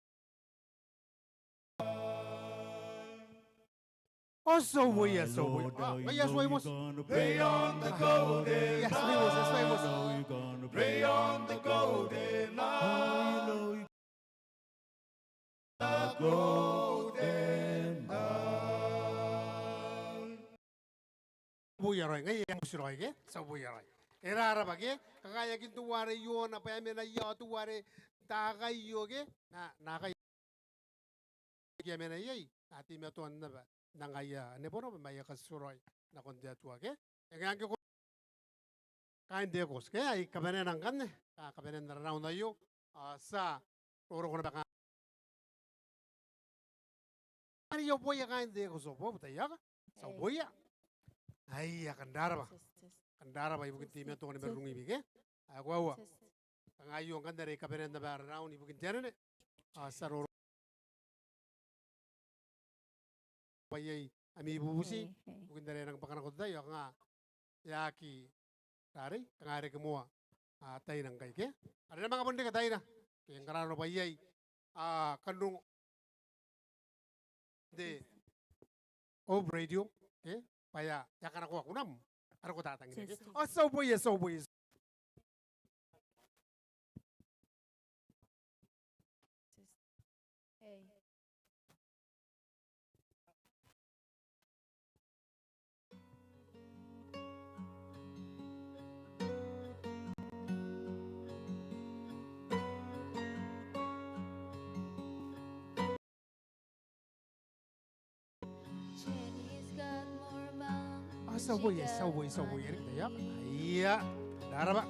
O, ti a uboia, ti a uboia. Ah, ngaia ti a uboia. Play on the golden harp. Yes, we was, yes, we was. Play on the golden harp. The golden harp. Uboia raoi, ngaia e a moti raoi, ke? Ti a uboia raoi. E raraba, ke? Kakaeakin teuare Iona bwa e mena ia, ao teuare Takai aio, ke? Na, Nakai. Ke e a mena iai. a teimatoa naba n angaia nebonobo ma aia katitiraoi nakon te Atua ke. E ngae ngke ko kaain te Ekoti ke, ai kabanena ngkanne, a, kabanean ara raun aio, a, ti a roroko naba kaain. Are I uboia kaain te Ekoti, uboia, uboia. Ti a uboia. Aia, kam rabwa. Kam rabwa ibukin teimatoan marurungimi ke. Ae koaua. Kanga aio ngkanne are I kabanea naba ara raun ibukin te anene. A, ti a roroko bwa iai ami bubuti ibukin are e nang bwaka nako te tai ao kanga e aki rarei, kanga e reke moa, a, taina ngkai ke. Are e na manga bon reke taina ke ngkana arona bwa iai, a, kan rongo n te Hope Radio ke, bwa e a, e a kanakoa kunam are ko tatangina ke. Ao ti a uboia, ti a uboia. A, ti a uboia, ti a uboia, ti a uboia riki te tai aio. Aia, rabwa.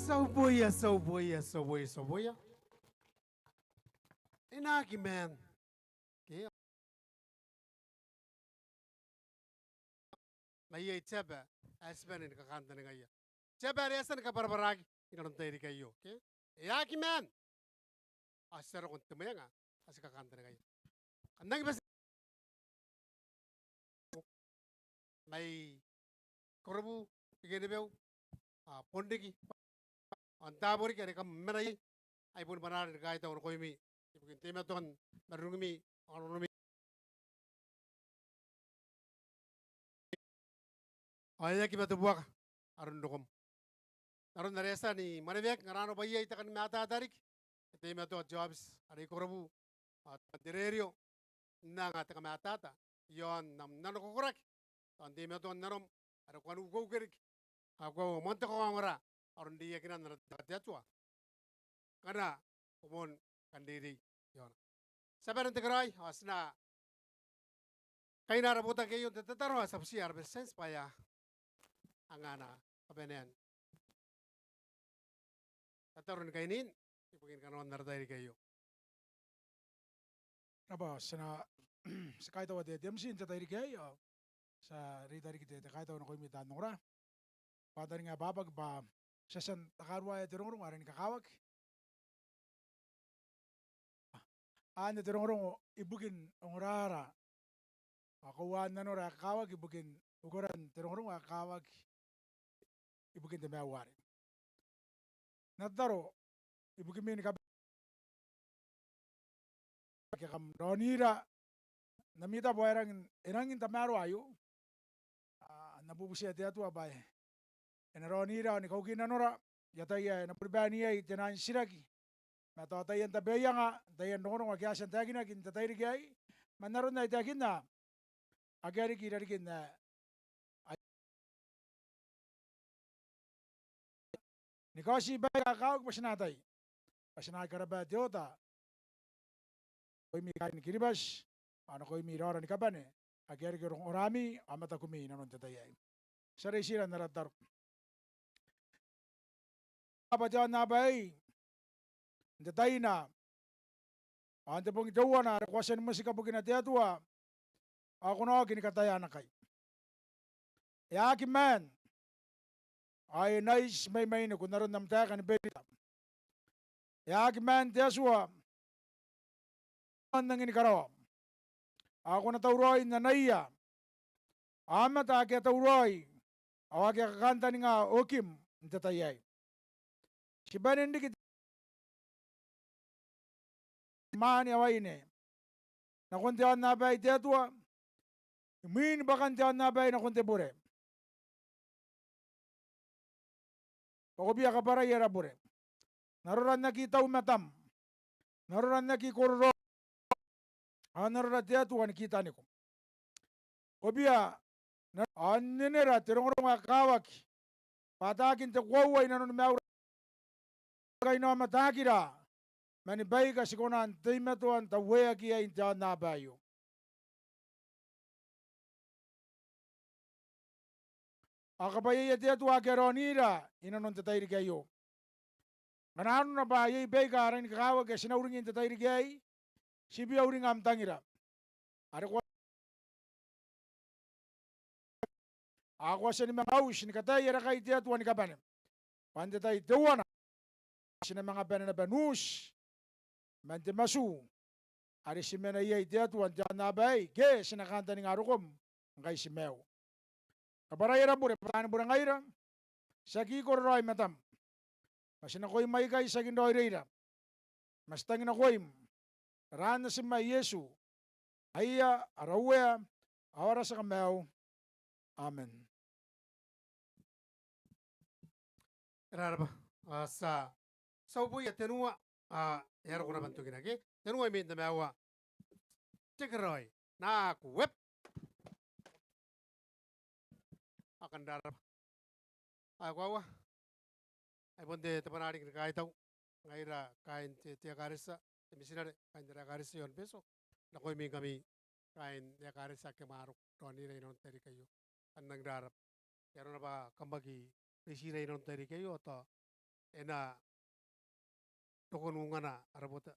Ti a uboia, ti a uboia, ti a uboia, ti a uboia. e na aki maan. Ke? Ma iai te aba ae ti bane ni kakantaningaia. Te aba are e tia ni kabwarabwaraki inanon te tairiki aio. Ke? E aki maan. Ao ti a roko n te mwenga ae ti kakantaningaia. Kam nangi bati mai Korobu, Bikenibeu, ao bon riki, ao n taabo riki are kam mena iai, ai bon bwanaara ni kaitau nakoimi ibukin teimatoan marurungimi ao nanomi. Ao e aki matobuaka aron rokom. N aron are e a tia ni mwaneweaki, ngkana arona bwa iai te kan mataata riki, e teimatoa te aobiti are i Korobu ao taian te rerio n anga te kamatata iaon am nanokokoraki, tao n teimatoan nanom are ko kan ukeuke riki, ao ko a moan te kaongora aron reiakinan ara te Atua ngkana ko moan kan reirei iaona. Ti a bane n tekeraoi ao ti na kaina ara botaki aio n te tataro ao ti a butiia ara beti tienti bwa e a anga ana kabanean tataro ni kainiin ibukin kanoan ara tairiki aio. Rabwa, ti na ti kaitaua te, te M C n te tairiki aei ao ti a reita riki te, te kaitau nakoimi taan ongora. Bwa taninga bwa baki bwa ti a tia n takaruaea te rongorongo are ni kakawaki. Anne te rongorongo ibukin ongoraara ao kauan nanora ae kakawaki ibukin ukeran te rongorongo ae kakawaki ibukin te maiu arei. N na tataro ibukimi ni kabane ake kam raonira n ami tabo ae rangi n, e rangi n tamaroa aio. Ao N na bubutia te Atua bwa e na raonira ao ni kauki nanora, I ataia e na boni bane iai te nang titiraki ma tao taian tabeaianga, taian rongorongo ake a tia n taekinaki n te tairiki aei, ma n aron ae I taekinna, akea riki irarikin ae ni kaoti baika kakawaki bwa ti na ataia bwa ti na aki karaba te oota nakoimi kaain Kiribati ao nakoimi raora ni kabane ake a reke ongorami ao matakumi inanon te tai aei. Ti a reitira n ara tataro. Baba, te aonnaba aei n te taina ao n te bong teuana are ko a tia ni motika bukina te Atua ao ko na oki ni kataea ana kai. E aki maan ao e na iti mai mainiku n aron am taeka ni berita. E aki maan te Atua, ko na nangi ni karaoa ao ko na tauraoi n anaia aomata ake a tauraoi ao ake a kakantaninga okim n te tai aei. Ti bane n riki mwaane ao aine nakon te aonnaba aei te Atua, imwin bwakan te aonnaba aei nakon te bure. Bwa ko bia kabwarai ara bure n arora n aki tau matam, n arora n aki kororaoi, ao n arora te Atua ni kitaniko. Ko bia n, ao n anenera te rongorongo ae kakawaki bwa ataakin te koaua inanoni maiura, kainaomataakira mani baika ti kona n teimatoa n taueaki iai n te aonnaba aio. Ao kabwaiaia te Atua ake a raonira inanon te tairiki aio. Ngkana arona bwa iai baika a rangi ni kakawaki ae ti na uringi n te tairiki aei, ti bia uringa am tangira are ko a, ao ko a tia ni manga uti ni kataei ara kai te Atua ni kabane. Bwa n te tai teuana ti na manga bane naba n uti man te matu are ti mena iai te Atua n te aonnaba aei, ke ti na kantaninga rokom ngkai ti maiu. Kabwarai ara bure bwa taani bure ngaira, ti aki kororaoi matam, ma ti nakoim aikai tiaki n raoiroira, ma ti tangi nakoim n aran Natim ae Iesu, aia ara Uea ao ara Tia Kamaiu. Amen. E raraba. Ao ti a, ti a uboia tenua, ao e a roko naba n tokina ke tenua imwin tamaua. Tekeraoi, nako web. Ao kam raraba. Ao e koaua, ai bon te, te bwanaa riki ni kaitau ngaira kaain te, te ekaretia, te mitinare, kaain ara ekaretia i aon Betio, nakoimi ngkami kaain ekaretia ake kam a roko raonira inanon te tairiki aio. Kam rangi n raraba. Ai arona bwa kam aki reitira inanon te tairiki aio, ao tao e na roko n ungana ara bota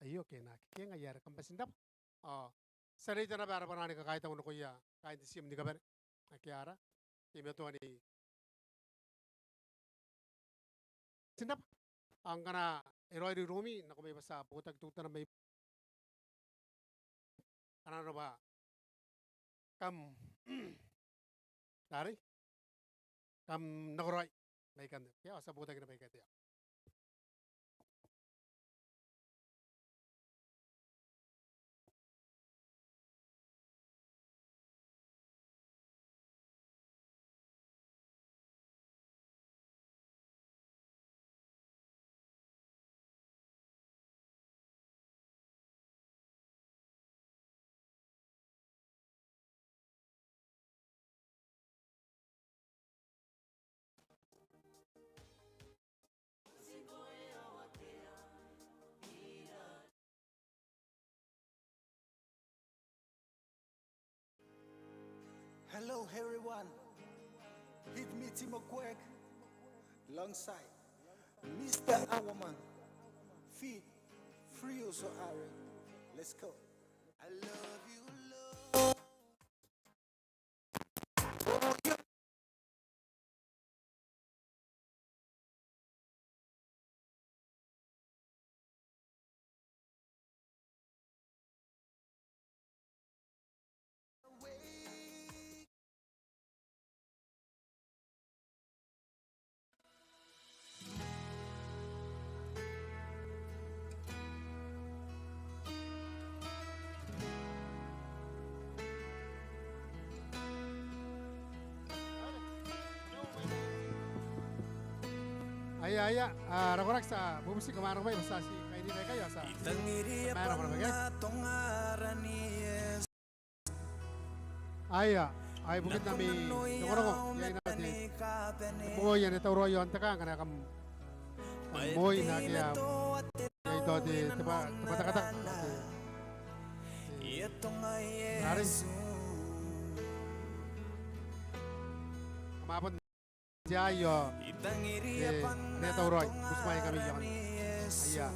Aio ke e na aki kenga, ai are kam bati n rabwa. Ao ti a reita naba ara bwanaa ni kakaitau nakoia kaain te tiim ni kabane ake a rang teimatoa ni bati n rabwa. Ao ngkana e raoiroi roomi, nakomai bwa ti a botaki teutana mai, ngkana arona bwa kam, tari, kam nakoraoi mai ikanne, ke ao ti a botaki naba ikai te ao. Hello everyone, it's me Timo Quirk, alongside Mister Awaman, feat Frio Soare. Let's go. I love you, love. Aia, aia, a, rakoraki, ti a bubuti kamaanako mai bwa ti a ti kairira ikai ao ti a, ti a maenako naba ke. Aia, ai bukin ami rongorongo iai naba te, te bongoi ane tauraoi iaon te kaa ngkana kam, kam moi naake a, iai tao te, te bwa, te bwatakataka, te, te, are kam a bon te aio, e, ane tauraoi, butimwaeingkami iaon. Aia.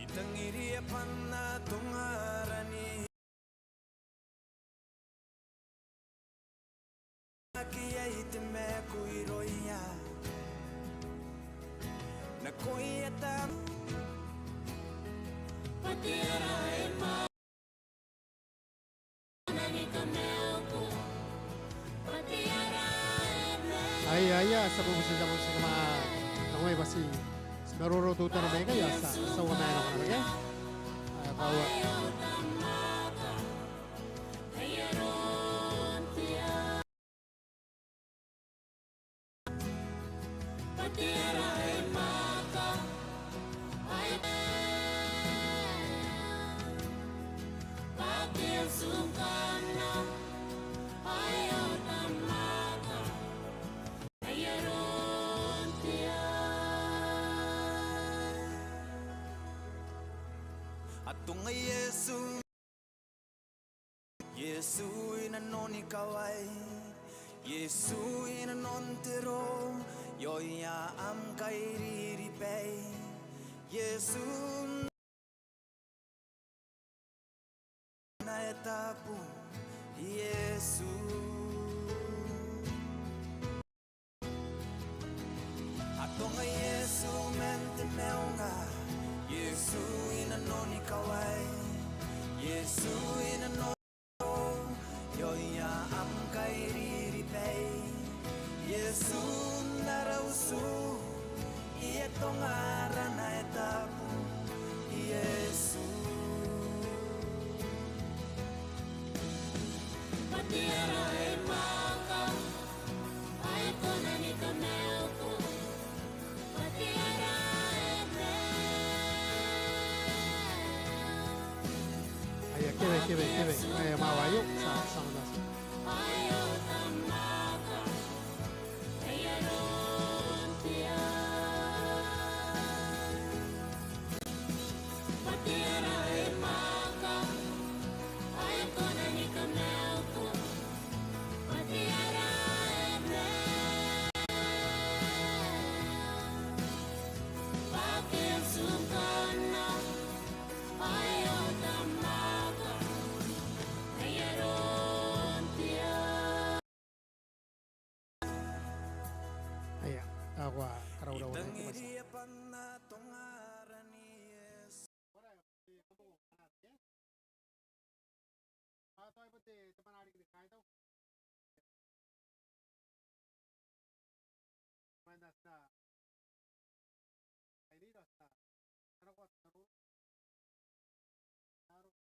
I tangiria bwa N na tongarani. Aki iai te maaku irouia nakoia tabu. Bwa te ara e ma- Aia, aia, ti a bubuti, ti a bubuti kamaanako mai bwa ti, ti maroro teutana mai ikai ao ti a, ti a uamanako naba ke. Aia, kaua. Atonga Iesu. Iesu i nanon ikawai, Iesu i nanon te roo, ioia am kairiri bai. Iesu n ae tabu, Iesu. Atonga Iesu man te maunga, Iesu i nanon ikawai, Iesu i nanon te roo, ioia am kairiri bai. Iesu n ara utu, I atonga ara ae tabu, Iesu. Bwa te ara e mwaaka, ao e kona ni kamauko. Bwa te ara e mwaaka. Aia, kewe, kewe, kewe. Aia, mawa aio, ti a, ti a mwananga. Ao e ota mwaaka. Aia, ron te ara. Tao e bon te, te mwananga riki ni kaitau. Mwain ae ti na kainira, ti na kanakoa, ti na roro. Ti na roro.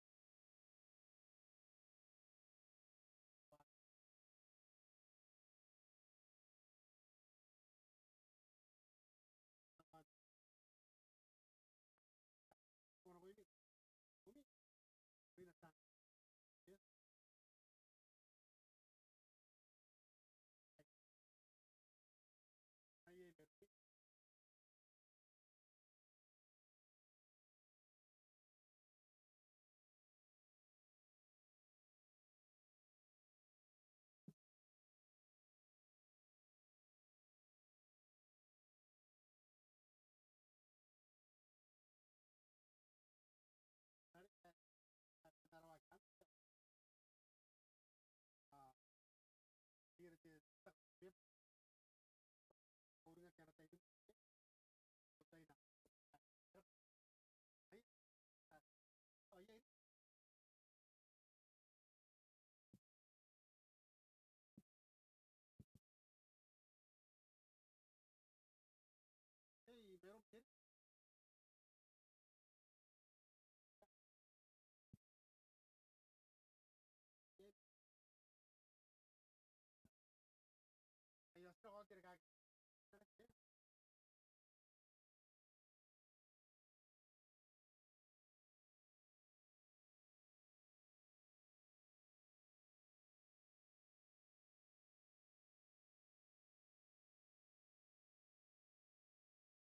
Ei, meron peri.